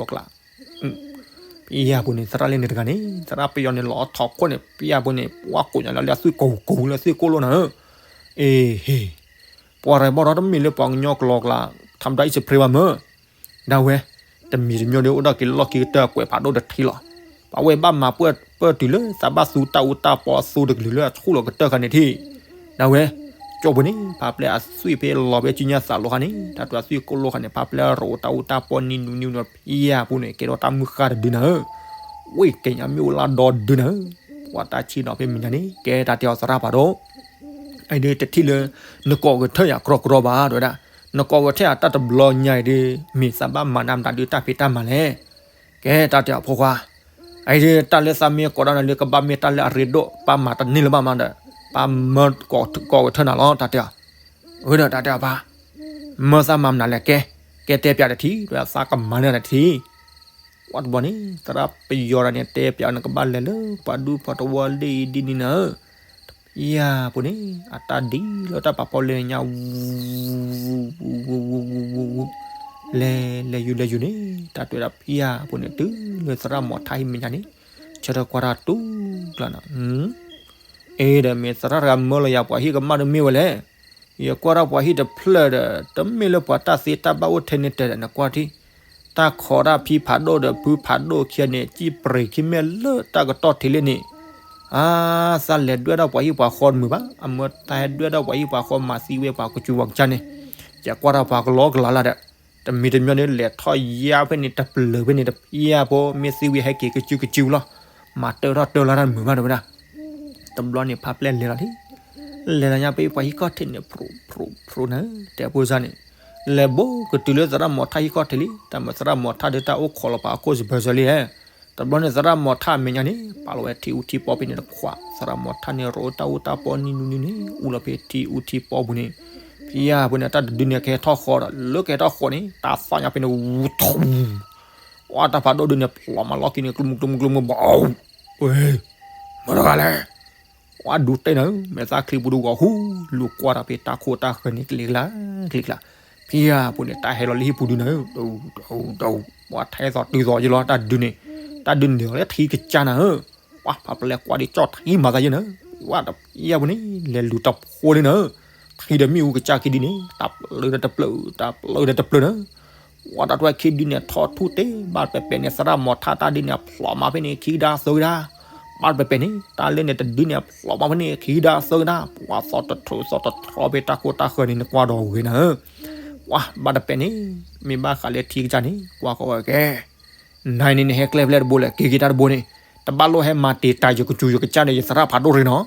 ီကျီ ပယၢ်ပူၤန့ၣ် သရၣ်လၢန့ၣ်တဂၤန့ၣ် သရၣ်ပယီၤန့ၣ် လီၤထီၣ်ခိၣ်န့ၣ် ပယၢ်ပူၤန့ၣ် ပှၤကိးညါလၢအသွံၣ်ကိးကိးလၢအသွံၣ်ကိၣ်လိာ်နၤဧၢ. အ့ဟ့ ပှၤရဲၣ်ဘီၣ်ထီၣ်တမ့ၢ်လၢပှၤကညီကျီကျါ ထမ်ဒၣ်အံၣ်စဖရ့ဘၣ်မၢ် ဒၣ်ဝဲ တမံၤတမံၤဒီး အိၣ်ဒီးက့ၤလီၢ်က့ၤကတၢၢ်ကွဲးဖးဒိၣ်တထံလီၤ. ပှၤဝဲဘၣ်မၤပၢၢ်တုၤလၢ သးဘၣ်သူတၢ်အူတၢ်ပီအသိတကလုာ်လၢအဆူၣ်လီၤကတၢၢ်ခါန့ၣ်ထံၣ် ဒၣ်ဝဲ ကၠီပူၤန့ၣ် ဖးပျဲအသွံၣ်ဖဲလီၤဖဲစုညါသးလိၤခါန့ၣ် တၢ်တြၢသွံၣ်ကိၣ်လိာ်ခါန့ၣ် ဖးပျဲရိၤတၢ်အူတၢ်ပီနံၤနူၤနံၤနူၤ ဖဲယၢ်ပူၤန့ၣ် ကဲထီၣ်တၢ်မုၢ်ဃၢ်တဒုနၤဧၢ. ဝ့ၢ်ကဲညါမ့ၢ်အိၣ်လၢဒီဒုနၤဧၢ. ပှၤတၢ်ဆံးနီၤဖဲမံၤညါန့ၣ် ကဲတၢ်တဲအီၤသရၣ်ဖးဒိၣ် အံၤဒုးတထံၣ်လၢ နကိးကထၢၣ်ယၤကြီကြီဘၣ် တဲဝဲဒၣ်. နကိးကထၢၣ်ယၤတၢ်တဘျီညါအံၤဒုး မ့ၢ်သးဘၣ်မၤနၤမတၤဒုးတၢ်ဖံးတၢ်မၤလဲၣ်. ကဲတၢ်တဲအီၤဖိခွါ အံၤဒုးတၢ်လၢသးမ့ၢ်ကိးဒၣ်နၤလၢကဘၣ်မ့ၢ်တၢ်လၢအရ့ဒိၣ် ပၢ်မၤတန့ၢ်လၢၤဘၣ်မးဒီး ပၢ်မၢကိးကထၢၣ်နၤလီၤ တၢ်တဲအီၤ. အၢဒီးတၢ်တဲအီၤဖး မၢသးမၤမနုၤလဲၣ်ကဲ, ကဲတဲပၠးတထံၣ်, ဒီးသးကမၤန့ၢ်တထံၣ်. ဝံၤတဘျီန့ၣ် သရၣ်ပယီၤတဂၤန့ၣ် တဲပၠးနကဘၣ်လဲၤလၢပှၤဒူဖိတဝီလၢအံၤဒ်န့ၣ်နၤ, ဖံယၢ်ဖိန့ၣ် အတၢ်ဒ်လၢတၢ်ပာ်ဖီလၢညါ ဝူ ဝူ ဝူ ဝူ ဝူ ဝူ ဝူ လဲၤ လဲၤယူၤ လဲၤယူၤန့ၣ် တၢ်တဲဒၣ်ဖံယၢ်ဖိန့ၣ် တုၤလၢသရၣ်မီၤထၣ်ဟံၣ်မဲာ်ညါန့ၣ် ဆၢထၢၣ်ကွၢ်တၢ်တူၢ်ကျါနၤ, အ့ ဒီးမ့ၢ်သရၣ်တဂၤမၢလီၤယၤ ပှၤဟံၣ်ကမၣ်တမ့ၢ်ဝဲလဲၣ်. ယကွၢ်ထီၣ်ပှၤဟံၣ်တဖျၢၣ်ဒီး တမ့ၢ်လၢပှၤတၢ်သ့တၢ်ဘၣ်အိၣ်ထဲန့ၣ်တဲဒီး နကွၢ်ထံၣ်, တၢ်ခိးတၢ်ဖံဖးဒိၣ်ဒီးဖုဖးဒိၣ်ခံဂၤန့ၣ် စံၣ်ပြ့းခံမဲာ်လၢတၢ်ကတီၢ်ထံးလံန့ၣ်, အါ သးလဲၤဒွဲၣ်ထီၣ်ပှၤဟံၣ်ပှၤဃီတမုာ်ဘၣ်, အမၢတၢ်ဟဲဒွဲၣ်ထီၣ်ပှၤဟံၣ်ပှၤဃီမၤသံဝဲပှၤကစူၤပှၤကစၢ်န့ၣ်, ယကွၢ်ထီၣ်ပှၤကလီကလီလၢ်ဒီး တမံၤတမံၤန့ၣ် လဲၤထီၣ်ယါဖဲန့ၣ် တပျၢၤဖဲန့ၣ် တဖံယၢ်ဖိ မ့ၢ်သံဝံၤဟဲက့ၤကစုကစုလီၤ, မၤတၢထီၣ်တၢလါတၢ်တမုာ်ဘၣ်တဲဝဲဒၣ်. တဘျီန့ၣ် ဖါပျဲၢ်လဲၤလီၤလံ, လဲၤလီၤညါဖဲပှၤဟံၣ်ခီၣ်ထံးန့ၣ် ဖြိးဖြိးဖြိးနၤ, တဲဖိစၢ်န့ၣ်, လဲၤဘိကတုၤလၢသရၣ်မီၤထၣ်ဟံၣ်ခီၣ်ထံးလံ, တၢ်မၤသရၣ်မီၤထၣ်ဒုးတၢ်အိၣ်ခိးလီၤပှၤအခိၣ်စဘၢၣ်စၢၤလံဧါ. တဘျီန့ၣ် သရၣ်မီၤထၣ်အမဲာ်ညါန့ၣ် ပာ်လီၤဝဲထံအူထံပီဖဲန့ၣ်တခွး, သရၣ်မီၤထၣ်န့ၣ် ရိးတၢ်အူတၢ်ပီနံၤနူနံၤန့ၣ် အူလီၤဖဲထံအူထံပီပူၤန့ၣ်, ဖံယၢ်ဖိန့ၣ် တၢ်တဒုန့ၣ် ကဟဲထီၣ်ဃီဒီး လၢကဟဲထီၣ်ဃီန့ၣ် တၢ်သၣ်ညါဖဲန့ၣ် ဝူထူ ဝဲတၢ်ဖးဒိၣ်ဒုန့ၣ် ဖျိးမးလီၢ်ခံန့ၣ် ကျိမုကျိမုကျိမု ဘီ, ဝဲ, မတၤတဂၤလဲၣ်, ဝဲဒူၣ်တဲနၤ, မဲာ်သၣ်ချံပူၤဒုဂီၤဟူ, လူၤကွၢ်တၢ်ဖဲတၢ်ခိၣ်တၢ်ဃၢၤန့ၣ် ကလံၤကျါကျံၤကျါ, ဖံယၢ်ဖိန့ၣ် တၢ်ဟဲလီၤလၢဟံၣ်ပူၤဒုနၤ, ဒူဒူ, ဝဲထဲသိးတုၤသိးယလီၤ တၢ်ဒုန့ၣ်, တၢ်ဒုန့ၣ်လီၤလၢထံကစၢ်နၤဧၢ, ပှၤဖးပျဲၢ်ကွၢ်ဒ်ကၠီၣ်ထံမၤသးယဲနၤ, ဝဲတဖံယၢ်ဖိန့ၣ် လဲၤလူၤတဖိလံနၤ, ထံဒီးမ့ၣ်အူကစၢ်ခံဒုန့ၣ် တၢ်ပျၢၤဒီးတပျၢၤ, တၢ်ပျၢၤဒီးတပျၢၤနၤ ဝဲတၢ်တဝဲခံဒုန့ၣ် ထီၣ်ထူၣ်တ့ၢ်ဘၣ်တပဲာ်ပဲာ်န့ၣ် သရၣ်မီၤထၣ်တၢ်ဒုန့ၣ် အဖျိးမးဖဲန့ၣ် ခံကဒါသၢကဒါ, ဘၣ်တပဲာ်ပဲာ်န့ၣ် တၢ်လၢန့ၣ်တဒုန့ၣ် အဖျိးမးဖဲန့ၣ် ခံကဒါသၢကဒါ, ပှၤသီတထြူးသီတထြီဖဲတၢ်ခိၣ်တၢ်ဃၢၤန့ၣ် နကွၢ်ဒီးဂ့ၤနၤဧၢ, ပှၤဘၣ်တပဲာ်န့ၣ် မ့ၢ်ဘၣ်ဃးလၢထံကစၢ်န့ၣ် ကွၢ်ဃီဝဲကဲ နၤန့ၣ် နဟဲကျဲဖဲလဲၣ်တဘိလဲၣ်, က့ၤက့ၤတၢ်တဘိန့ၣ်, တဘၣ်လိၣ်ဟဲမၤတံာ်တာ်ယကစူၤယကစၢ်ဒီး ယသရၣ်ဖးဒိၣ်ရ့နီၤ,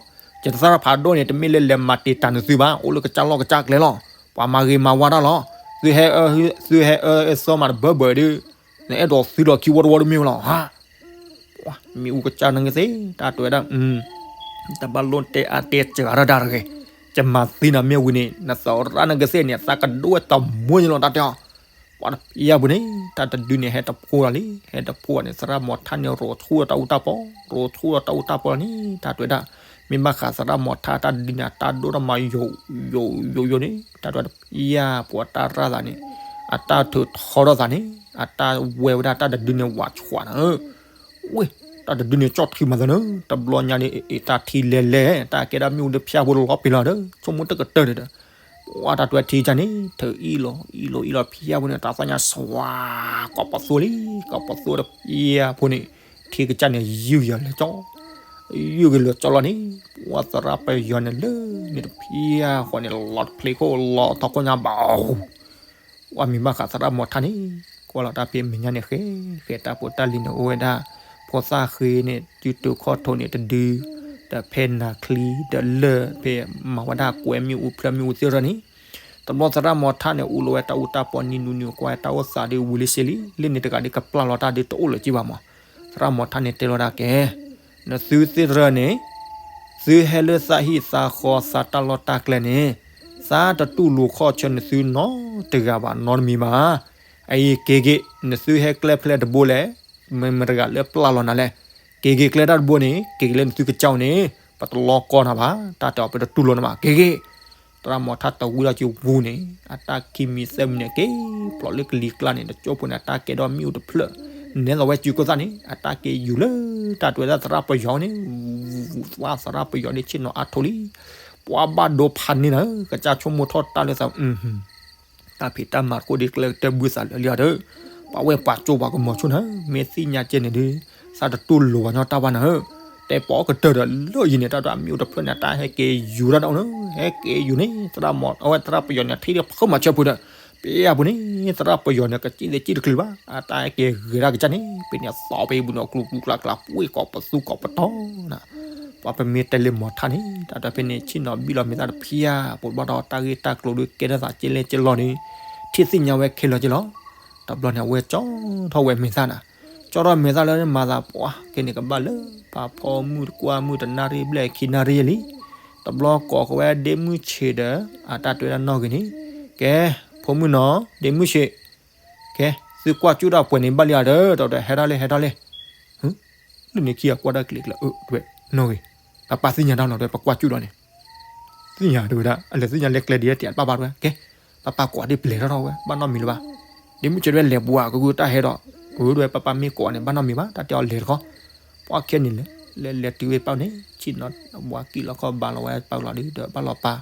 ယသရၣ်ဖးဒိၣ်န့ၣ် တမ့ၢ်လၢလဲၤမၤတံာ်တာ်နသုဘၣ်, အိၣ်လၢကစၢ်လီၢ်ကစၢ်ကျဲလီၤ, ပှၤမၤဂ့ၤမၤဝါတၢ်လီၤ, သုဟဲအၢ သုဟဲအၢအၢသီမးတဘၢဘၢဒီး, နအဲၣ်ဒိးသံလီၤခံဝီတဝီတမ့ၢ်ဝဲလီၤ, မ့ၣ်အူကစၢ်နဂ့ၤသ့ၣ် တၢ်တဲဝဲဒၣ် တဘၣ်လိၣ်တဲအါတဲစှၤတၢ်တဂ့ၤ, ယမၤသံနၤမ့ၢ်ဝံၤန့ၣ် နသရၣ်နဂ့ၤသ့ၣ်န့ၣ် သးကဒိၣ်ဝဲတမူန့ၣ်လီၤ တၢ်တဲအီၤ, ပှၤတဖံယၢ်ပူၤန့ၣ် တၢ်တဒုန့ၣ် ဟဲတဖိလီၤလံ, ဟဲတဖိန့ၣ် သရၣ်မီၤထၣ်န့ၣ် ရိးထူၣ်ဒီးတၢ်အူတၢ်ပီ, ရိးထူၣ်ဒီးတၢ်အူတၢ်ပီလီၤန့ၣ် တၢ်တဲဝဲဒၣ်, မ့ၢ်ဘၣ်ဃးသရၣ်မီၤထၣ်တၢ်တဒုန့ၣ် အတၢ်ဒိၣ်ထီၣ်မးယိာ်ယိာ်ယိာ်ယိာ်န့ၣ် တၢ်တဲဝဲဒၣ် တဖံယၢ်ပှၤတၢ်ရၣ်သးန့ၣ် အတၢ်ထုးထီထီၣ်သးန့ၣ် အတၢ်ဝဲဝဲဒၣ်တၢ်တဒုန့ၣ် ဝးဆှးနၤဧၢ ဝ့ၢ်, တၢ်တဒုန့ၣ် ကၠီၣ်ထံမၤသးနၢၤ, တဘျီညါန့ၣ် အတၢ်ထံလဲၤလဲၤ တၢ်ကဲဒၣ်မ့ၣ်အူတဖၠၣ်ဖိလီၤပ့ၤလီၤဒီး ဆိကမိၣ်တကတၢၢ်ဒီး, ပှၤတၢ်တွဲထံကစၢ်န့ၣ် ထုးအံၣ်လီၤ အံၣ်လီၤ အံၣ်လီၤ ဖံယၢ်ဖိန့ၣ် တၢ်သၣ်ညါစွၤ ကိးပသူလံ, ကိးပသူဒီး ဖံယၢ်ဖိန့ၣ် ထံကစၢ်န့ၣ် ယုၢ်က့ၤလၢကၠီ, ယုၢ်က့ၤလၢကၠီလီၤန့ၣ်, ပှၤသရၣ်ပယီၤန့ၣ်လၢန့ၣ်တဖံယၢ်ဃီန့ၣ် လီၤတဖျ့ခိၣ်လီၤထီၣ်ခိၣ်ညါဘၣ် ပှၤမ့ၢ်ဘၣ်ဃးသရၣ်မီၤထၣ်န့ၣ် ကွၢ်လီၤတၢ်ဖဲမဲာ်ညါန့ၣ်ဃဲ, ဃဲတၢ်ဖိတၢ်လံၤန့ၣ် အိၣ်ဝဲဒၣ် ဖိသၣ်ဃ့န့ၣ် စုတူာ်ခီၣ်ထိးန့ၣ်တဒု, ဒီးဖဲနၤချံ ဒီးလၢၢ်ဖဲမၤဝဲဒၣ်ကွဲမ့ၣ်အူဖျၢၣ်မ့ၣ်အူသ့ၣ်ရၢန့ၣ်, တဘျီသရၣ်မီၤထၣ်န့ၣ် အူလီၤဝဲတၢ်အူတၢ်ပီနံၤနူနံၤ ကွၢ်တၢ်အိၣ်သးဒီးဝံၤလံစ့လံ, လၢန့ၣ်တဂၤဒီးကပျၢ်လီၤတၢ်ဒီးတအိၣ်လၢၤက့ဘၣ်မး, သရၣ်မီၤထၣ်န့ၣ်တဲလီၤဒၣ်ကဲ နသုသ့ၣ်တရၢန့ၣ် သုဟဲလၢသးဟံၣ်သးဃီသးတၢ်လီၢ်တၢ်ကျဲန့ၣ်, သးတတူၢ်လိာ်ခီၣ်ဆၢနသုနီတဂၤဘၣ်နီတမံၤဘၣ်. အအံၤက့ၤက့ၤ နသုဟဲကျဲဖဲလဲၣ်တဘိလဲၣ်, မ့ၢ်မတဂၤလၢပျၢ်လီၤနၤလဲၣ်. က့ၤက့ၤကျဲတၢ်တဘိန့ၣ် က့ၤက့ၤလၢနသုကစၢ်အိၣ်န့ၣ် ပတလီၤကီနၤဘၣ်, တၢ်တဲအီၤပတတူၢ်လိာ်နၤဘၣ် က့ၤက့ၤ သရၣ်မီၤထၣ်တဝံလီၤက့ၤဝူၤန့ၣ် အတၢ်ခံမံၤသၢမံၤန့ၣ် က့ၤဖျိးလၢကလံၤကျါန့ၣ် တကၠိဖိန့ၣ် အတၢ်ကဲဒီးမ့ၣ်အူတဖျၢၣ်, နဲသိးဝဲစုကိၢ်သၣ်န့ၣ် အတၢ်က့ၤယူၤလၢတၢ်တွဲဒၣ်သရၣ်ပယီၤန့ၣ်, ဝူၤသရၣ်ပယီၤန့ၣ်ဆ့ၣ်နီၤအါထိလံ, ပှၤဘၣ်ဒိဖးန့ၢ်နၤ ကစၢ်ဆိကမိၣ်ထီၣ်တၢ်လၢသး တၢ်ဖံးတၢ်မၤတခိၣ်ဒ်ကျဲကတၢၢ်ဘုသးလၢာ်လံအီၤဒီး, ပှၤဝဲပှၤကၠိပှၤကမီၤဆိနၤ မ့ၢ်သ့ၣ်ညါကဲန့ၣ်ဒီး, သးတတူၢ်လိာ်ဘၣ်ညီတၢ်ဘၣ်နၤဧၢ, တဲပိာ်ကတၢၢ်ဒီးလၢယံၤန့ၣ် တၢ်ဒွးမ့ၣ်အူတဖျၢၣ်န့ၣ် တၢ်ဟဲက့ၤယူၤတၢ်ဒီးနၤ, ဟဲက့ၤယူၤန့ၣ် သရၣ်မီၤ အဝဲသရၣ်ပယီၤန့ၣ် ထံၣ်ဒီးဖုးမၤဆၢဖုးဒီး, ပယီၤပူၤန့ၣ် သရၣ်ပယီၤန့ၣ် ကစံၣ်သ့ၣ်စံၣ်တချုးဘၣ်, အတၢ်ဟဲက့ၤဂဲၤဒၣ်ကစၢ်န့ၣ် ပန့ၣ်သီဖဲအံၤပူၤန့ၣ် ကျူကျူကျါကျါ ပှ့ၤကိးပသူကိးပတီၤနၤ ပှၤပမ့ၢ်တဲလၢမီၤထၣ်န့ၣ် တၢ်တၢ်ဖဲန့ၣ် ဆ့ၣ်နီၤဘံၣ်လီၤမဲာ်သၣ်တဖံးဧါ, ပိာ်ဘၣ်ဒီးတၢ်ဂ့ၢ်တၢ်ကျိၤဒုးကဲထီၣ်သးကဲလဲၣ်ကဲလီၤန့ၣ် ထံၣ်သ့ၣ်ညါဝဲခဲလၢာ်က့လီၤ. တဘျီန့ၣ် အဝဲကၠီထီၣ်ဝဲမဲာ်သၣ်နၤ, ကၠီထီၣ်မဲာ်သၣ်လၢမၤသးပှၤကဲန့ၣ်ကဘၣ်လၢ ပာ်ဖီမုၢ်တကွၢ်မုၢ်တနၣ်ရံၣ်ဘျဲၣ်ခံနၣ်ရံၣ်လံ. တဘျီကိးကဝဲဒ့မုၢ်ဆ့ဒီး အတၢ်တွဲဒၣ်နီၣ်ဂံၢ်န့ၣ်, ကဲ ဖိမုၣ်နီၤ ဒ့မုၣ်ဆံး, ကဲ သုကွၢ်ကၠူၣ်ဒၣ်ပှဲၤန့ၣ်ဘၣ်လံဧါဒီး တဲဝဲဒၣ် ဟဲထီၣ်လဲၣ် ဟဲထီၣ်လဲၣ်, လၢန့ၣ်ခံဂၤကွၢ်ဒၣ်ကျဲၤကျဲၤ အၢ တဲဝဲ နီၣ်ဂ့ၤ, ပပၢ်သ့ၣ်ညါတၢ်လီၤ တဲဝဲ ပကွၢ်ကၠူၣ်ဒီးန့ၣ် သ့ၣ်ညါတဲဝဲဒၣ် အလဲၤသ့ၣ်ညါလဲၤကျဲဒ်လဲၣ်တပၢ်ဘၣ်တဲဝဲ ကဲ ပပၢ်ကိးဒ်ပလဲၤထီၣ်ထီၣ်ဝဲ ဘၣ်နီတမံၤလၢၤဘၣ်, ဒ့မုၣ်ဆံးတဲဝဲ လဲၤပှၤကကုၢ်တၢ်ဟဲဒီး အၢ တဲဝဲ ပပၢ်မ့ၢ်ကိးန့ၣ် ဘၣ်နီတမံၤဘၣ် တၢ်တဲအီၤလဲၤတခီ, ပှၢ်ခဲန့ၣ်လဲၤ လဲၤလဲၤတုၤဝဲပာ်န့ၣ် ဆ့ၣ်နီၤ ဝၤကံၣ်လီၤခီၣ်ဘါလီၤဝဲပာ်လီၤဒုးဒီး ဘၣ်လီၤပာ်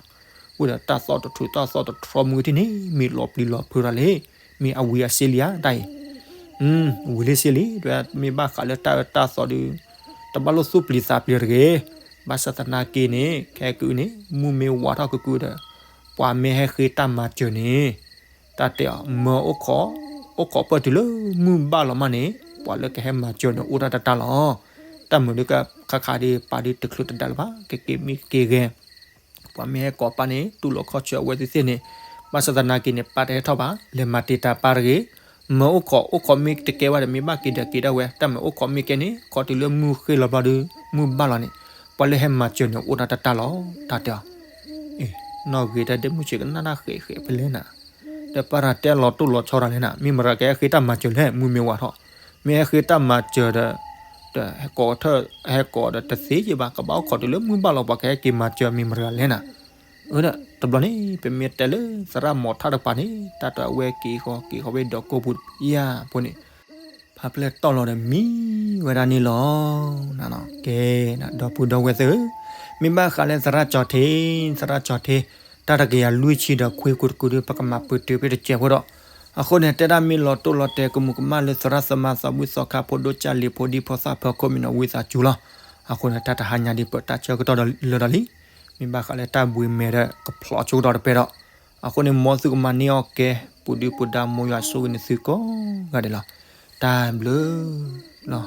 ဝဲဒီးတၢ်သီၣ်တထူးတၢ်သီၣ်တထီမုၢ်ထံၣ်န့ၣ် မ့ၢ်လီၤပျံၤလီၤဖုးထီၣ်လံ, မ့ၢ်အဝံၤအစ့လံဧါတၢ်အံၤ, ဝံၤလံစ့လံ တဲဝဲ မ့ၢ်ဘၣ်ဃးလၢတၢ်အၢတၢ်သီဒုး တဘၣ်လိၣ်သူၣ်ပျံၤသးပျံၤတဂ့ၤ, ဘၣ်ဆၣ်သနာ်က့န့ၣ် ခဲကုန့ၣ် မုၢ်မ့ၢ်ဝါထီၣ်ကကုဒီး ပှၤမ့ၢ်ဟဲဃ့တၢ်မၤစၢၤန့ၣ် တၢ်တဲအီၤ မၢအိၣ်ခိး အိၣ်ခိးပၢၢ်တုၤလၢမုၢ်ဘၣ်လီၤမးန့ၣ် ပှၤလၢကဟဲမၤစၢၤန့ၣ် အိၣ်တၢ်တတၢ်လီၤ. တၢ်မုာ်ဒုးကခါခါဒုး ပာ်ဒုးတချုးတဒါလၢၤဘၣ် ကက့ၤမ့ၢ်က့ၤဂဲၤ ပှၤမ့ၢ်ဟဲကိးပၢ်န့ၣ် တူၢ်လိာ်ခီၣ်ဆၢအဝဲသ့ၣ်သ့ၣ်န့ၣ်, ဘၣ်ဆၣ်သနာ်က့န့ၣ် ပၢ်တဟဲထီၣ်ဘၣ် လဲၤမၤတ့ၢ်တၢ်ပၢ်တဂ့ၤ, မၢအိၣ်ခိး အိၣ်ခိးမ့ၢ်တကဲဘၣ်ဒီး မ့ၢ်ဘၣ်က့ၤဒီးက့ၤဒၣ်ဝဲ တၢ်မုာ်အိၣ်ခိးမ့ၢ်ကဲန့ၣ် ခိးတုၤလၢမုၢ်ဃ့လီၤဘျီဒုး မုၢ်ဘၣ်လီၤန့ၣ် ပှၤလၢဟဲမၤစၢၤန့ၣ် အိၣ်တၢ်တတၢ်လီၤ တၢ်တဲအီၤ, နီၣ်ဂ့ၤတၢ်ဒ့မုၣ်ဆံးကနၣ်တၢ်ဃဲးဃဲးဖဲလဲၣ်နၤ, ဒီးပၢ်တၢ်တဲလီၤတိၢ်လီၤဆီတၢ်လဲၣ်နၤ, မ့ၢ်မတၤကဟဲဃ့တၢ်မၤစၢၤလဲၣ် မုၢ်မ့ၢ်ဝါထီၣ်, မ့ၢ်ဟဲဃ့တၢ်မၤစၢၤဒီး ဒီးဟဲကိးထၢၣ် ဟဲကိးဒီးတသ့ယဘၣ် ကဘၣ်အိၣ်ခိးတုၤလၢမုၢ်ဘၣ်လီၤ ပှၤကဟဲက့ၤမၤစၢၤမ့ၢ်မတၤလဲၣ်နၤ, အၢ ဒီးတဘျီန့ၣ် ပမ့ၢ်တဲလၢသရၣ်မီၤထၣ်တပၤန့ၣ် တၢ်တအဝဲက့ၤဃီက့ၤဃီဝဲဒီးကိးပူၤယါဖိန့ၣ် ဖးဖျဲၣ်တီၢ်လီၤဒီးမံဝဲဒၣ်န့ၣ်လီၤ. ကဲ ဒီပုၢ်ဒီဝဲၢ်သ့ၣ်ဧၢ, မ့ၢ်ဘၣ်ဃးလၢသရၣ်ကၠီၤထံး သရၣ်ကၠီၤထံး တၢ်တကယၤလွံၢ်ဆံဒီးခွံကူတကူဒုး ပကမၤပတုာ်ဖဲတစဲးဖိဒီး အဃိန့ၣ် တဲဒၣ်မ့ၢ်လီၤတိၢ်လီၤတဲာ် ကမူးကမၣ်လၢသရၣ်သမါသးဘှံးသီခါဖိဒိၣ်ကၢ်လံၤဖိဒံဖိသၣ်ဖၢခိၣ်မံၤနီၤ ဝံသးစူၤလီၤ. အဃိန့ၣ် တၢ်တဟါညါဒံး ပတၢ်ဆၢကတီၢ်ဒီးလၢာ်ဒီးလံ. မ့ၢ်ဘၣ်ဃးလၢတၢ်ဘှံးမဲာ်ဒီး ကဖျိးဆိကတီၢ်တပဲဒီး အဃိန့ၣ် မ်သုကမၤန့ၢ်အီၣ်ကဲ ပူၤဒုၣ်ပူၤဒါ မ်ယွၤဆိၣ်ဂ့ၤန့ၢ်သုကိးဂၤဒဲးလီၤ. တၢ်ဘျုးလီၤ.